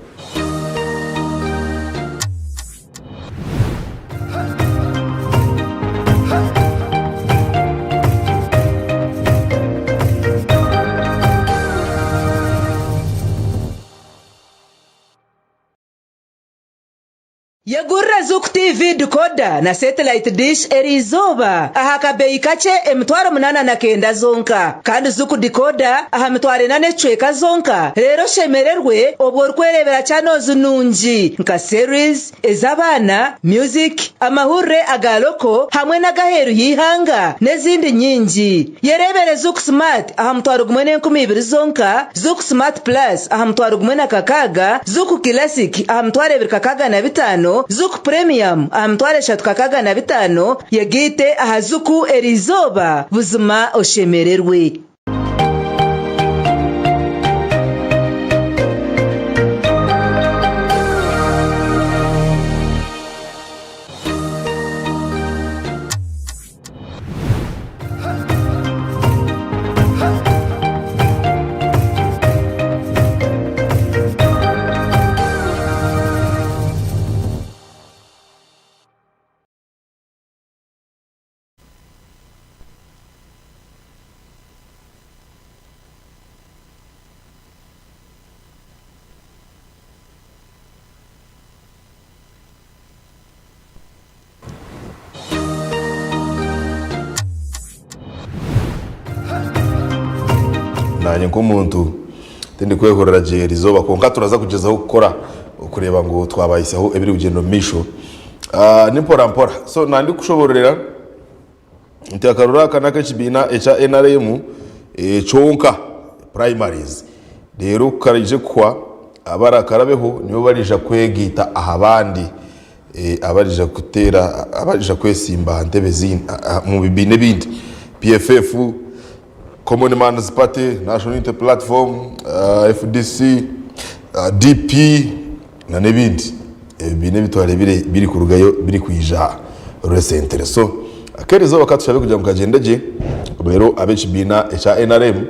Yegurire Zuku TV decoder na satellite dish eriizooba aha kabeeyi kakye 809 zonka. Kandi Zuku decoder aha mitwaro ena n'ekicweka zonka reero oshemererwe obwo orikwereebera channels nungi nka series, ez'abaana, music, amahurire aga loko hamwe n'agaheeru y'eihanga n'ezindi nyingi. Yereebere Zuku Smart aha mutwaro gumwe n'enkumi ibiri zonka, Zuku Smart Plus aha mutwaro gumwe na kakaaga, Zuku Classic aha mitwaro ebiri kakaaga na bitaano, Zuku Premium aha mitwaro eshatu kakaaga na bitaano, yegaite aha Zuku eriizooba buzima oshemererwe. Naanye nk'omuntu tindikwehurira gye erizooba kwonka turaza kugyezaho kukora okureeba ngu twabahisaho ebiri kugyenda omu maisho. Ni mpora mpora. So nandikushobororera nti akaruru aka n'akekibiina ekya NRM kyonka primaries. Reero ku karaije kuhwa, abarakarabeho nibo bariija kwegaita aha bandi abariija kuteera, abariija kwesimba aha ntebe ezindi, omu bibiina ebindi, PFF, Common Man's Party, National Unity Platform, FDC, DP n'ebindi. Ebibiina ebi twareebire birikurugayo birikwija recently. So ak'erizooba katushabe kugira ngu kagyende gye reero ab'ekibiina ekya NRM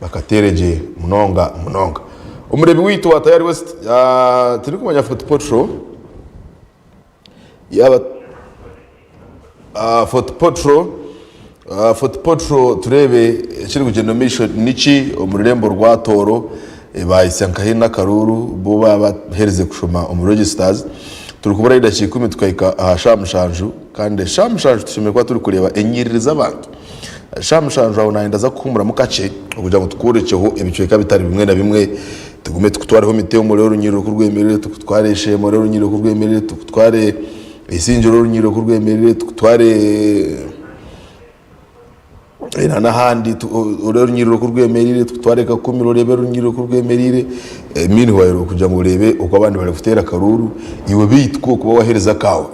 bakateere gye munonga munonga. Omureebi waitu wa Tayari West tirikumanya Fort Portal yaaba Fort Portal, Fort Portal tureebe ekirikugyenda omu maisho niki omu rurembo rwa Tooro baahitsya nka haihi n'akaruuru bo baaba baherize kushoma omu registers. Turikuburayo edakiika ikumi tukahika aha shaaha mushanju kandi eshaaha mushanju tushemereire kuba turikureeba enyiriri z'abantu. Shaaha mushanju aho naanye ndaza kuhuumuramu kakye okugira ngu tukworekyeho ebicweka bitari bimwe na bimwe tugume tukutwareho Miteyo orebe orunyiriri oku rwemereire, tukutware Sheema orebe orunyiriri oku rwemereire, tukutware Isingiro orunyiriri oku rwemereire, tukutware n'ahandi orebe orunyiriri oku rwemereire, tukutware Kakumiro orebe orunyiriri oku rwemereire, meanwhile kugira ngu oreebe oku abandi barikuteera akaruuru, iwe beitu ku orikuba waheereza akaawe,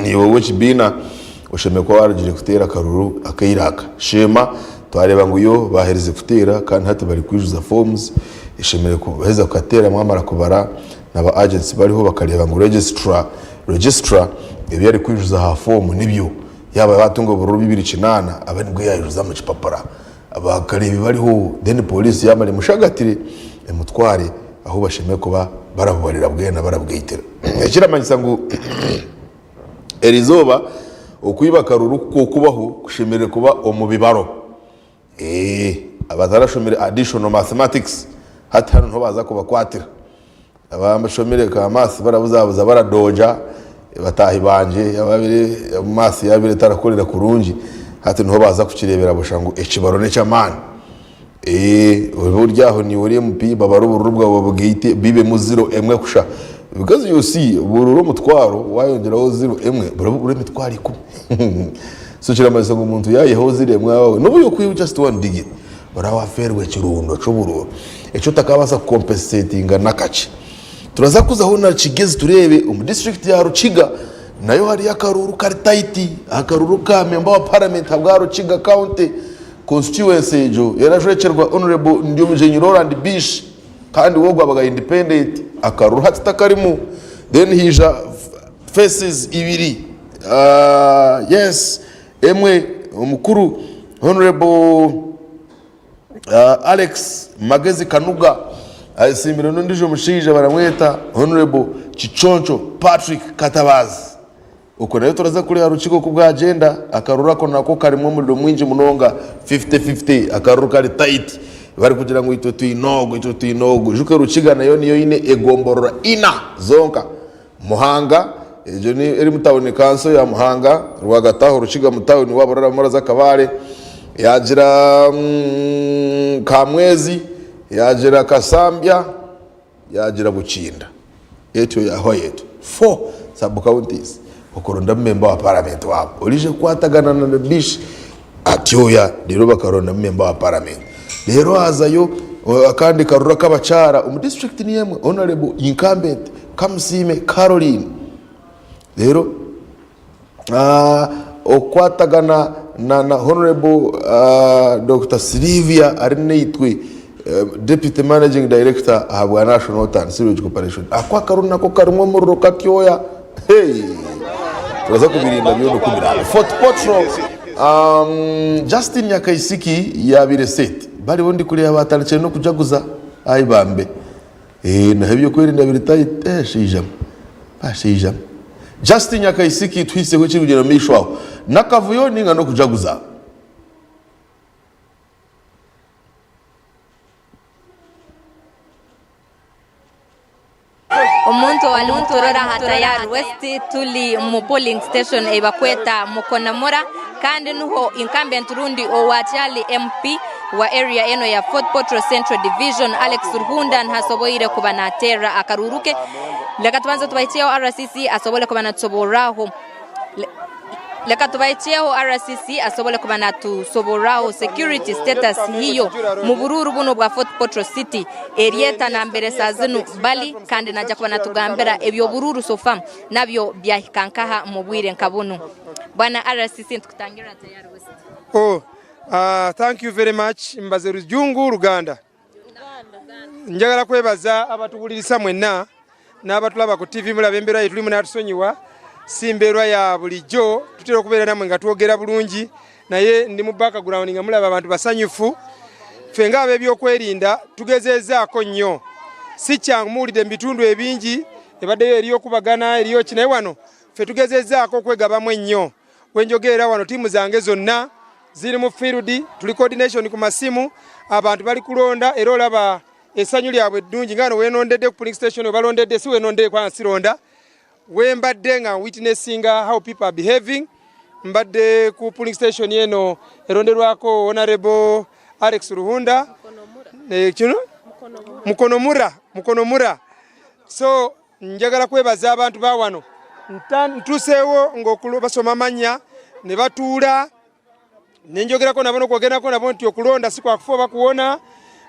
iwe ow'ekibiina oshemereire kuba warugire kuteera akaruuru akaire aka. Sheema twareeba ngu yo baaherize kuteera kandi hati barikwijuza forms, eshemereire kuheza kukateera mwamara kubara naba agents bariho bakareeba ngu registrar registrar ebi arikwijuza aha form nibyo yaaba yatunga obururu 28 abe nibwo yayijuza omu kipapura bakareeba ebibariho then police yamara emushagatire emutware ahu bashemereire kuba barabubarira bwena barabwitira ekiramanyisa ngu erizooba okwiba akaruru kukubaho kushemereire kuba omu bibaro. Eeh abatarashomire additional mathematics hati hanu niho baza kubakwatira. Abashomire ka maths barabuzabuza baradooja bataahi bangye ababire maths yabire etarakorera kurungi hati niho baza kukirebera busha ngu ekibaro nekyamaani. Eeh obe ori aho niiwe ori MP babare obururu bwawe babugaite bibemu ziro emwe kusha because you see obururu omutwaro wayongyeraho ziro emwe buraba buri emitwaro ikumi. So kiramanyisa ngu omuntu yayihaho ziro emwe aho nobu yokwihaho just one digit oraba waferwa ekirundo ky'obururu eki otakabaasa ku compensatinga nakakye. Turaza kuzaho na Kigezi tureebe omu district ya Rukiga nayo hariyo akaruuru kari tight, akaruuru ka member wa parliament ahabwa Rukiga county constituency egyo erajwekyerwa Honourable Ndyomugyenyi Roland Bish kandi we ogwo abaga independent akaruuru hati takarimu then haija faces ibiri Yes emwe omukuru Honourable Alex Magezi Kanuga ayesimbire n'ondiijo mushaija baramweta Honourable Kiconco Patrick Katabaazi. Okwo nayo turaza kureeba rukiga oku bwagyenda, akaruru ako nako karimu omuriro mwingi munonga 50-50 akaruru kari tight barikugira ngu itwe twine ogu itwe twine ogu. Ijuka Rukiga nayo niyo eine egomborora ina zonka. Muhanga, egyo ni eri mu tawuni kanso ya Muhanga rwagati aho Rukiga mu tawuni waaba orarabamu oraza Kabale, yaagira Kamwezi, yaagira Kasambya, yaagira Bukinda. Etyo yaahwayo etyo. Four sub counties okurondamu memba wa paramenti waabo oraije kukwatagana na Bish atyoya reero bakarondamu memba wa paramenti. Reero haazayo akandi karuru ak'abakyara omu disiturikiti niyo emwe Honourable incumbent Kamusiime Caroline. Reero okukwatagana na Honourable Dokita Sylvia Arinaitwe Deputy Managing Director ahabwa National Water and Sewage Corporation. Ako akaruru nako karimu omuriro katyoya. Hey! Turaza kubirinda byona oku biraabe. Fort Portal, Justin Nyakaisiki yaabaire set. Bariho ndikureeba baatandikire n'okujaguza. Ai bambe. Eeh naho ebyokwerinda biri tight eh shaija mwe. Bashaija mwe. Justin Nyakaisiki tuhiseho ekirikugyenda omu maisho aho. N'akavuyo ninga n'okujaguza? Omuntu owari kuturora aha Tayari West turi omu polling station ei barikweta Mukonamura kandi niho incumbent rundi owakyari MP wa area enu eya Fort Portal Central Division Alex Ruhunda niho asoboire kuba nateera akaruuru ke. Reka tubanze tubahikyeho RCC asobole kuba natusoborraho. Leka tubahikyeho RCC asobole kuba natusoborraho security status hiyo mu buruuru bunu obwa Fort Portal City eryeta nambere saa zinu bali kandi naija kuba natugambira eby'oburuuru so far nabyo byahika nkaha mu bwire nka bunu. Bwana RCC nitukutangirira Tayari West. Oh, uh, thank you very much mbaze Rujungu Ruganda. Njagala kwebaza abatuwulirisa mwenna n'abatulaba ku TV mulaba embeera ye tulimu n'atusonyiwa si mbeerwa ya bulijjo tutera okubeera namwe nga twogera bulungi naye ndi mu background nga mulaba abantu basanyufu ffe nga ab'ebyokwerinda tugezezaako nnyo si kyangu muwulidde mu bitundu ebingi ebaddeyo eriyo okubagana eriyo ki naye wano ffe tugezezaako okwegabamu ennyo wenjogerera wano tiimu zange zonna ziri mu field tuli coordination ku masimu abantu bali kulonda era olaba essanyu lyabwe eddungi nga wano wenondedde ku polling station webalondedde si wenondedde kubanga sironda wembadde nga witnessinga how people are behaving mbadde ku polling station eno eronderwako honorable Alex Ruhunda eh, kino mukonomura mukonomura so Njagala kwebaza abantu ba wano ntuuseewo ng'obasoma amannya ne batuula ne njogerako nabo n'okwogerako nabo nti okulonda si kwa kufa oba kuwona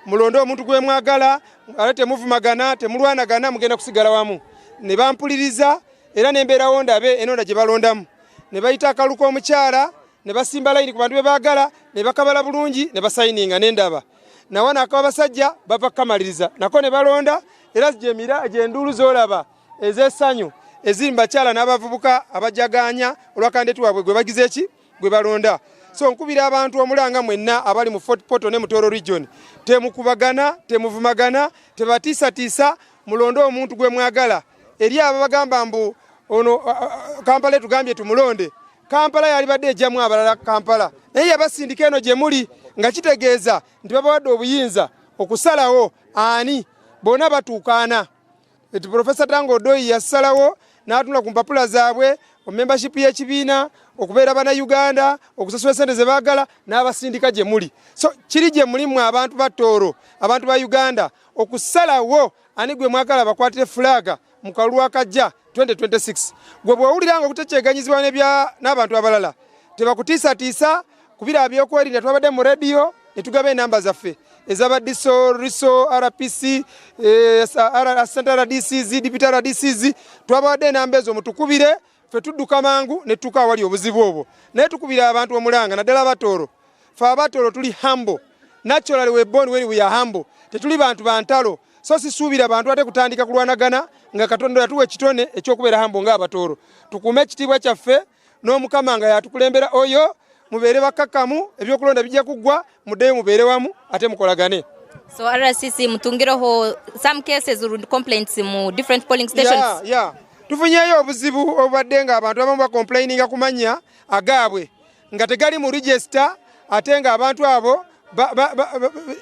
mulonde omuntu gwe mwagala ate temuvumagana temulwanagana mugenda kusigala wamu ne bampuliriza era ne mbeerawo ndabe enonda gye balondamu ne bayita akalu k'omukyala ne basimba layini ku bantu be baagala ne bakabala bulungi ne basayininga ne ndaba nawano akabasajja bava kukamaliriza nako ne balonda era gyemira gyenduulu zolaba ez'essanyu eziri mu bakyala n'abavubuka abajaganya olwa kandidate waabwe gwe bagize eki gwe balonda so nkubira abantu omulanga mwenna abali mu Fort Portal ne Mutooro region temukubagana temuvumagana tebatiisatiisa mulonde omuntu gwe mwagala eri abo bagamba mbu ono Kampala etugambye tumulonde Kampala yalibadde ejjamu abalala Kampala naye yabasindika eno gye muli nga kitegeeza nti babawadde obuyinza okusalawo ani bona batuukaana eti Profesa Tanga Odoi yasalawo n'atunula ku mpapula zaabwe membership y'ekibiina okubeera bannayuganda okusasula sente ze baagala n'abasindika gye muli so kiri gye muli mwe abantu ba Tooro abantu ba Uganda okusalawo ani gwe mwagala bakwatire fulaaga mu kalulu akajja 2026 gwe bw'owulira nga okutekyeganyizibwa n'abantu abalala tebakutiisatiisa ku biro abyokwerinda twabadde mu rediyo ne tugaba enamba zaffe ezaba diso riso rpc eh, center rdcs deputy rdcs twabawadde enamba ezo mutukubire ffe tudduka mangu ne tutuuka awali obuzibu obwo naye tukubira abantu omulanga naddala abatooro fe abatooro tuli humble naturally we born when we are humble tetuli bantu bantalo so sisuubira bantu ate kutandika kulwanagana nga katonda yatuwa ekitone ekyokubeera humble nga abatooro tukuume ekitiibwa kyaffe n'omukama nga yatukulembera oyo mubeere bakkakkamu ebyokulonda bijja kuggwa muddeyo mubeere wamu ate mukolagane So RCC mutungireho some cases or complaints mu different polling stations. Yeah, yeah. Tufunyeyo obuzibu obubadde nga abantu abamu bakomplaininga ku mannya agaabwe nga tegali mu register ate nga abantu abo ba, ba, ba,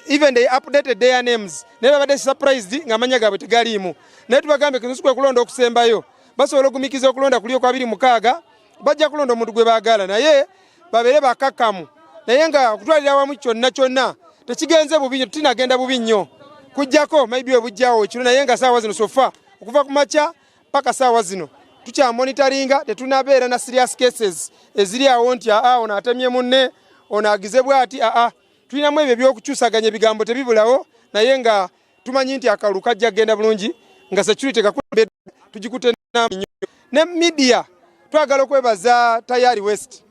even they updated their names naye babadde surprised nga amannya gaabwe tegaliimu naye tubagambye kwe kulonda okusembayo basobola okugumikiza okulonda kuli okwa 26 bajja kulonda omuntu gwe baagala naye babeere bakakkamu naye nga okutwalira awamu kyonna kyonna tekigenze bubi nnyo tinagenda bubi nnyo kujjako maybe webujjawo ekiro naye nga saawa zino sofa okuva ku makya paka saawa zino tukyamonitaringa tetunabeera na serious cases eziri awo nti aa ono atemye munne ono agize bwati aa tulinamu ebyo ebyokukyusaganya ebigambo tebibulawo naye nga tumanyi nti akalulu kajja kugenda bulungi nga security kakulembedde tugikute nnyo ne media twagala okwebaza Tayari West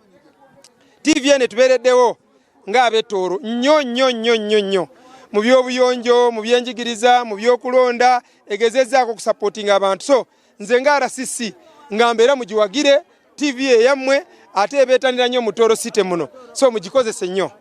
TV eno etubeereddewo ng'ab'ettooro nnyo nnyo nnyo nnyo nnyo mu by'obuyonjo mu byenjigiriza mu by'okulonda egezezzaako okusapootinga abantu so nze nga RCC nga mbeera mugiwagire TV eyammwe ate ebeetanira nnyo mu Tooro City muno so mugikozese nnyo.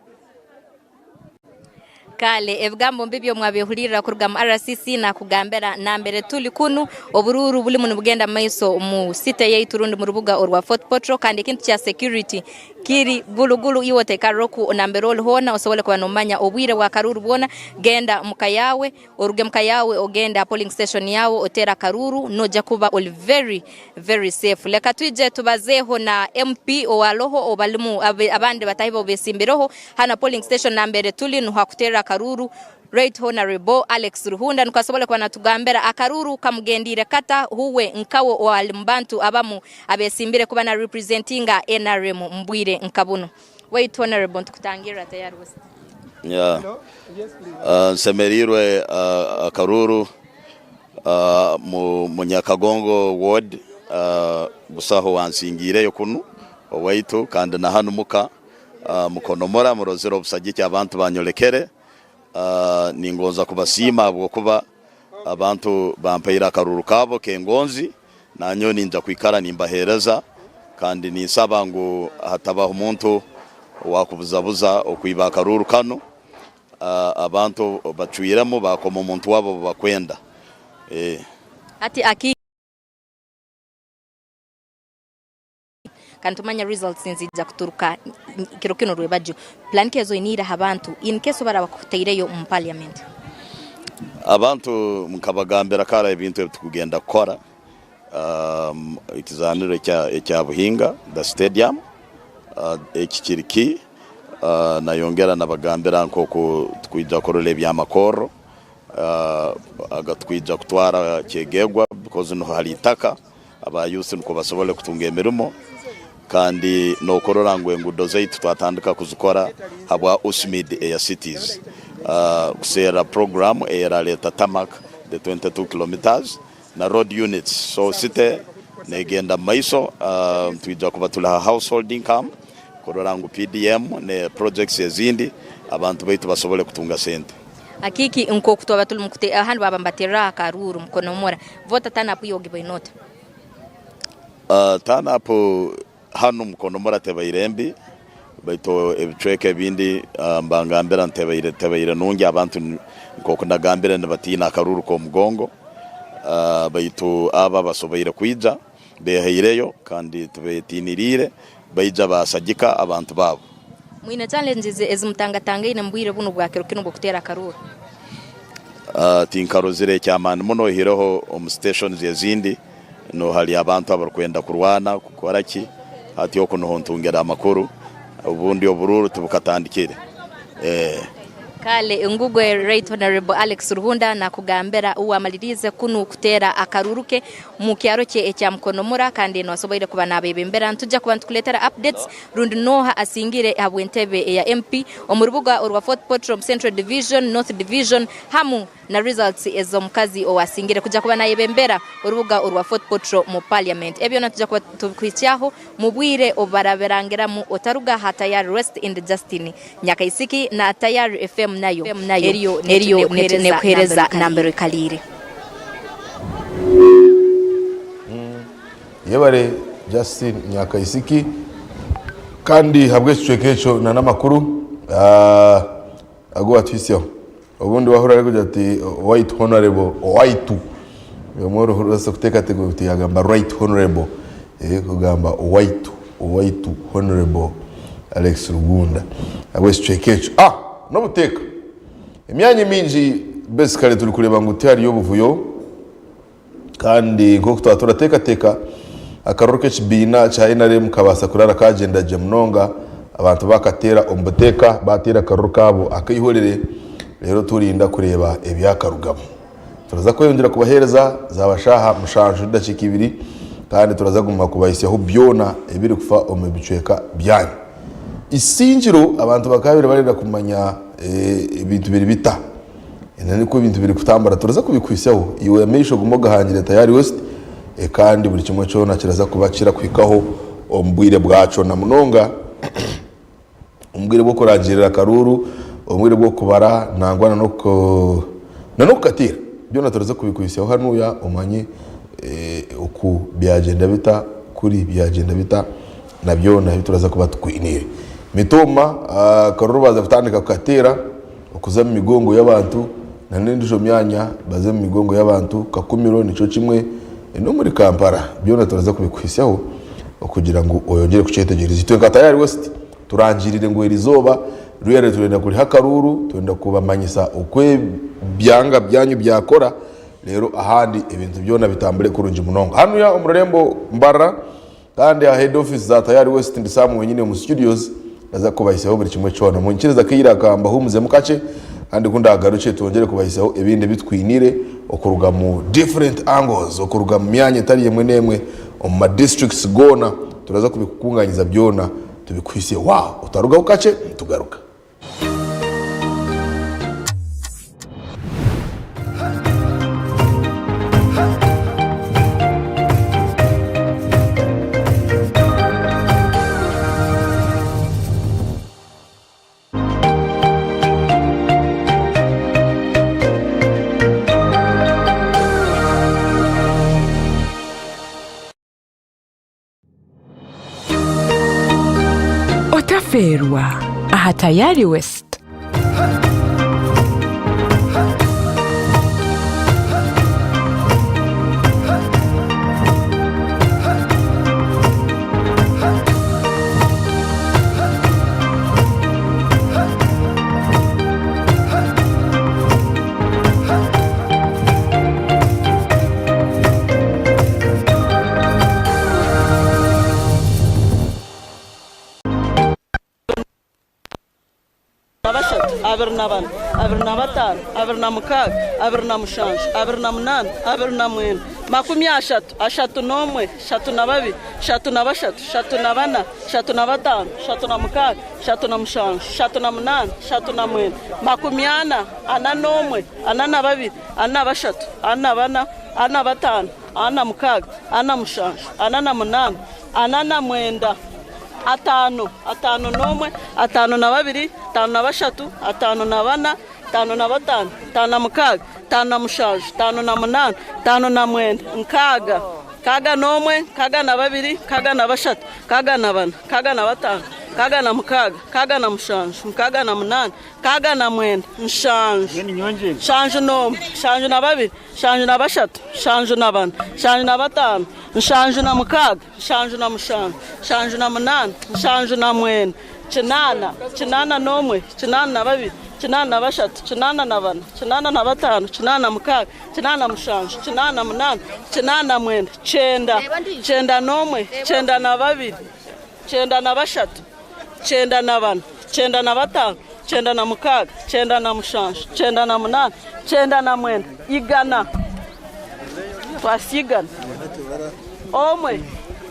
Kale ebigambo mbibyo mwabihulirira kuruga mu RCC nakugambira nambere tuli kunu oburuuru bulimu nibugenda mu maiso mu city yaitu rundi mu rubuga orwa Fort Portal kandi ekintu kya security kiri gulugulu iwe otaikarra oku nambere oli hoona osobole kuba nomanya obwire bwa karuuru bwona genda muka yaawe oruge muka yaawe ogende ha polling station yaawe oteere akaruuru noija kuba oli very very safe. Leka twije tubazeeho na MP owaloho obalimu abandi bataahi be obesimbireho hanu ha polling station nambere tuli nuho akuteerera akaruuru. Right Honourable Alex Ruhunda nukwo asobole kuba natugambira akaruuru kamugendiire kata huwe nkawe owali mubantu abamu abesimbire kuba na representinga nrm mubwire nka bunu. Waitu Honourable nitukutangirira Tayari West. Yeah. Nsemereirwe akaruuru mu Nyakagongo ward busaho wansingiireyo kunu owaitu kandi na hanu muka Mukonomora murozire obusagiki abantu banyolekere. Ningonza kubasiima ahabw'okuba abantu bampaire akaruuru kaabo k'engonzi, nanyowe ninja kwikara nimbaheereza kandi ninsaba ngu hatabaho muntu owakubuzabuza okwiba akaruuru kanu. Abantu bacwiremu baakoma omuntu waabo obu bakwenda. Hati aki. Kandi tumanya results nizija kuturuka kiro kinu rwebagyo. Plan ki ezi oiniire aha bantu in case baraba bakutaireyo omu parliament? Abantu nkabagambira kara ebintu ebi tukugenda kukora, ekizaniro ekya Buhinga, the stadium, eki kiri key, nayongera nabagambira nkoku tukwija kurora ebyamakorro agatukwija kutwara Kyegegwa because niho hari itaka. Aba youth nukwo basobole kutunga emirimo kandi nokurora ngu enguudo zaitu twatandika kuzikora habwa USMID eya cities kuserra program eyeraleta tarmac the 22 kilometres na road units so city negenda mumaiso nitwija kuba tuli ha household income kurora ngu PDM ne projects ezindi abantu baitu basobole kutunga sente. Akiki nk'oku twaba turi mukute ahandi baba nibaterera aha karuuru mukonomora voter turn up yogi baine ota? Turn up hanu mukonomora tebaire mbi baitu ebicweka ebindi mbangambira nti tebaire tebaire nungi abantu nk'oku nagambire nibatiina akaruuru k'omugongo baitu abo abasoboire kwija Beehaireyo kandi tibeetiiniriire, baija baasagika abantu baabo. Mwine challenges ezi mutangatangaine mu bwire bunu bwa kiro kinu obw'okuteera akaruuru? Tinkarozire eky'amaani muno oihireho omu stations ezindi niho hari abantu abarikwenda kurwana kukora ki, hati oku niho ntungire amakuru, obundi oburuuru tibukatandikire. Kale ngugwe Right Honourable Alex Ruhunda nakugambira owamaliriize kunu kuteera akaruuru ke mu kyaro kye ekya Mukonomura kandi eno asoboire kuba nabebembera. Nitujja kuba nitukuletera updates rundi noha asingire habw'entebe eya MP omu rubuga orwa Fort Portal omu Central Division, North Division hamu na results ez'omukazi owasingire kuja kuba nayebembera orubuga orwa Fort Portal mu Parliament. Ebyo byona nitujja kuba tubikuhikyaho mu bwire obubarabirangiramu otaruga aha Tayari Rest in Justine Nyakaisiki na Tayari FM nayo eriyo nekuhereza nambere oikaliire. Yebare Justine Nyakaisiki kandi habw'ekicweka ekyo na n'amakuru agu watuhitsyaho. Obundi wahurira arikugira ati White Honourable owaitu, obumwe orabaasa kuteekateeka oti yaagamba Right Honourable, kugamba owaitu, owaitu Honourable Alex Rugunda ahabw'ekicweka ekyo. N'obuteeka, emyanya emingi basically turikureeba ngu tihariyo obuvuyo. Kandi nk'oku twaba turateekateeka, akaruru k'ekibiina kya NRM kabaasa kuraara kaagyenda gye munonga, abantu baakateera omu buteeka, baateera akaruru kaabo ak'eihorere, reero turinda kureeba ebyakarugamu. Turaza kweyongyera kubaheereza zaaba shaaha mushanju n'edakiika ibiri, kandi turaza kuguma kubahitsyaho byona ebirikufa omu bicweka byanyu. Isingiro abantu bakaabaire barenda kumanya ebintu biri bita? Nikwo ebintu biri kutambura turaza kubikuhitsyaho iwe amaisho ogume ogahangire Tayari West kandi buri kimwe kyona kiraza kuba kirakuhikaho omu bwire bwakyo na munonga omu bwire bw'okurangirira akaruuru, omu bwire bw'okubara nangwa na n'okukateera byona turaza kubikuhitsyaho hanuya omanye oku byagyenda bita kuri byagyenda bita na byona ebi turaza kuba tukwiniire. Mitooma akaruru baaza kutandika kukateera okuza omu migongo y'abantu na n'endiijo myanya baze omu migongo y'abantu, Kakumiro nikyo kimwe n'omuri Kampala byona turaza kubikuhitsyaho okugira ngu oyongyere kukyetegyereza. Itwe nka Tayari West turangirire ngu erizooba rwera turenda kuriha akaruuru, turenda kubamanyisa oku ebyanga byanyu byakora reero ahandi ebintu byona bitambure kurungi munonga. Hanuya omu rurembo Mbarara. Kandi aha head office za Tayari West ndi Sam wenyini omu studios ndaza kubahisaho buri kimwe kyona. Munyikirize akaire aka mbahumuzemu kakye. Kandi ku ndaagarukye twongyere kubahisaho ebindi ebi twiniire okuruga mu different angles, okuruga mu myanya etari emwe n'emwe omu ma districts goona, turaza kubikukunganyiza byona tubikuhisye. Wow! Otarugaho kakye, nitugaruka. Otafeerwa aha Tayari West. Na bashatu, 24, 25, 26, 27, 28, 29, 30, 31, 32, 33, 34, 35, 36, 37, 38, 39, 40, 41, 42, 43, 44, 45, 46, 47, 48, 49, 50, 51, 52, 53, 54, 55, 56, 57, 58, 59, 60, 61, 62, 63, 64, 65, 66, 67, 68, 69, 70, 71, 72, 73, 74, 75, 76, 77, 78, 79, 80, 81, 82, 83, 84, 85, 86, 87, 88, 89, 90, 91, 92, 93, 94, 95, 96, 97, 98, 99, 100. Twasiigana. Omwe,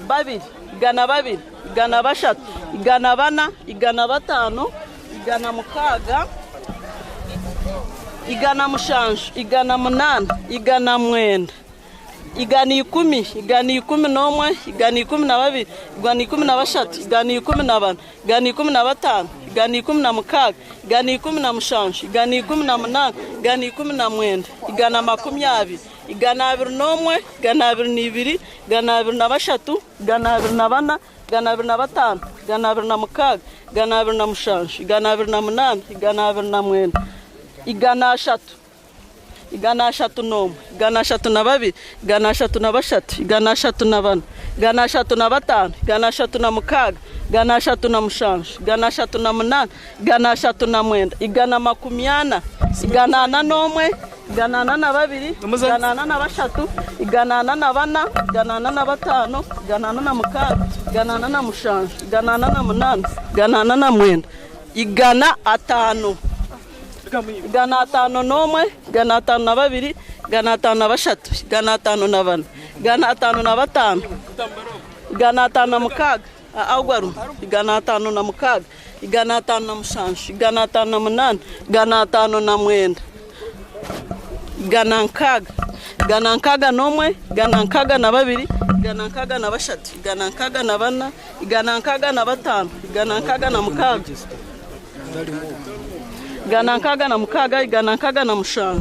babiri, 200, 300, 400, 500, 600, 700, 800, 900. 110, 111, 112, 113, 114, 115, 116, 117, 118, 119, 120, 121, 122, 123, 124, 125, 126, 127, 128, 129, 300. 301, 302, 303, 304, 305, 306, 307, 308, 309, 140, 141, 142, 143, 144, 145, 146, 147, 148, 100, 5. 501, 502, 503, 504, 505, 506, agwaru, 506, 507, 508, 509, 106, 161, 162, 163, 164, 165,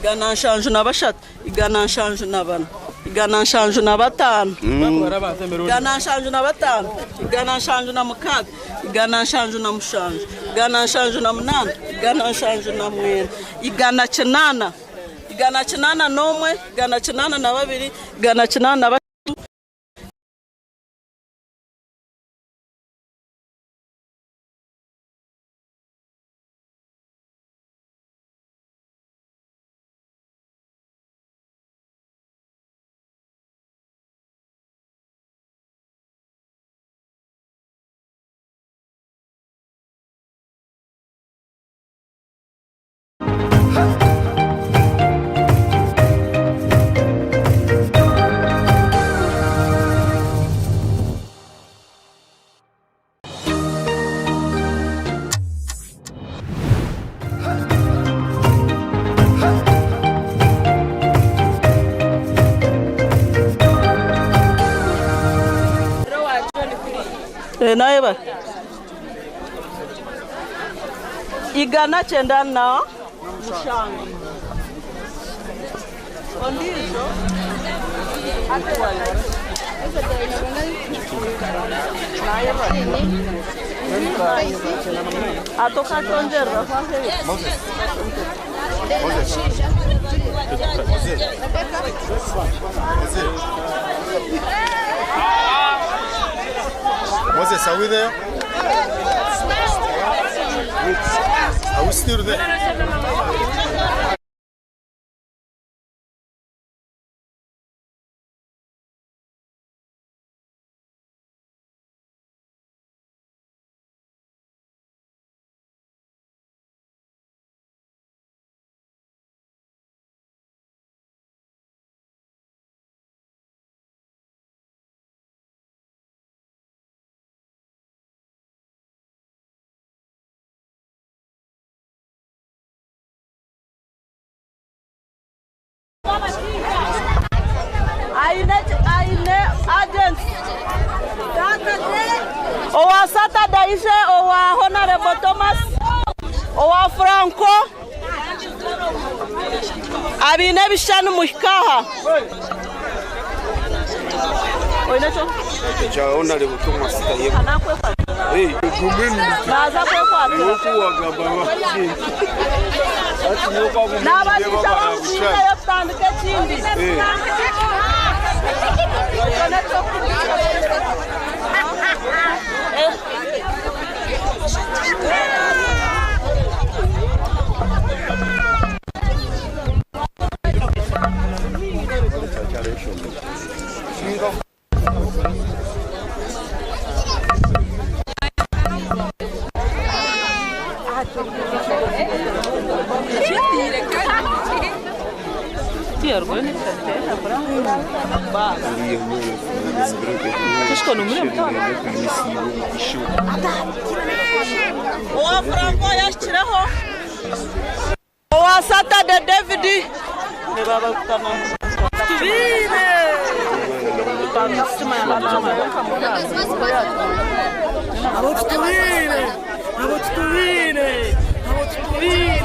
166, 166, 167, 168, 109, 107, 171, 172, 173, 174, 175, 175, 176, 177, 178, 179, 180. 801, 802, 803. Naayebare. 197. Ondiijo Moses, are we there? Are we still there? Aine aine agents owa Saturday ije owa Honorable Thomas owa Franco abiine ebishushani muhike aha. Oine kyo? Ekya Honorable Thomas Tayebwa. Naaza kwekwatira. Naaba ninshaba ngu tutandike ekindi. Owa Franco yashikireho. Owa Saturday David. Tubire. Abo tutubire! Abo tutubire! Abo tutubire!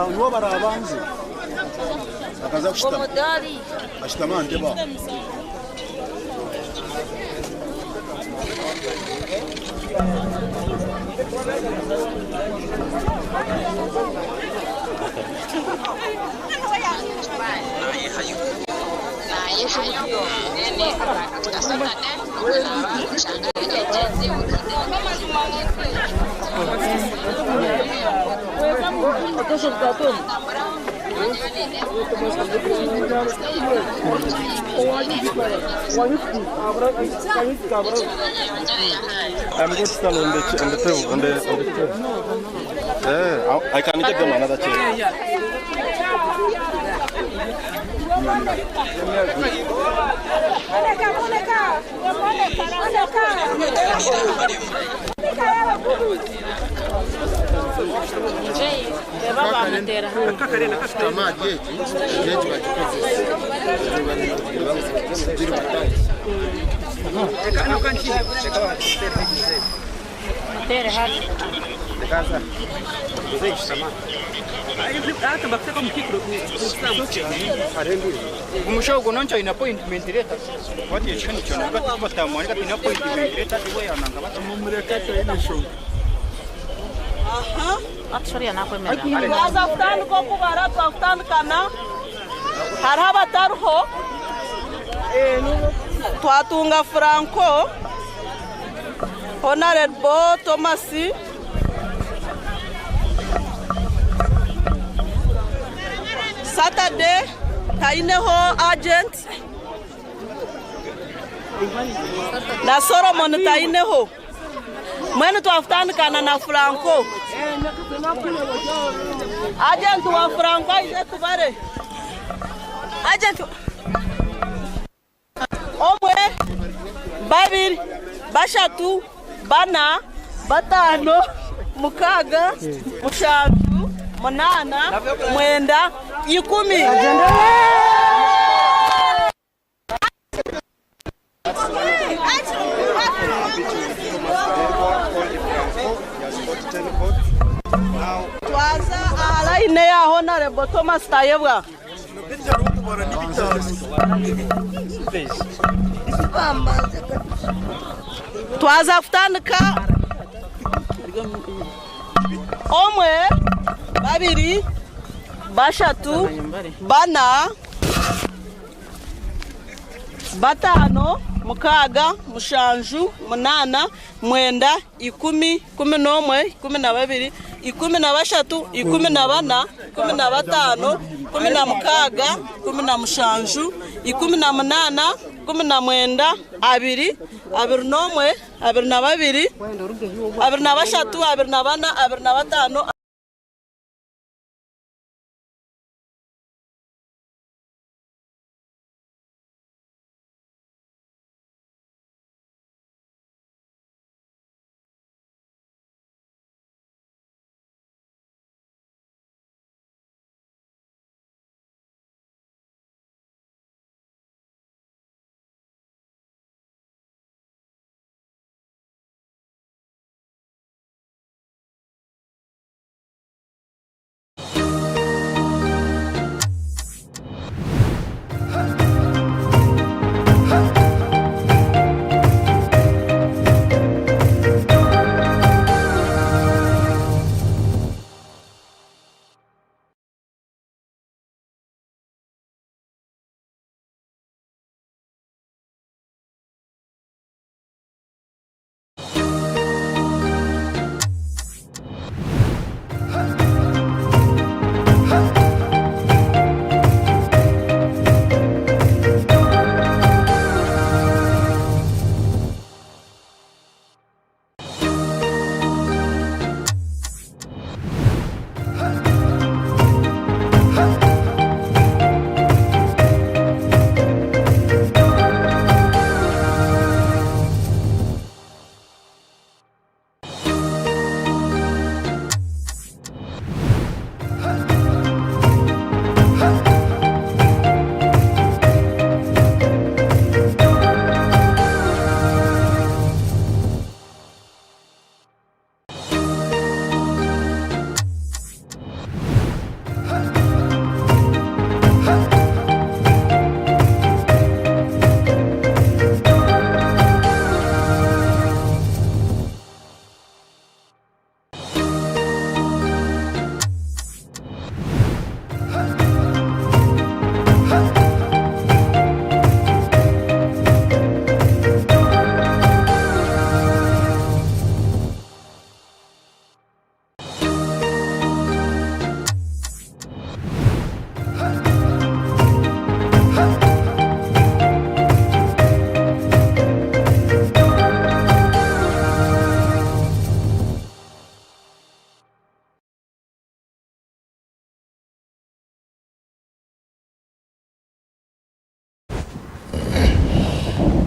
Nibo barabanze bakaza kushutama bashutama aha ntebe aho. I'm going to stand on the on the table on the table. Yeah, I can get them another chair. Umushogo noncho ina appointment letter. What is chani chona batamwani ina appointment letter iwe yananga batamumureka ine show. Twaza kutandika okubara twakutandikana hariho abatariho twatunga Franco Honorable Thomas Saturday taineho agent na Solomon taineho mwene twakutandikana na Franco agent wa Franco aije tubare agent omwe babiri bashatu bana batano mukaga mushanju munana mwenda ikumi. Twaza aha line ya Honorable Thomas Tayebwa. Twaza kutandika omwe babiri bashatu bana batano mukaga mushanju munana mwenda ikumi 11 12 13 14 15 16 17 18 19 20 21 22 23 24 25.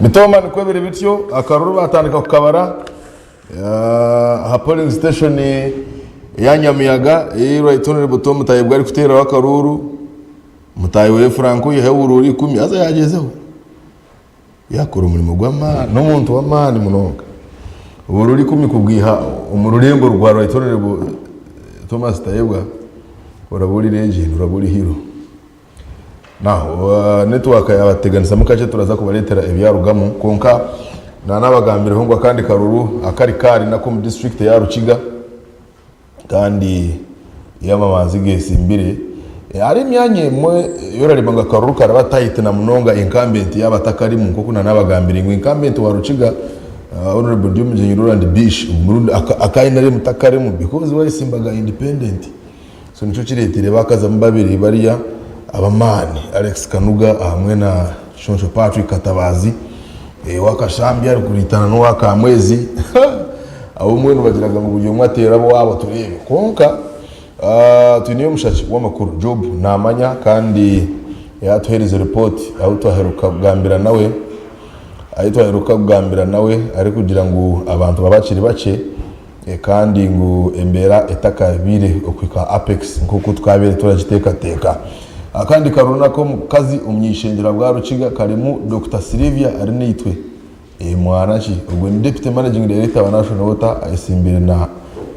Mitooma nikwo biri bityo, akaruru batandika kukabara aha polling station eya Nyamiyaga ei Right Honourable Tom Tayebwa arikuteeraho akaruuru, mutaahi we Franco oihaho oburuuru ikumi haza yaagyezeho yaakora omurimo gw'amaani, n'omuntu w'amaani munonga. Oburuuru ikumi kubwiha omu rurengo rwa Right Honourable Thomas Tayebwa oraba ori legend, oraba ori hero. Now network yabateganisamu kakye turaza kubaretera ebyarugamu kwonka nanabagambireho ngu akandi karuru akari kaari nako omu district eya Rukiga kandi yamabanzi gesimbire hariho emyanya emwe eyorareba ngu akaruru karaba tight namunonga incumbent yaba atakarimu nkoku nanabagambire ngu incumbent wa Rukiga Honourable Ndyomugyenyi Roland Bish omurundi aka NRM takarimu because we ayesimbaga independent. So nikyo kireteire bakazamu babiri bariya ab'amaani Alex Kanuga hamwe na Kishonsho Patrick Katabazi owa Kashambi arikuritana n'owa Kamwezi abo mbwenu bagiraga ngu buri omwe ateere ab'owaabo tureebe kwonka twineyo omushaki w'amakuru Job naamanya kandi yaatuheereza ripooti ahu twaheruka kugambira nawe ahu twaheruka kugambira nawe arikugira ngu abantu baba bakiri bakye. Kandi ngu embeera etakabaire okuhika apex nk'oku twabaire turagiteekateeka. Akandi karuru n'ak'omukazi omuny'eishengyero bwa Rukiga karimu Dokita Sylvia Arinaitwe Mwanaki. Ogwo ni Deputy Managing Director wa National Water ayetsimbire na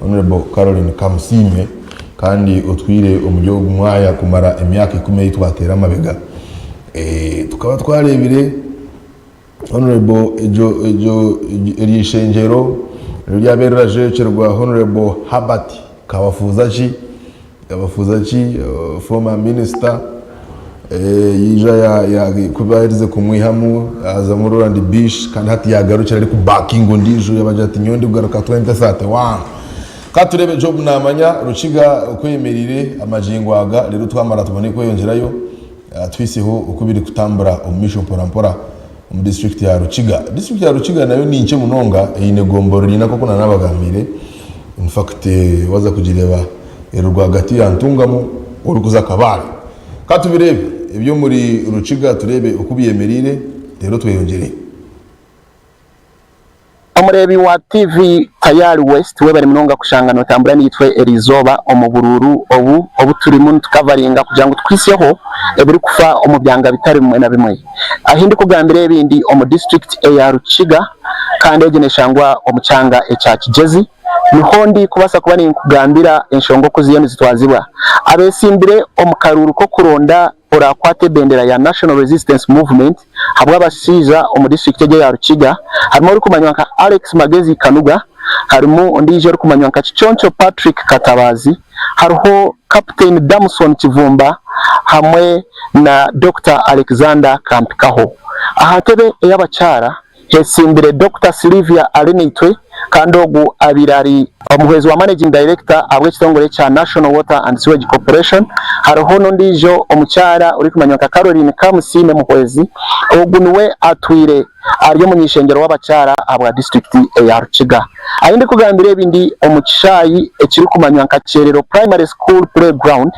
Honourable Caroline Kamusiime kandi otwire omuri ogu mwaya kumara emyaka ikumi ei twateera amabega. Tukaba twareebire. Honourable egyo egyo eryo ishengyero niryo ryabaire rirajwekyerwa Honourable Herbert Kabafuzaki Kabafuzaki former minister yaija ku baaherize kumwihamu haazamu Roland Bish kandi hati yaagarukire arikubakinga ondiijo yaabagira ati nyowe ndikugaruka 2031. Ka tureebe Job Namanya Rukiga oku ayemereire amagingo aga reero twamara tubone kweyongyerayo. Tuhitsyeho oku birikutambura omu maisho mpora mpora omu disiturikiti ya Rukiga. Disiturikiti ya Rukiga nayo ni nkye munonga eine egomborora ina nk'oku nanabagambiire. In fact waaza kugireeba eri rwagati ya Ntungamo orikuza Kabale. Ka tubireebe eby'omuri Rukiga tureebe oku byemereire reero tweyongyere. Omureebi wa TV Tayari West webare munonga kushanga notambura naitwe eriizooba omu buruuru obu obu turimu nitukavaringa kugira ngu tukuhitsyeho ebirikufa omu byanga bitari bimwe na bimwe. Ahi ndikugambira ebi ndi omu disiturikiti eya Rukiga kandi egi neshangwa omu kyanga ekya Kigyezi. Niho ndi kubaasa kuba ninkugambira enshonga oku ziriyo nizitwazibwa. Abetsimbire omu karuuru k'okuronda oraakwate ebendera ya National Resistance Movement habw'abashaija omu disiturikiti egi eya Rukiga harimu orikumanywa nka Alex Magezi Kanuga, harimu ondiijo orikumanywa nka Kiconco Patrick Katabaazi, hariho Captain Damson Kivumba hamwe na Dokita Alexander Kampikaho. Aha ntebe ey'abakyara Hetsimbire Dokita Sylvia Arinaitwe kandi ogu abaire ari omuhwezi wa Managing Director ahabw'ekitongore ekya National Water and Sewage Corporation. Hariho n'ondiijo omukyara orikumanywa nka Caroline Kamusiime Muhwezi, ogu niwe atwire ari omuny'eishengyero w'abakyara ahabwa disiturikiti eya Rukiga. Ahi ndikugambira ebi ndi omu kishaayi ekirikumanywa nka Kyerero Primary School Playground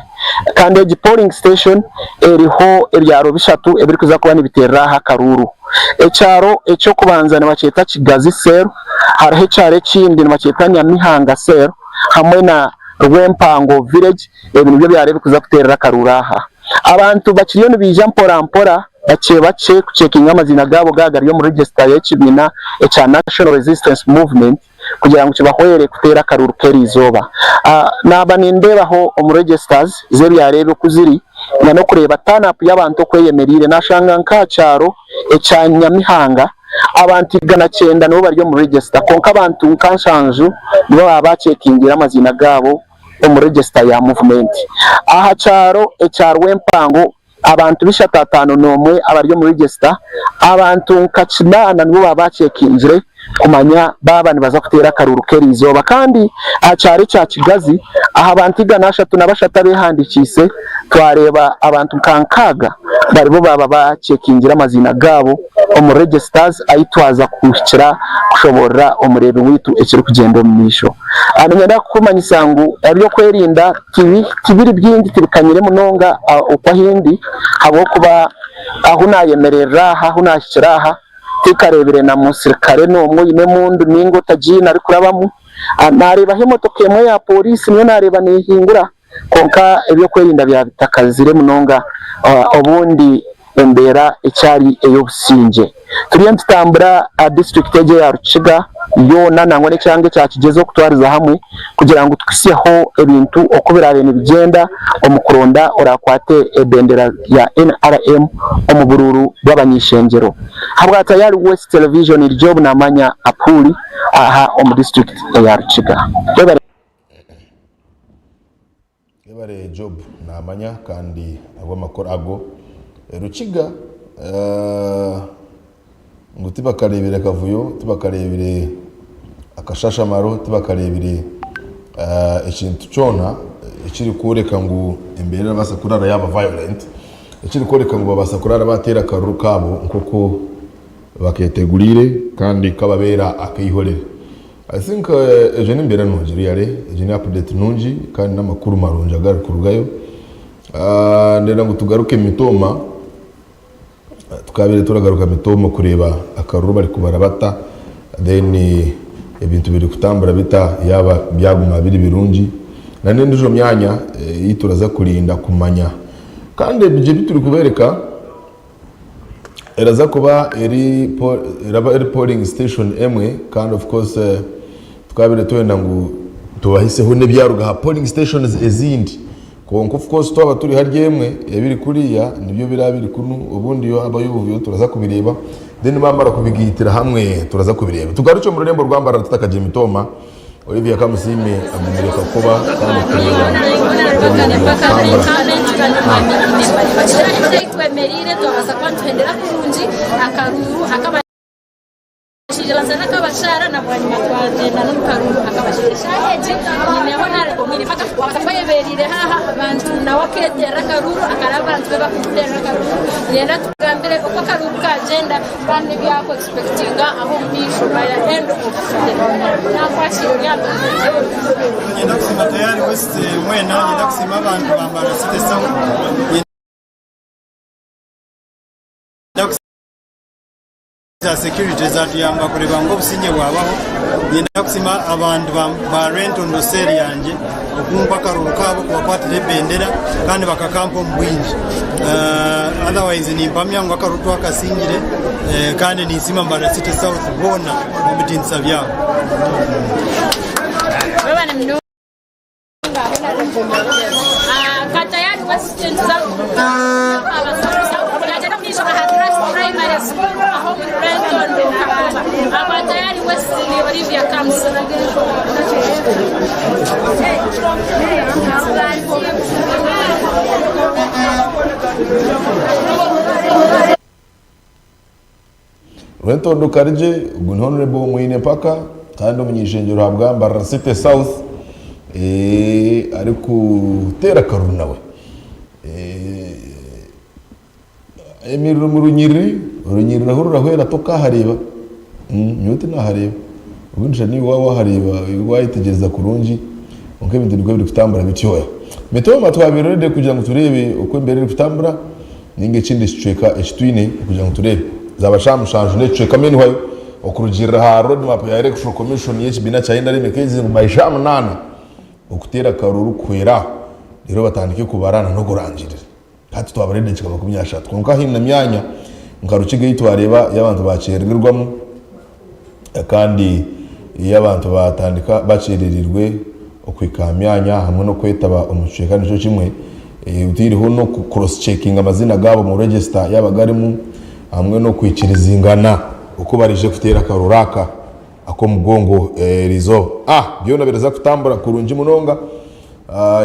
kandi egi polling station eriho ebyaro bishatu ebirikuza kuba nibiteerera aha akaruuru. Ekyaro eky'okubanza nibakyeta Kigazi Cell, hariho ekyaro ekindi nibakyeta Nyamihanga Cell hamwe na Rwempango Village, ebi nibyo byaro ebirikuza kuteerera akaruuru aha. Abantu bakiriyo nibaija mpora mpora bakye bakye kucekinga amaziina gaabo gaaba gari omu register y'ekibiina ekya National Resistance Movement kugira ngu kibahwere kuteera akaruuru k'eriizooba. Naaba nindeebaho omu registers z'ebyaro ebi oku ziri na n'okureeba turn up y'abantu oku eyemereire nashanga nk'aha kyaro ekya Nyamihanga abantu 190 nibo bari omu register kwonka abantu nka nshanju nibo baaba bacekingiire amaziina gaabo omu register ya movement. Aha kyaro ekya Rwempango Abantu bishatu ataano n'omwe abari omu register, abantu nka kinaana nibo baaba bakyekingire kumanya baaba nibaza kuteera akaruuru k'eriizooba kandi aha kyaro ekya Kigazi aha bantu 303 abeehandiikiise twareeba abantu nka nkaaga baribo baaba bakyekingire amaziina gaabo omu registers ahi twaza kuhikira kushoboorora omureebi waitu ekirikugyenda omu maisho. Niinyenda kukumanyisa ngu eby'okwerinda Tibiri bingi tibikanyire munonga oku ahi ndi, ahabw'okuba ahu naayemererera aha, ahu naahikira aha, Tikareebire na musirikare n'omwe oine emundu nainga otagiine arikurabamu. Naareebaho emotoka emwe ya pooriisi niyo naareeba neehingura kwonka eby'okwerinda byaba bitakazire munonga. Obundi embeera ekyari ey'obusingye. Turiyo nitutambura disiturikiti egi eya Rukiga yoona nangwa n'ekyanga ekya Kigyezi okutwariza hamwe kugira ngu tuhisyeho ebintu oku biraabe nibigyenda omu kuronda oraakwate ebendera ya NRM omu buruuru bw'abany'eishengyero. Ahabwa Tayari West Television, Job Namanya Apuuli aha omu disiturikiti eya Rukiga. Webare. Yebare Job namanya kandi ahabw'amakuru ago. Rukiga ngu tibakareebire kavuyo, tibakareebire akashashamaro, tibakareebire ekintu kyona ekirikworeka ngu embeera erabaasa kurara yaaba violent, ekirikworeka ngu babaasa kurara baateera akaruru kaabo nk'oku baketeguriire kandi kababeera ak'eihorere. I think egyo n'embeera nungi really, egyo ni update nungi kandi n'amakuru marungi agarikurugayo. Ndenda ngu tugaruke Mitooma, tukabaire turagaruka Mitooma kureeba akaruru barikubara bata then ebintu birikutambura bita yaaba byaguma biri birungi na n'endiijo myanya ei turaza kurinda kumanya. Kandi ebyo ebi turikubeereka Eraza kuba eri eraba eri polling station emwe kandi of course tukabaire twenda ngu tubahiseho n'ebyaruga aha polling stations ezindi kwonka of course twaba turi hari emwe ebiri kuriya nibyo biraba biri kunu obundi yo habayo obuvuyo turaza kubireeba then bamara kubigaitira hamwe turaza kubireeba. Tugarukye omu rurembo rwa Mbarara tutakagira emitooma. Olivia Kamusiime agumire kakuba kandi kureeba Niinyenda kusiima Tayari West mwena, niinyenda kusiima abantu ba Mbarara City South, niinyenda za security zatuyamba kureeba ngu obusingye bwabaho, niinyenda kusiima abantu ba Rwentondo cell yangye okumpa akaruru kaabo kubakwatira ebendera kandi bakakampa omu bwingi. Otherwise nimpamya ngu akaruru twakasingire kandi ninsiima Mbarara City South boona omu bitiinisa byabo. Rwentondo Karigye ogu ni Honourable Mwine Mpaka kandi omuny'eishengyero ahabwa Mbarara City South arikuteera akaruru nawe. Ayemereire omu runyiriri, orunyiriri ahu rurahwera tokahareeba, nyowe tinahareeba. Obundi shana iwe waaba wahareeba wayetegyereza kurungi kwonka ebintu nikwo birikutambura bityo. Mitooma twabaire ready kugira ngu tureebe oku embeera erikutambura ninga ekindi ekicweka eki twine kugira ngu tureebe. Zaaba shaaha mushanju n'ekicweka meanwhile okurugiirira aha road map ya Electoral Commission y'ekibiina kya NRM ekegizire ngu by shaaha munaana okuteera akaruru kuhwere aho reero batandike kubara n'okurangirira. Hati twabara edakiika 30 kwonka haine emyanya nka Rukiga ei twareeba ei abantu bakyerererwamu kandi ei abantu batandika bakyerereirwe okuhika aha myanya hamwe n'okwetaba omu kicweka nikyo kimwe otaireho n'oku cross checkinga amaziina gaabo omu register yaaba garimu hamwe n'okwikirizingana oku baraije kuteera akaruru aka ak'omugongo eriizooba. Byona biraza kutambura kurungi munonga.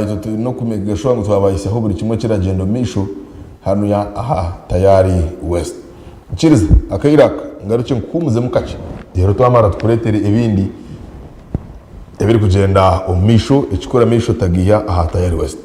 Itwe twine okumakinga sure ngu twabahisyaho buri kimwe ekiragyenda omu maisho hanuya aha Tayari West. Nkiriza akaire aka ngarukye nkuhuumuzemu kakye reero twamara tukureetere ebindi ebirikugyenda omu maisho ekikuru amaisho otagaiha aha Tayari West.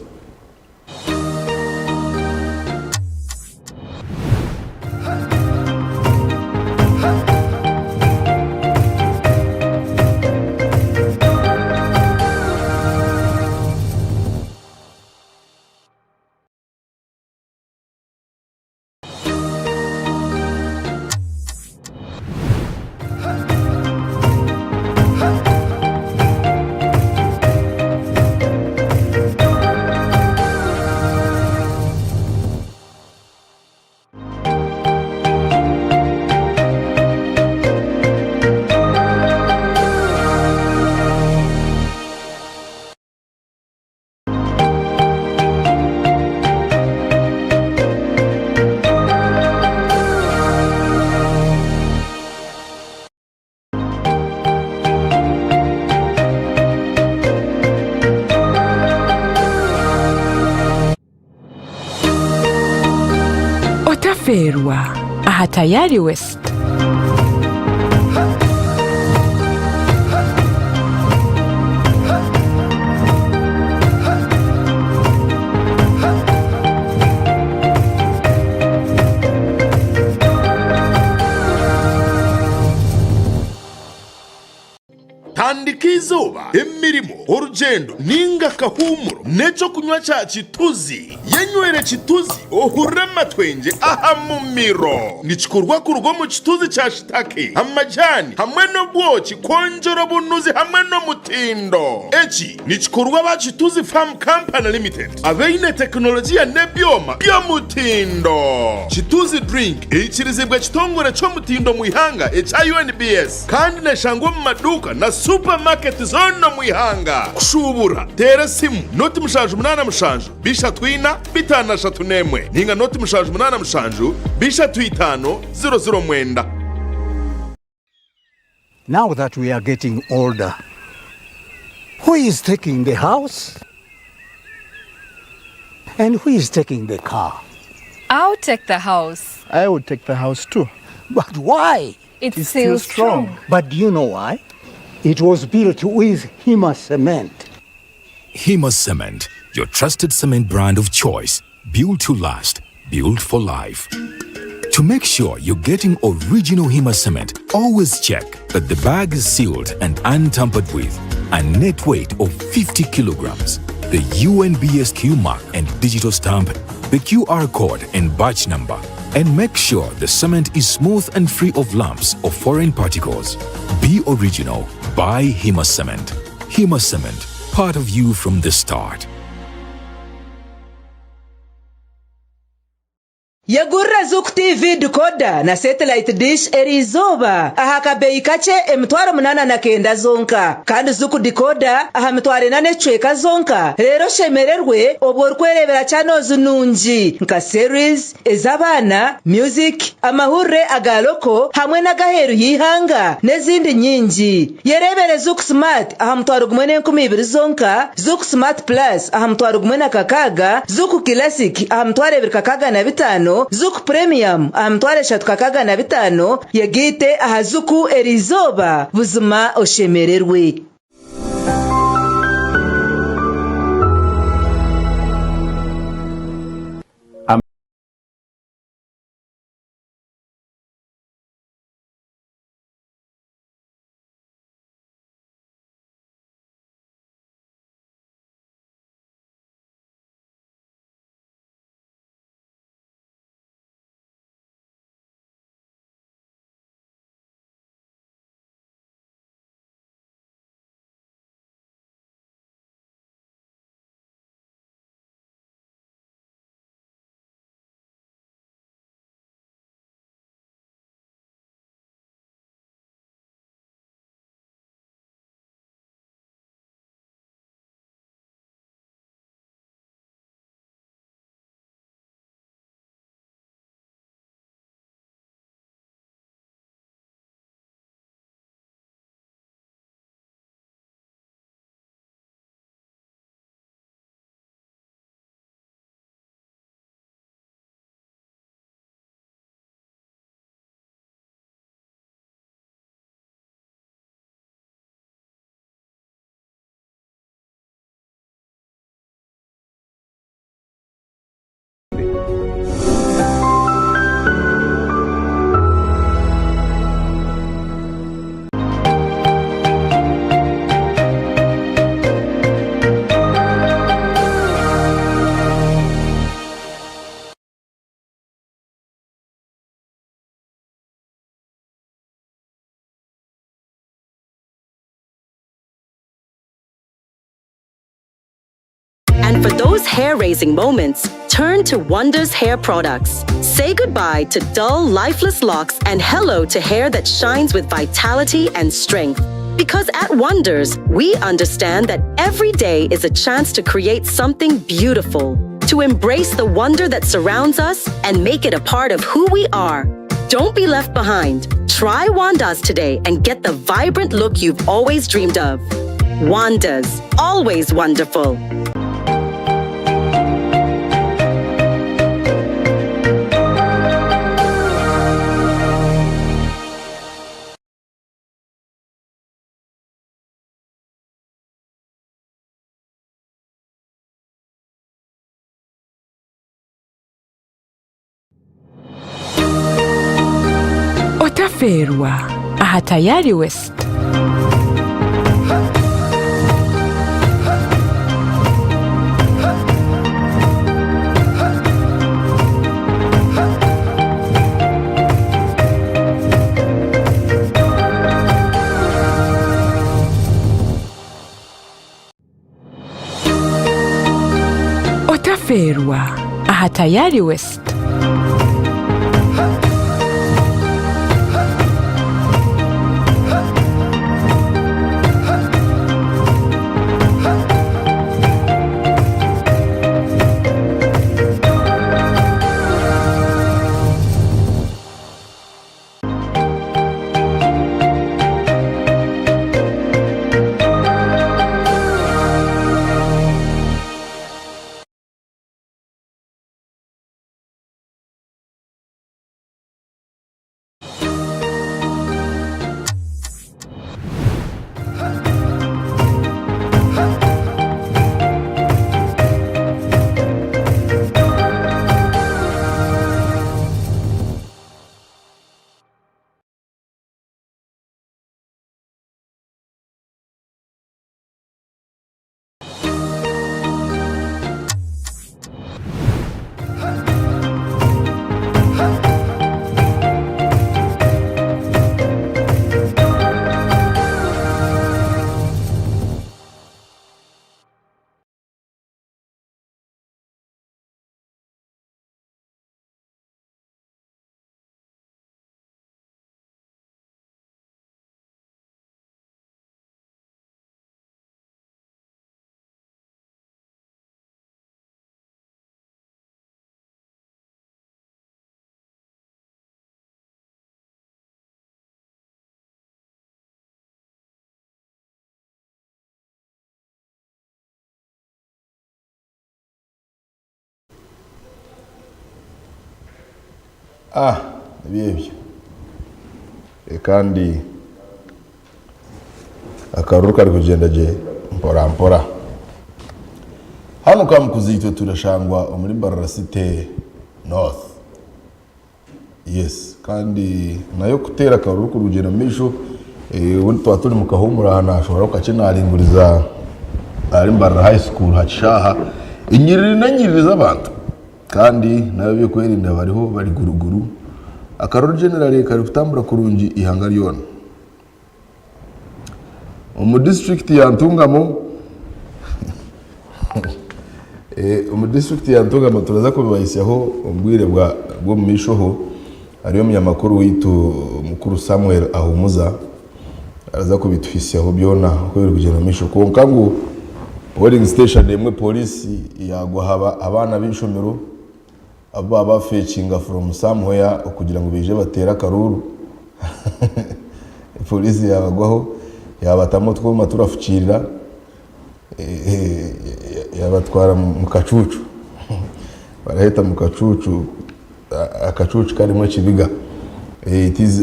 Otafeerwa aha Tayari West. Tandika eizooba, emirimo, orugyendo ninga akahuumuro n'ekyokunywa kya Kituzi. Yenywere Kituzi ohurire amatwengye aha mumiro. Nikikorwa kuruga omu kituzi kya shitake, amajaani hamwe n'obwoki kwongyera obunuzi hamwe n'omutindo. Eki nikikorwa aba Kituzi Farm Company Limited abaine tekinologiya n'ebyoma by'omutindo. Kituzi Drink eikirizibwa ekitongore ky'omutindo omu ihanga ekya UNBS. Kandi neshangwa omu maduuka na supamaketi zoona omu ihanga. Kushuubura, teera esimu noti 787 34 51 ninga noti 787 35 009. Now that we are getting older, who is taking the house and who is taking the car? I'll take the house. I would take the house too. But why? It's, it's still strong. strong. But do you know why? It was built with Hima cement. Hima Cement, your trusted cement brand of choice. Built to last, built for life. To make sure you're getting original Hima cement, always check that the bag is sealed and untampered with, a net weight of 50 kilograms, the UNBSQ mark and digital stamp, the QR code and batch number, and make sure the cement is smooth and free of lumps or foreign particles. Be original. Buy Hima Cement. Hima Cement, part of you from the start. Yegurire Zuku TV decoder na satellite dish eriizooba aha kabeeyi kakye 8900 zonka kandi Zuku decoder aha 4,000 n'ekicweka zonka reero oshemererwe obwo orikwereebera channels nungi nka series, ez'abaana, music, amahurire aga loko hamwe n'ag'aheeru y'eihanga n'ezindi nyingi. Yereebere Zuku Smart aha 12,000 zonka, Zuku Smart Plus aha 16,000, Zuku Classic aha 2,065, Zuku Premium aha 3,065, yegaite aha Zuku eriizooba buzima oshemererwe. And for those hair raising moments, turn to Wonders Hair Products. Say goodbye to dull, lifeless locks and hello to hair that shines with vitality and strength. Because at Wonders, we understand that every day is a chance to create something beautiful, to embrace the wonder that surrounds us and make it a part of who we are. Don't be left behind. Try Wandas today and get the vibrant look you've always dreamed of. Wandas, always wonderful. Otafeerwa aha Tayari West. Otafeerwa aha Tayari West. Ah, nibyo ebyo. Eh, kandi akaruru kari kugyenda gye mpora mpora. Hanu Kamukuzi itwe turashangwa omuri Mbarara City North. Yes, kandi nayo kuteera akaruru kurugyenda omu maisho, eh, obundi twaba turi mu kahuumuro aha naashohora kakye naaringuriza ahari Mbarara High School ha kishaaha, enyiriri n'enyiriri z'abantu. Kandi n'ab'ebyokwerinda bariho bari guruguru. Akaruru generally kari kutambura kurungi eihanga ryona. Omu disiturikiti ya Ntungamo, omu disiturikiti ya Ntungamo turaza kubibahisyaho omu bwire bw'omu maisho ho, hariyo omunyamakuru waitu mukuru Samuel Ahumuza araza kubituhisyaho byona oku birikugyenda omu maisho. Kwonka ngu polling station emwe pooriisi yaagwa aha abaana b'eishomero abu baaba bafekinga from somewhere okugira ngu baije bateere akaruuru Poliisi yaabagwaho yaabatamu otwoma turafukiirira yaabatwara mu kacuucu baraheeta mu kacuucu akacuucu karimu ekibiga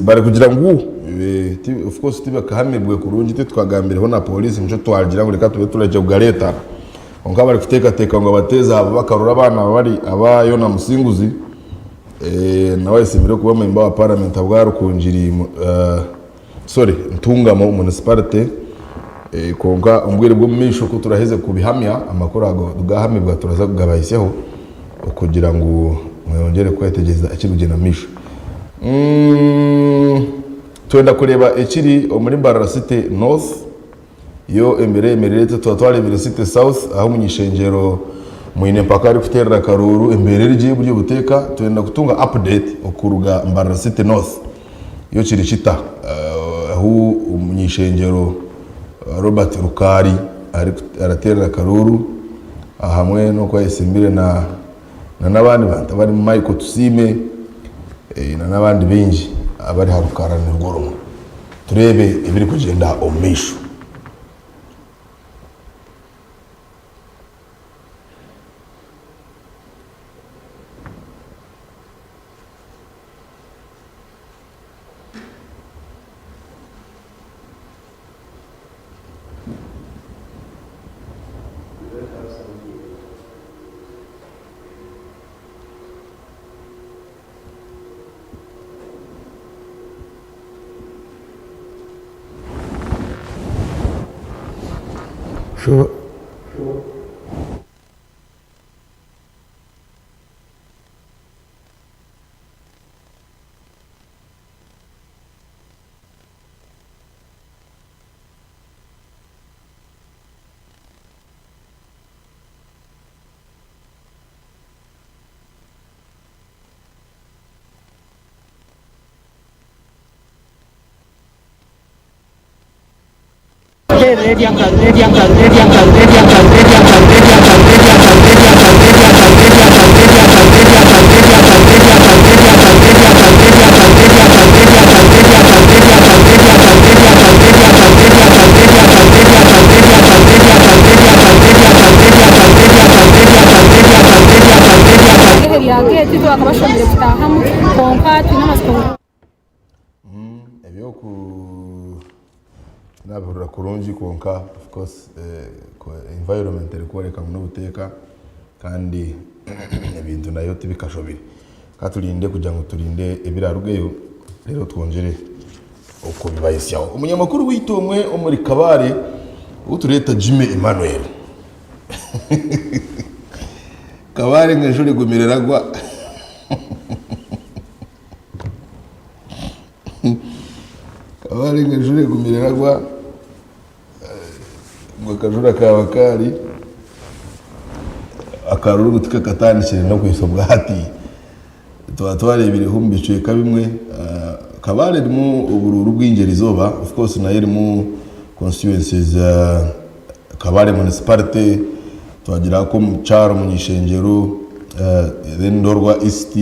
barikugira ngu of course tibakahamibwe kurungi titwagambireho na poliisi nikyo twagira ngu reka tube turekye kugareeta kwonka barikuteekateeka ngu abateezi abo bakarura abaana bari aba Yona Musinguzi Nawe ayesiimire kuba memba wa paramenti ahabwa Rukungiri sorry Ntungamo municipality kwonka omu bwire bw'omu maisho ku turaheze kubihamya amakuru ago gahamibwa turaza kugabahisyaho okugira ngu mweyongyere kwetegyereza ekirikugyenda omu maisho. Twenda kureeba ekiri omuri Mbarara City North. Yo embeera eyemereire eta? Twaba twareebire City South ahu omuny'ishengyero Mwine Mpaka arikuteerera akaruuru, embeera eri gye buri obuteeka. Twenda kutunga update okuruga Mbarara City North yo kiri kita ahu omuny'ishengyero Robert Rukaari arateerera akaruuru hamwe n'oku ayesimbire na n'abandi bantu abarimu Michael Tusiime na n'abandi baingi abari aha rukarara nirwo rumwe. Tureebe ebirikugyenda omu maisho. Shuba. Ebyoku nabihurira kurungi kwonka of course environment erikworeka ngu nobuteeka kandi ebintu nayo tibikashobire. Katurinde kugira ngu turinde ebirarugeyo reero twongyere okubibahisyaho. Omunyamakuru waitu omwe omuri Kabale ou tureeta Jimmy Emmanuel. Kabale ngu enjura egumire eragwa. Kabale ngu enjura egumire eragwa ngu akajura kaaba kaari akaruru tikakatandikire n'okuhitsya obwa hati. Twaba twareebireho omu bicweka bimwe, Kabale erimu oburuuru bwingi erizooba, of course nayo erimu constituencies Kabale municipality, twagira ak'omu kyaro Munyishengyero, then Ndorwa East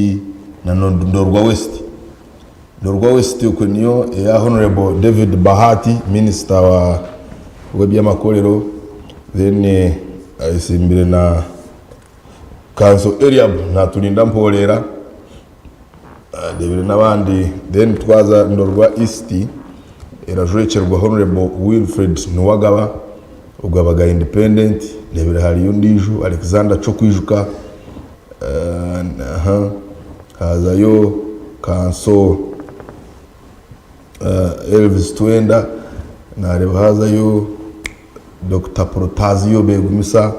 na Ndorwa West. Ndorwa West okwe niyo eya Honourable David Bahati, minisita w'eby'amakorero, then ayesimbire na Kanso Eliab Naturinda Mporera, ndeebire n'abandi then twaza Ndorwa East erajwekyerwa Honourable Wilfred Nuwagaba ogwo abaga independent, ndeebire hariyo ondiijo Alexander Kyokwijuka, hazayo Kanso Elvis Twenda, naareeba haazayo Dokita Protazio Begumisa,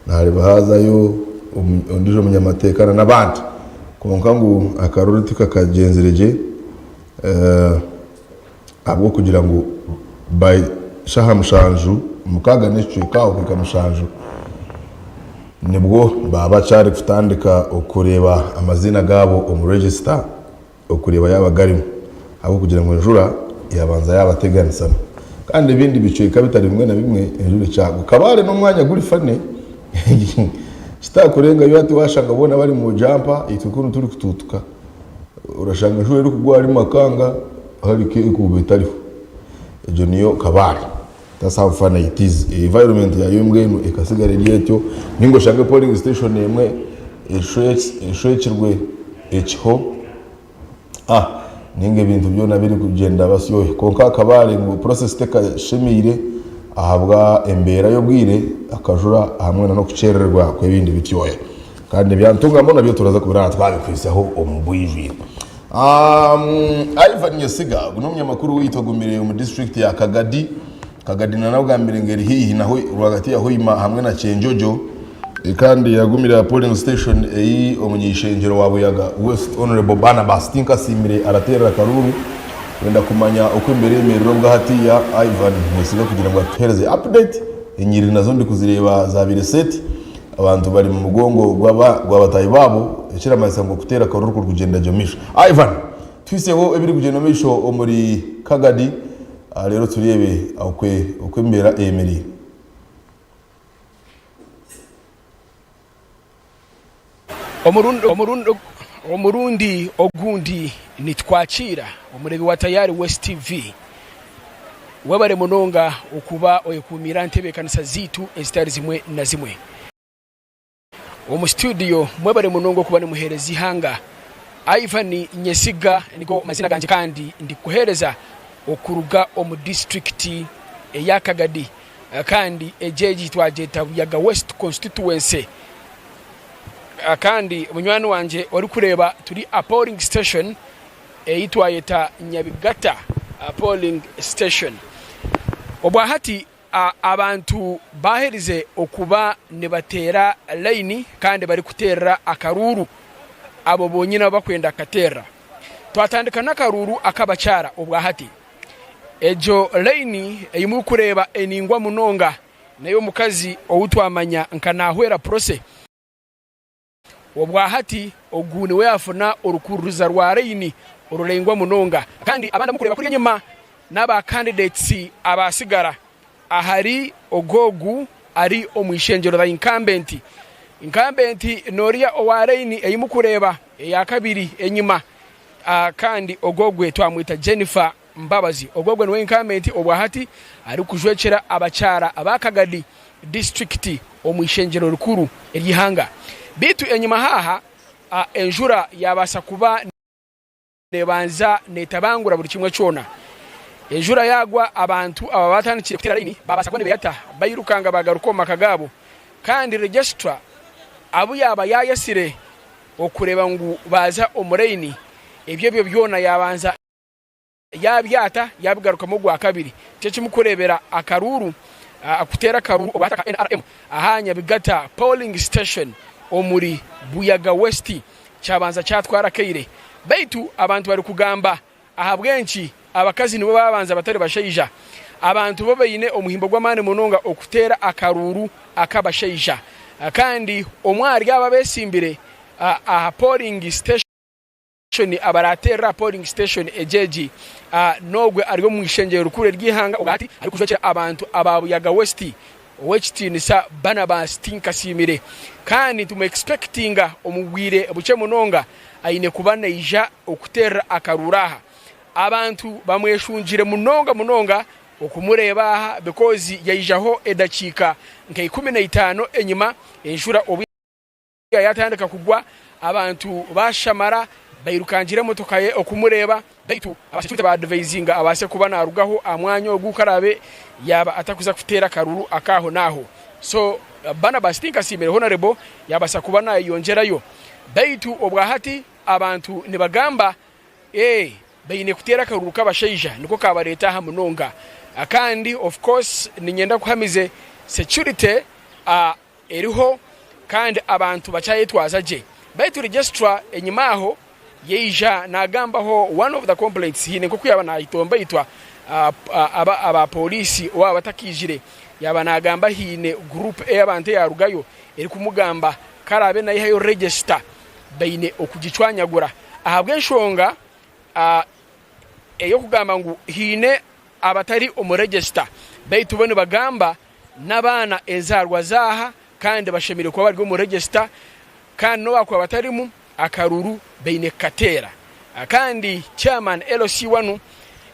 naareeba haazayo ondiijo munyamateeka n'abandi. Kwonka ngu akaruru tikakagyenzire gye ahabw'okugira ngu by shaaha mushanju, mukaaga n'ekicweka okuhika mushanju, nibwo baaba bakyari kutandika okureeba amaziina gaabo omu register. Okureeba yaaba garimu ahabw'okugira ngu enjura yaabanza yaabateganisamu. Kandi ebindi bicweka bitari bimwe na bimwe enjura ekyagwa. Kabale n'omwanya guri funny kitakurengayo hati waashanga boona bari mu jampa itwe kunu turi kutuutuka. Orashanga enjura erikugwa ahari Makanga harika ekuuba etariho. Egyo niyo Kabale. That's how funny it is. Environment yaayo mbwenu ekasigara eri etyo ninga oshange polling station emwe eshwekirwe ekiho ah ninga ebintu byona biri kugyenda basyoya. Kwonka Kabale ngu process tekashemeire ahabwa embeera y'obwire, akajura hamwe na n'okukyerererwa kw'ebindi bityoya. Kandi ebya Ntungamo nabyo turaza kubiraba twabikwisaho omu bwijwire. Ivan Nyesiga ogu n'omunyamakuru waitu agumire omu disiturikiti ya Kagadi. Kagadi nanagambire ngu eri haihi na rwagati ya Hoima hamwe na Kyenjojo kandi yagumire aha polling station ei omunyeishengyero wa Buyaga West Honourable Barnabas Tinkasiimire arateerera akaruuru kwenda kumanya oku embeera eyemerire obwahatiya. Ivan Nyesiga kugira ngu atuheereze update. Enyiriri nazo ndikuzireeba zabaire set. Abantu bari mu mugongo gwa bataahi baabo, ekiramanyisa ngu okuteera akaruru kurikugyenda gye omu maisho. Ivan, tuhitsyeho ebirikugyenda omu maisho omuri Kagadi, reero tureebe oku embeera eyemereire. Omurundi ogundi nitukwakiira omureebi wa Tayari West TV. Webare munonga okuba oyekuumiire aha ntebeekanisa zaitu ezitari zimwe na zimwe. Omu situdiyo mwebare munonga okuba nimuheereza eihanga. Ivan Nyesiga nigo mazina gangye kandi ndikukuheereza okuruga omu disiturikiti eya Kagadi kandi egi egi twagyeta Buyaga West Constituency. Kandi munywani wangye orikureeba turi aha polling station ei twayeta Nyabigata polling station. Obwahati. Abantu baaherize okuba nibateera layini kandi barikuteerera akaruuru abo bonyine abu barikwenda kukateerera. Twatandika n'akaruuru ak'abakyara obwahati. Egyo layini ei murikureeba enaingwa munonga n'ey'omukazi ou twamanya nka Nahwera Prossy. Obwahati ogu niwe yafuna orukururiza rwa layini oruraingwa munonga kandi abandi abu murikureeba kuriya enyima n'aba candidates abasigara ahari ogu ari omu ishengyero the incumbent. Incumbent n'oriya owa layini ei murikureeba eyakabiri enyima kandi ogu twamweta Jennifer Mbabazi. Ogwo niwe incumbent obwahati arikujwekyera abakyara aba Kagadi disiturikiti omu ishengyero rikuru ery'eihanga. Beitu enyima haaha enjura yabaasa kuba nebanza netabangura buri kimwe kyona. Enjura yagwa abantu aba batandikire kuteera layini babaasa kuba nibeyata bairukanga bagaruka omu maka gaabo kandi registrar abu yaaba yayetsire okureeba ngu baaza omu layini ebyo ebyo byona yabanza Yaabyata yaabigarukamu ogwakabiri. Nikyo kimwe kureebera akaruuru kuteera akaruuru obwahati aka NRM aha Nyabigata Polling Station omuri Buyaga West kyabanza kyatwara akaire. Beitu abantu barikugamba ahabw'enki abakazi nibo baabanza batari bashaija. Abantu bo baine omuhimbo gw'amaani munonga okuteera akaruuru ak'abashaija. Kandi omwe ahari abo abeesimbire aha polling station. Abarateerera aha polling station egi n'ogwe ari omu ishengyero rikuru ery'eihanga obwahati arikujwekyera abantu aba Buyaga West Owekitiinisa Barnabas Tinkasiimire kandi nitumu expectinga omu bwire bukye munonga aine kuba naija okuteerera akaruuru aha. Abantu bamweshungire munonga munonga okumureeba aha because yaijaho edakiika nka 15 enyima enjura obu Yatandika kugwa, abantu bashamara bairukangira emotoka ye okumureeba, beitu aba security baadivaizinga abaase kuba narugaho aha mwanya ogu ku araabe yaaba atakuza kuteera akaruru akaaho naaho. So Barnabas Tinkasiimire Honourable yabaasa kuba nayeyongyerayo. Beitu obwahati abantu nibagamba Eeh baine kuteera akaruru kabashaija niko kabareeta aha munonga kandi of course ninyenda kuhamize security eriho kandi abantu bakyayetwaza gye. Baitu Registrar enyima aho yaija nagambaho one of the complaints haine nkoku yaba nahitombaitwa aba poliisi owaaba batakaijire yaba nagamba haine group eyabantu eyarugayo erikumugamba karabe nayihayo register baine okugicwanyagura ahabwenshonga eyokugamba ngu haine abatari omu register baitu bo nibagamba n'abaana enzaarwa z'aha kandi bashemereire kuba bari omu register kandi n'obu baakuba batarimu, akaruru baine kukateera. Kandi Chairman LC wanu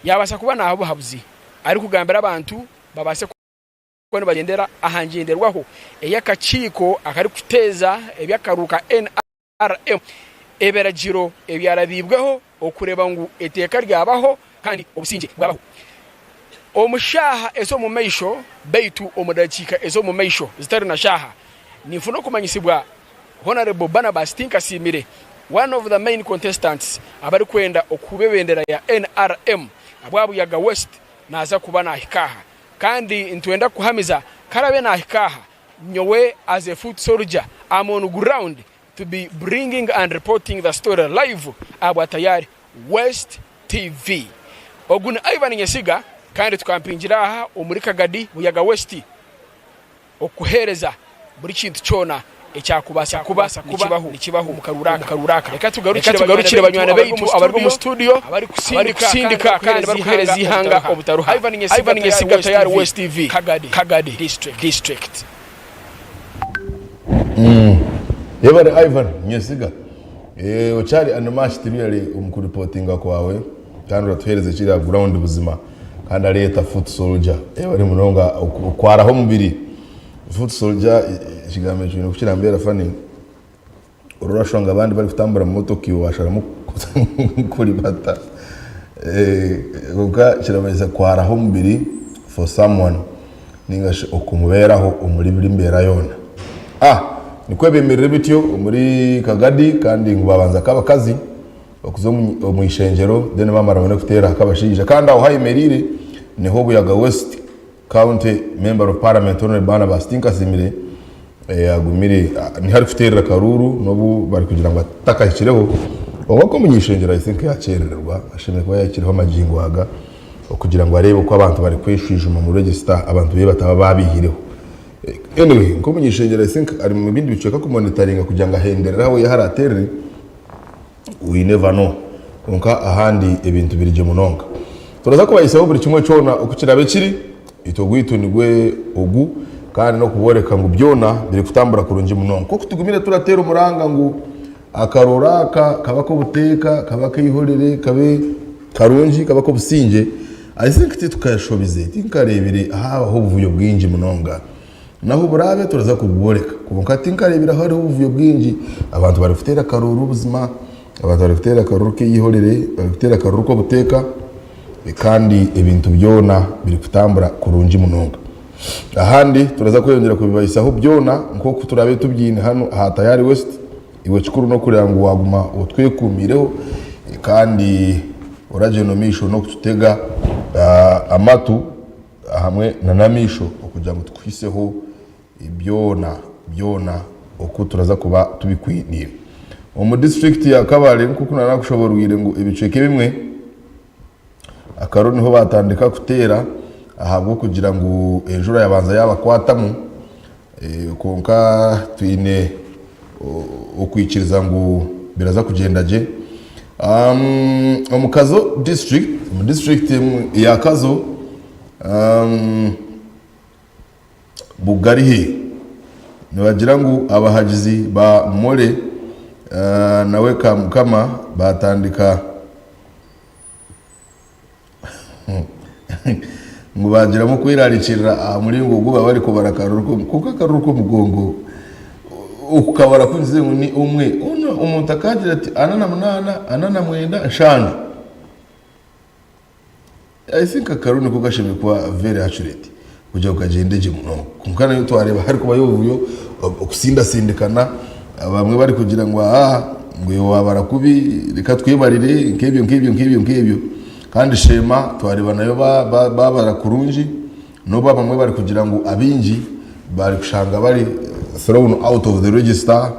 yaabaasa kuba naaha obuhabuzi arikugambira abantu babaase kuba nibagyendera aha ngyenderwaho ey'akakiiko akarikuteeza eby'akaruru ka NRM, ebiragiro ebyarabiibweho okureeba ngu eiteeka ryabaho kandi obusingye bwabaho omu shaaha ez'omu maisho. Beitu omu dakiika ez'omu maisho zitari na shaaha, ninfuna okumanyisibwa Honarebo Barnabas Tinkasiimire, one of the main contestants abarikwenda okuhuuba ebendera ya NRM abwa Buyaga West naaza kuba naahika aha kandi nitwenda kukuhamiza ku araabe naahika aha Nyowe as a foot soldier am on ground to be bringing and reporting the story live ahabwa Tayari West TV. Ogu ni Ivan Nyesiga kandi tukampingira aha omuri Kagadi, Buyaga West okukuhereza buri kintu kyona ekyakubaasa kuba nikibaho omu karuuru aka. Reka tugarukire banywani baitu abari omu studio abarikutsindika kandi barikuheereza eihanga obutaruha. Ivan Nyesiga, Tayari West TV, Kagadi District. Yebare Ivan Nyesiga. Eh, okyari unmatched really omu kuripotinga kwawe kandi oratuheereza ekiri aha ground buzima kandi areeta foot soldier. Yebare munonga okwaraho omubiri. Foot soldier ekigambo ekyo oine kukirambira funny. Orashusha ngu abandi barikutambura omu motoka iwe washaramu kuribata. Kwonka kiramanyisa kwaraho omubiri for someone ninga shi okumubeeraho omuri buri mbeera yoona. Nikwo byemerire bityo omuri Kagadi kandi ngu babanza ak'abakazi okuza omu ishengyero then bamara babone kuteera ak'abashaija. Kandi aho hayemereire niho Buyaga West. County Member of Parliament Honorable Barnabas Tinkasimire agumire niho arikuteerera akaruuru n'obu barikugira ngu atakahikireho kwonka nk'omuny'eishengyero I think yakyerererwa ashemereire kuba yahikireho amagingo aga okugira ngu areebe oku abantu barikweshwijuma omu register abantu be bataba baabaihireho. Anyway nk'omuny'eishengyero I think ari mu bindi bicweka kumonitaringa kugira ngu ahenderere ahu araateerere. We never know kwonka ahandi ebintu biri gye munonga. Turaza kubahisaho buri kimwe kyona oku kirabe kiri, itwe ogwaitu nigwe ogu kandi n'okubooreka ngu byona biri kutambura kurungi munonga. Nk'oku tugumire turateera omuranga ngu akarooro aka kabe ak'obuteeka, kabe ak'eihorere, kabe karungi, kabe ak'obusingye, I think titukashobize, tinkareebire haabaho obuvuyo bwingi munonga. N'ahu buraabe turaza kubworeka. Kwonka tinkareebire ahu hariho obuvuyo bwingi, abantu barikuteera akaruuru buzima, abantu barikuteera akaruuru k'eihorere, barikuteera akaruuru k'obuteeka kandi ebintu byona birikutambura kurungi munonga. Ahandi turaza kweyongyera kubibahisaho byona nk'oku turaabe tubyine hanu aha Tayari West. Iwe ekikuru n'okureeba ngu waaguma otwekuumiireho kandi oragyenda omu maisho n'okututega amatu. Hamwe na n'amaisho okugira ngu tukuhiseho byona byona oku turaza kuba tubikwiniire. Omu disiturikiti ya Kabale nk'oku narakushoborwire ngu ebicweka ebimwe akaru niho batandika kuteera ahabw'okugira ngu enjura yabanza yabakwatamu kwonka twine okwikiriza ngu biraza kugyenda gye. Omu Kazo district, omu district ya Kazo, Bugarihe nibagira ngu abahagizi ba Mole nawe Kamukama batandika Ngu baagiramu okwerarikirira aha muringo ogu baba barikubara akaruru k'omu kwonka akaruru k'omugongo okukabara ku ngize ngu ni omwe onu omuntu akaagira ati 48, 49, nshanju. I think akaruru niko kashemereire kuba very accurate kugira ngu kagyende gye munonga. Kwonka nayo twareeba harikubayo obuvuyo, okusindasindikana, abamwe barikugira ngu aa ngu iwe waabara kubi reka twebarire nk'ebyo nk'ebyo nk'ebyo nk'ebyo. Kandi Sheema twareeba nayo baabara kurungi n'obu abamwe barikugira ngu abaingi barikushanga bari thrown out of the register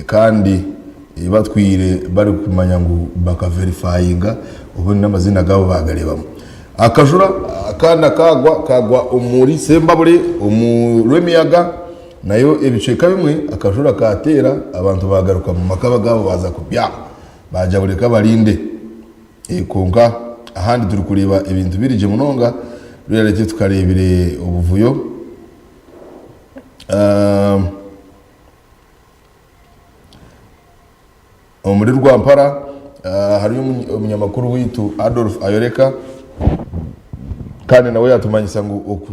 kandi batwire barikumanya ngu bakaverifayinga obundi n'amaziina gaabo baagareebamu. Akajura akandi akaagwa kaagwa omuri Sembabule omu Rwemiyaga nayo ebicweka bimwe akajura kaateera abantu baagaruka omu maka gaabo baaza kubyama baagira ngu reka barinde. Kwonka ahandi turikureeba ebintu biri gye munonga really titukareebire obuvuyo. Omuri Rwampara hariyo omunyamakuru waitu Adolf Ayoreka kandi nawe yatumanyisa ngu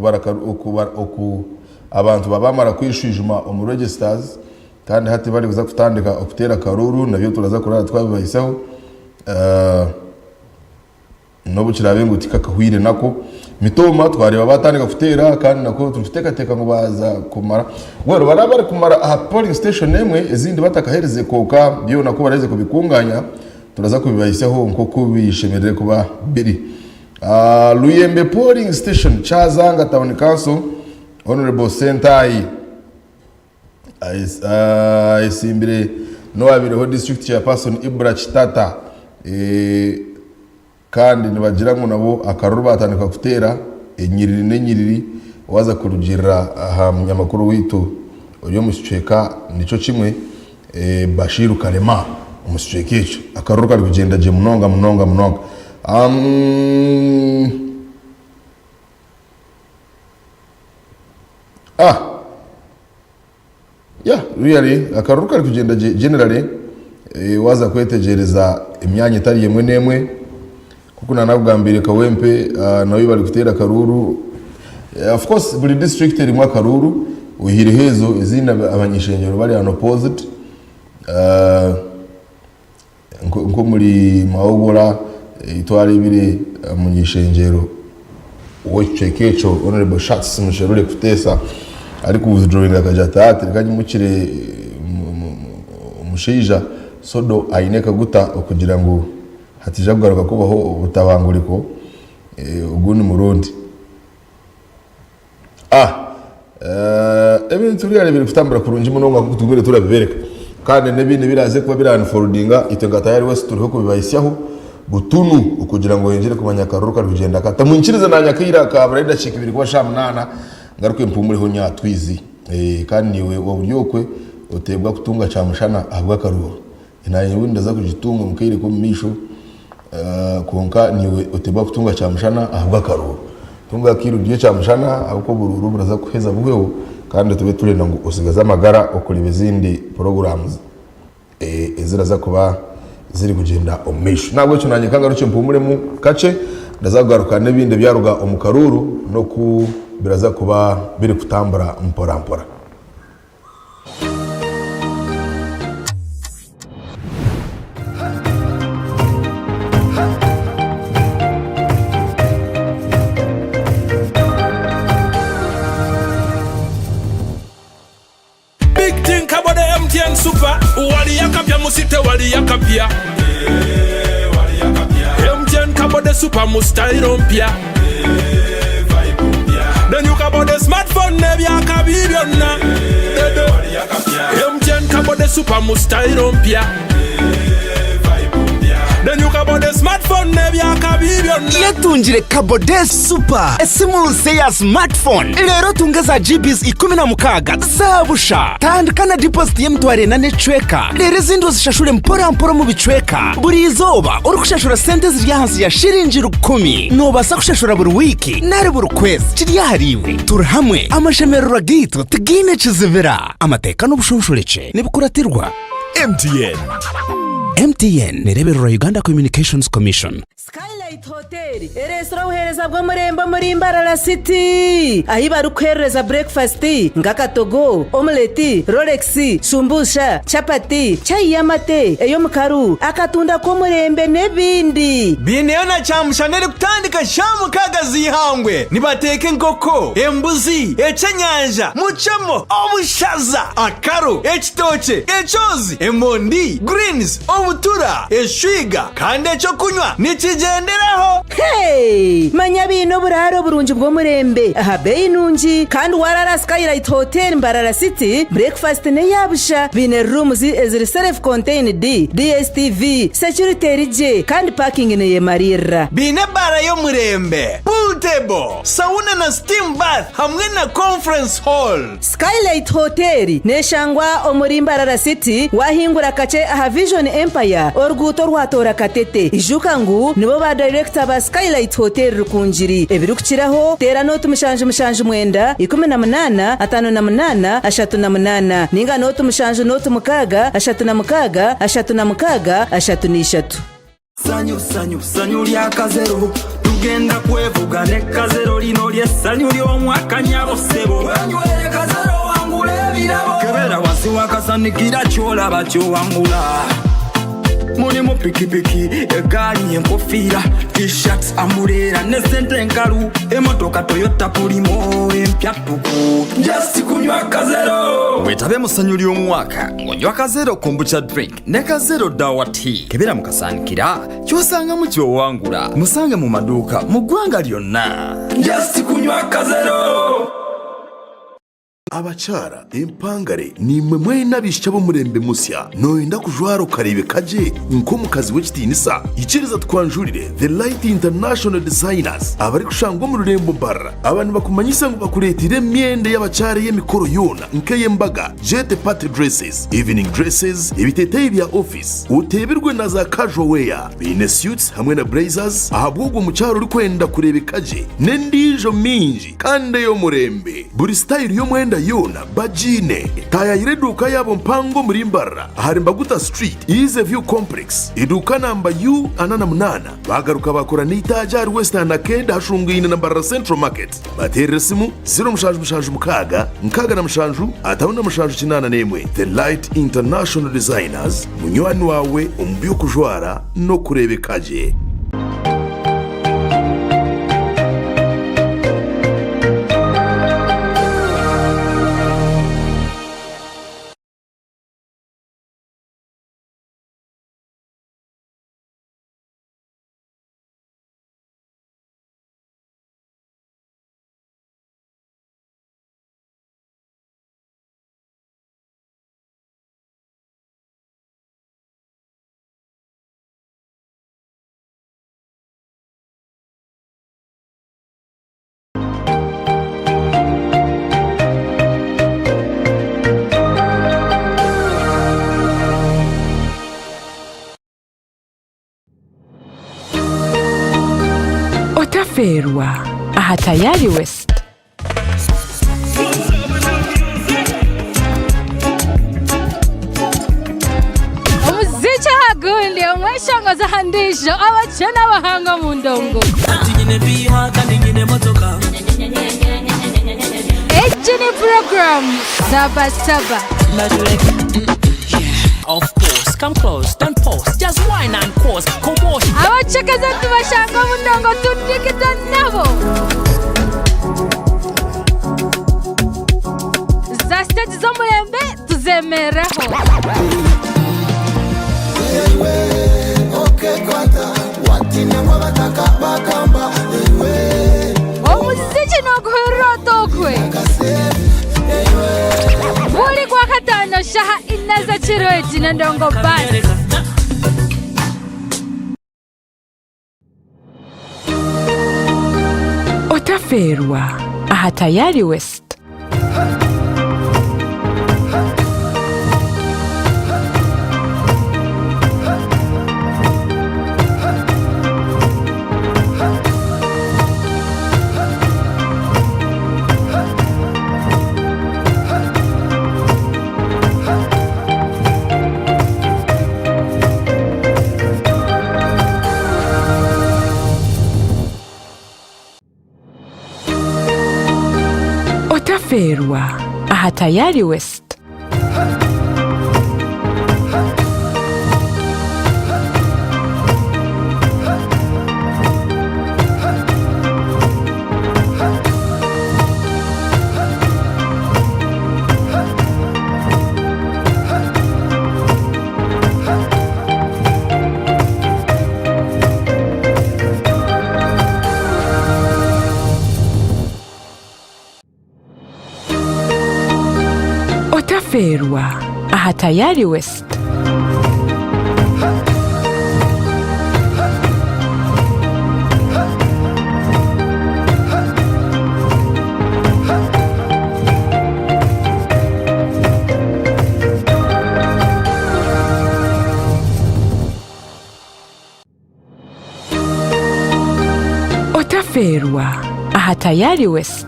abantu baba bamara kweshwijuma omu registers Kandi hati barikuza kutandika okuteera akaruuru nabyo turaza kurara twabibahisaho n'obu kiraabe ngu tikakahwire nako. Mitooma twareeba baatandika kuteera kandi nako turikuteekateeka ngu baaza kumara well baraba barikumara aha polling station emwe ezindi batakaherize kwonka byona ku baraheze kubikunganya turaza kubibahisaho nk'oku bishemereire kuba biri. Luyembe polling station Kyazanga town council Honourable Sentayi. Ayesimbire n'owabaireho District Chairperson Ibra Kitata kandi nibagira ngu nabo akaruru batandika kuteera enyiriri n'enyiriri waaza kurugiirira aha munyamakuru waitu ori omu kicweka nikyo kimwe Bashiru Kalema omu kicweka ekyo akaruru karikugyenda gye munonga munonga munonga. Ah! Yeah, really, akaruru kari kugyenda gye generally eh, waaza kwetegyereza emyanya etari emwe n'emwe nk'oku naanakugambire Kawempe ah, nayo bari kuteera akaruuru Eh, of course buri district erimu akaruuru oihireho ezo ezindi aba- abany'ishengyero bari unopposed Ah, Nk'omuri Mawogola ei twareebire omuny'eishengyero w'ekicweka ekyo Honourable Shartsi Musherure Kuteesa ariku withdrawinga akagira ati ati reka nyimukire omushaija Sodo aine kaguta okugira ngu hataija kugaruka kubaho obutabanguriko ogundi murundi. Ah, ebintu biriya biri kutambura kurungi munonga nk'oku tugumire turabibereka. Kandi n'ebindi ebiraaze kuba bira unfoldinga itwe nka Tayari West turiho kubibahisyaho butunu okugira ngu oyongyere kumanya akaruru kari kugyenda kata. Mwikirize naanye akaire aka haburayo edakiika ibiri kuba shaaha munaana ngaruke mpumureho nyatwizi. Kandi naiwe waaba ori okwe oteebwa kutunga kyamushana ahabw'akaruru. Naanye nyowe nindaza kugitunga omu kaire k'omu maisho kwonka naiwe oteebwa kutunga kyamushana ahabw'akaruuru. Tunga akaire orye kyamushana ahabw'okuba oburuuru buraza kuheza buhweho kandi tube turenda ngu otsigaze amagara okureeba ezindi programs eziraza kuba ziri kugyenda omu maisho. N'ahabw'ekyo naanye kangarukye mpumuremu kakye ndaza kugaruka n'ebindi ebyaruga omu karuuru n'oku biraza kuba biri kutambura mpora mpora. Big thing about the MTN Super. Wali akapya musite wali akapya. MTN kabode super mu style mpya. Then you kabode smartphone nebyakabi byonna. MTN kabode super mu style mpya. Then you kabode smartphone nebyakabi byonna. Yetungire Kabode Super, esimu nse ya smartphone. Leero tunge za GBs 16 za busha. Tandika na deposit y'emitwaro ena n'ekicweka, reero ezindi ozishashure mpora mpora omu bicweka. Buri izooba orikushashura sente eziri ahansi ya shiringi 1,000. Noobaasa kushashura buri wiiki nari buri kwezi, kiri ahariiwe. Turi hamwe, amashemererwa gaitu tigaine kizibira. Amateeka n'obushonshorekye nibikuratirwa. MTN. MTN nereebererwa Uganda Communications Commission. Skylight Hotel ereetsire obuheereza bw'omurembe omuri Mbarara City ahi barikuheerereza breakfast nk'akatogo, omelette, rolex, shumbusha, chapati, chai y'amate, ey'omukaru, akatunda k'omurembe n'ebindi. Baineyo na kyamushana erikutandika shaaha mukaaga z'eihangwe. Nibateeka enkoko, embuzi, ekyenyanja, mucemo, obushaza, akaro, ekitookye, ekyozi, emondi, greens, obutura, eshwiga kandi eky'okunywa nikigyenderaho. Hey! Manya baine oburaaro burungi bw'omurembe aha beeyi nungi kandi waaraara Skylight Hotel Mbarara City, breakfast n'eya busha. Baine rooms eziri self contained, DSTV, security eri gye kandi parking neyemariirira. Baine ebaara y'omurembe, pool table, sauna na steam bath hamwe na conference hall. Skylight Hotel neshangwa omuri Mbarara City wahingura kakye aha Vision Empire oruguuto orwatoora Katete. Ijuka ngu nibo ba dayirekita ba Skylight Hotel Rukungiri. Ebirikukiraho teera nooti 779 18 58 38 ninga nooti 7 nooti 6 36 36 33. Sanyu sanyu sanyu lya kazero tugenda kwevuga ne kazero lino ly'essanyu ly'omwaka nyabo ssebo wenywere kazero wangula ebirabo kebera wansi wakasanikira kyolaba kyowangula mulimu pikipiki egaali enkofiira t-shirt amuleera ne sente enkalu emotoka toyota pulimo empya ttuku just kunywa kazero Wetabe mu ssanyu ly'omwaka ng'onywa kazero kombucha drink ne kazero dawa tea. Kebera mu kasaanikira ky'osangamu ky'owangula. Musange mu maduuka mu ggwanga lyonna. Just kunywa kazero. Abakyara empangare niimwe mwena abaishiki ab'omurembe musya. Nooyenda kujwara okareebeka gye nk'omukazi w'ekitiinisa? Ikiriza tukwanjurire The Light International Designers abarikushangwa omu rurembo Mbarara. Aba nibakumanyisa ngu bakureeteire emyenda ey'abakyara ey'emikoro yoona nk'ey'embaga, Jete party dresses, evening dresses, ebiteteeyi bya office, oteebirwe na za casual wear. Baine suits hamwe na blazers ahabw'ogwo mukyara orikwenda kureebeka gye n'endiijo mingi kandi ey'omurembe. Buri sitayiro y'omwenda yoona bagiine. Taayaayira eduuka yaabo mpango omuri Mbarara ahari Mbaguta Street, Easy View Complex, eduuka namba U48. Baagaruka baakora n'eitaagi ahari West 49 ahashungaine na Mbarara Central Market. Bateerere esimu 0776 67 57 81. The Light International Designers, munywani waawe omu by'okujwara n'okureebeka gye. Otafeerwa aha Tayari West. Omuziki aha gundi, omweshongozi aha ndiijo, abakye n'abahanga omu ndongo. Egi ni puroguraamu Zaba Saba. Of course, come close, don't pause, just wine and cause commotion. Abacekeza tubashanga omu ndongo tudikita nabo. Za siteegi z'omurembe tuzemereraho. Omuziki nooguhurira ota okwe? Buri Gwakataano shaaha ina z'ekiro egi n'endongo bus. Otafeerwa aha Tayari West. Otafeerwa aha Tayari West. Otafeerwa aha Tayari West. Otafeerwa aha Tayari West.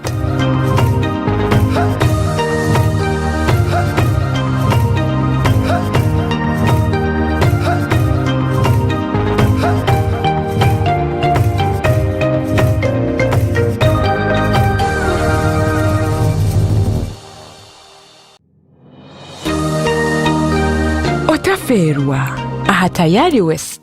Otafeerwa aha Tayari West.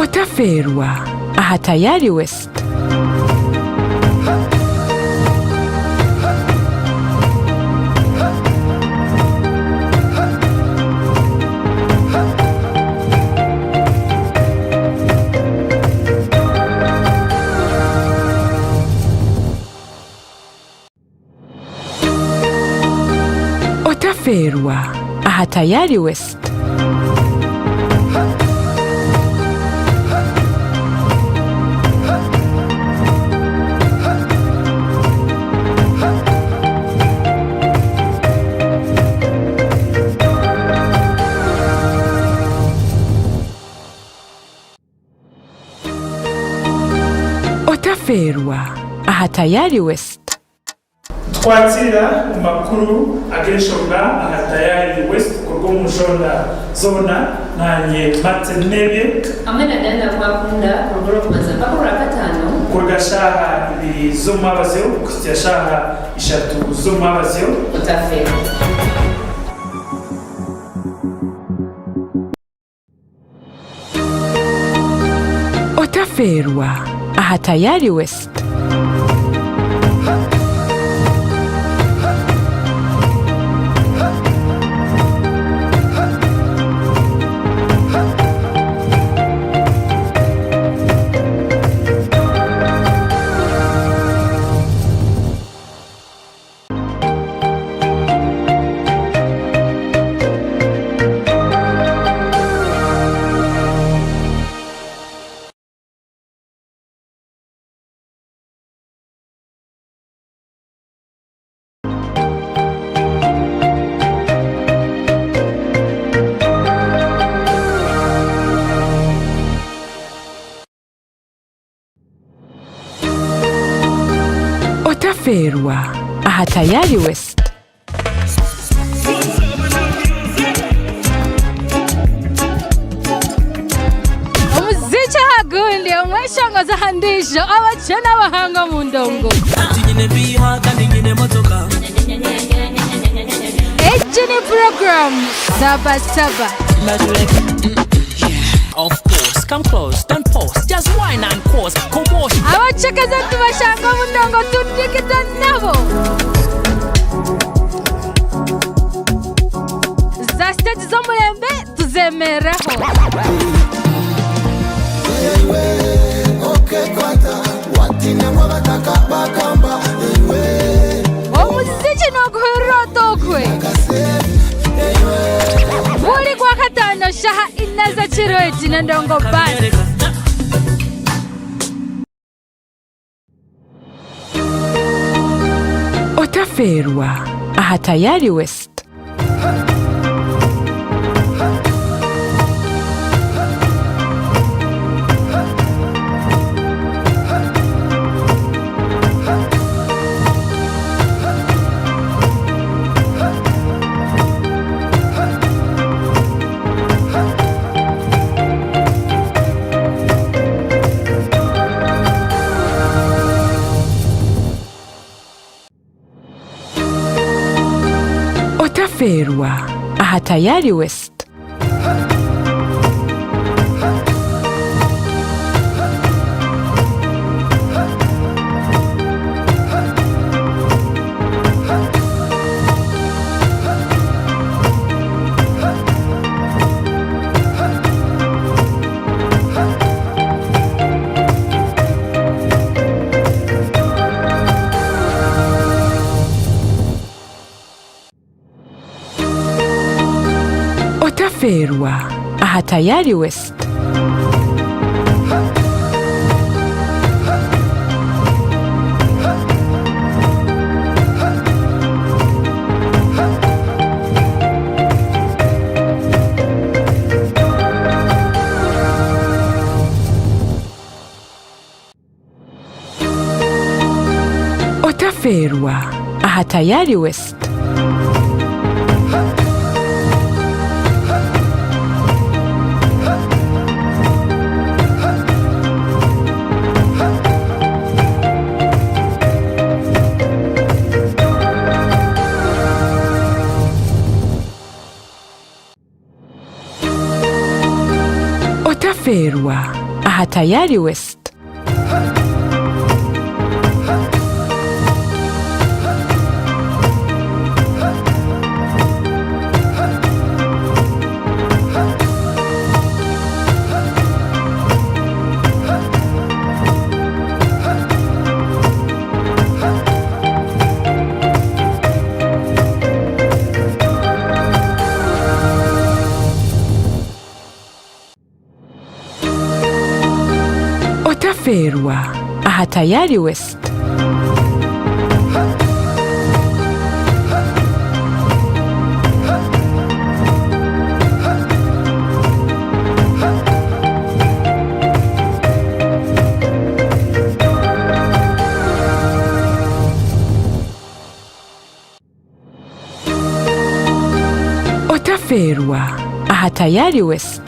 Otafeerwa aha Tayari West. Otafeerwa aha Tayari West. Otafeerwa aha Tayari West. Nitukwatira omu makuru ag'enshonga aha Tayari West kuruga omu nshonda zoona. Naanye Martin Nebye. Hamwe na Diana Kwakunda kuruga Orwokubanza mpaka Orwakataano. Kuruga shaaha ibiri z'omumwabazyo kuhitsya shaaha ishatu z'omumwabazyo. Otafeerwa. Otafeerwa aha Tayari West. Otafeerwa aha Tayari West. Omuziki aha gundi, omweshongozi aha ndiijo, abakye n'abahanga omu ndongo. Egi ni puroguraamu Saba Saba. Of course, come close, don't pause, just wine and cause commotion. Abacekeza tubashanga omu ndongo tudigida nabo. Za siteegi z'omurembe tuzemereraho. Omuziki nooguhurira ota okwe? Buri Gwakataano shaaha ina z'ekiro egi n'Endongo Band. Otafeerwa aha Tayari West. Otafeerwa aha Tayari West. Otafeerwa aha Tayari West. Otafeerwa aha Tayari West. Otafeerwa aha Tayari West. Otafeerwa aha Tayari West. Otafeerwa aha Tayari West.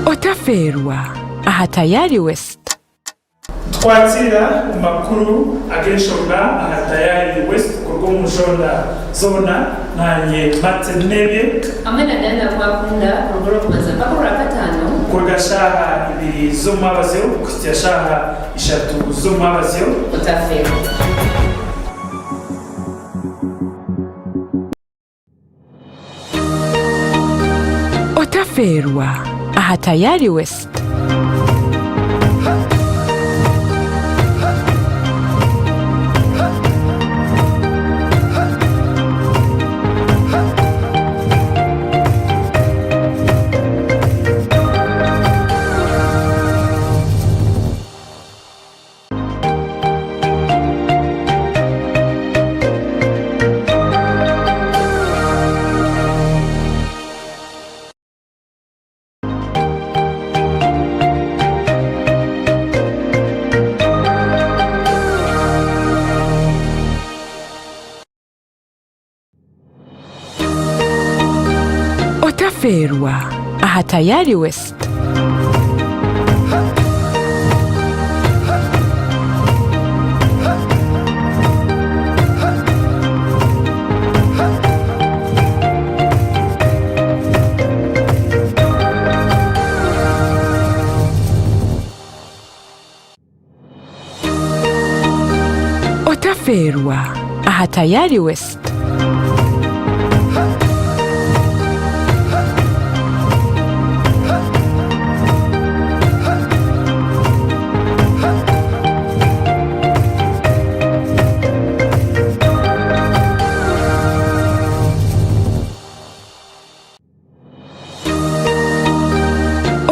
Otafeerwa aha Tayari West. Twakiira amakuru ag'enshonga aha Tayari West kuruga omu nshonda zoona. Naanye Martin Nebye. Hamwe na Diana Kwakunda kuruga Orwokubanza mpaka Orwakataano. Kuruga shaaha ibiri z'omwabazyo kuhitsya shaaha ishatu z'omwabazyo. Otafeerwa. Otafeerwa aha Tayari West. Otafeerwa aha Tayari West. Otafeerwa aha Tayari West.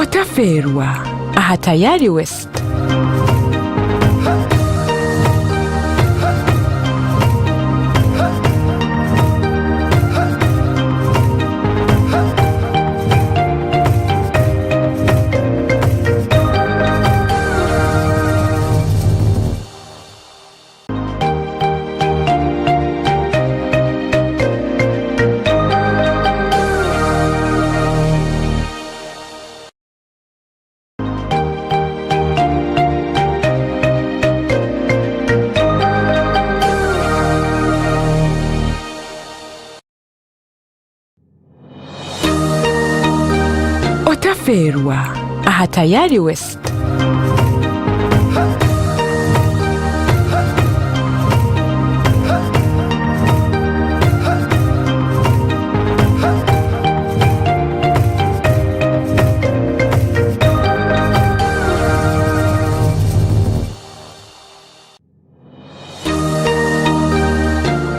Otafeerwa aha Tayari West. Otafeerwa aha Tayari West.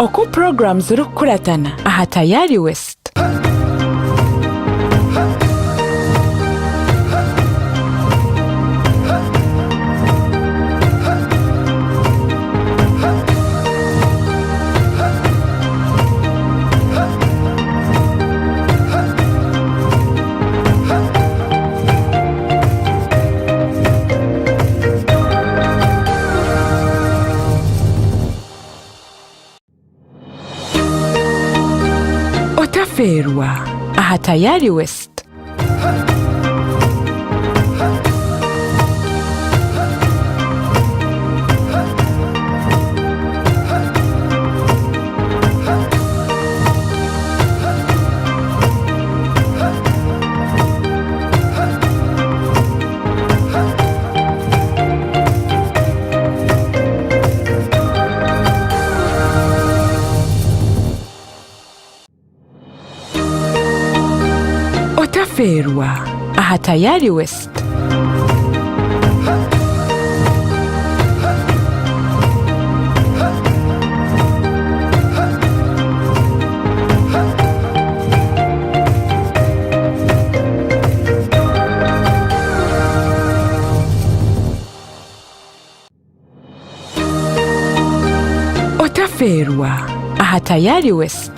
Oku puroguramu zirikukuratana aha Tayari West. Otafeerwa aha Tayari West. Otafeerwa aha Tayari West. Otafeerwa aha Tayari West.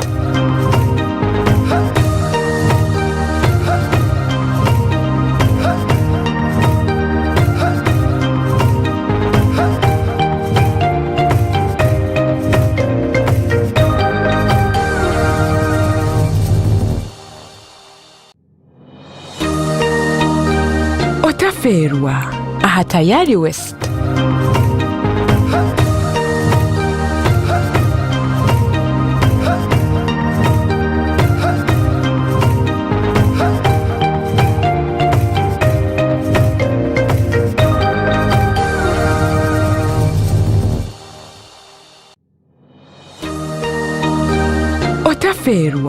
Otafeerwa aha Tayari West. Otafeerwa.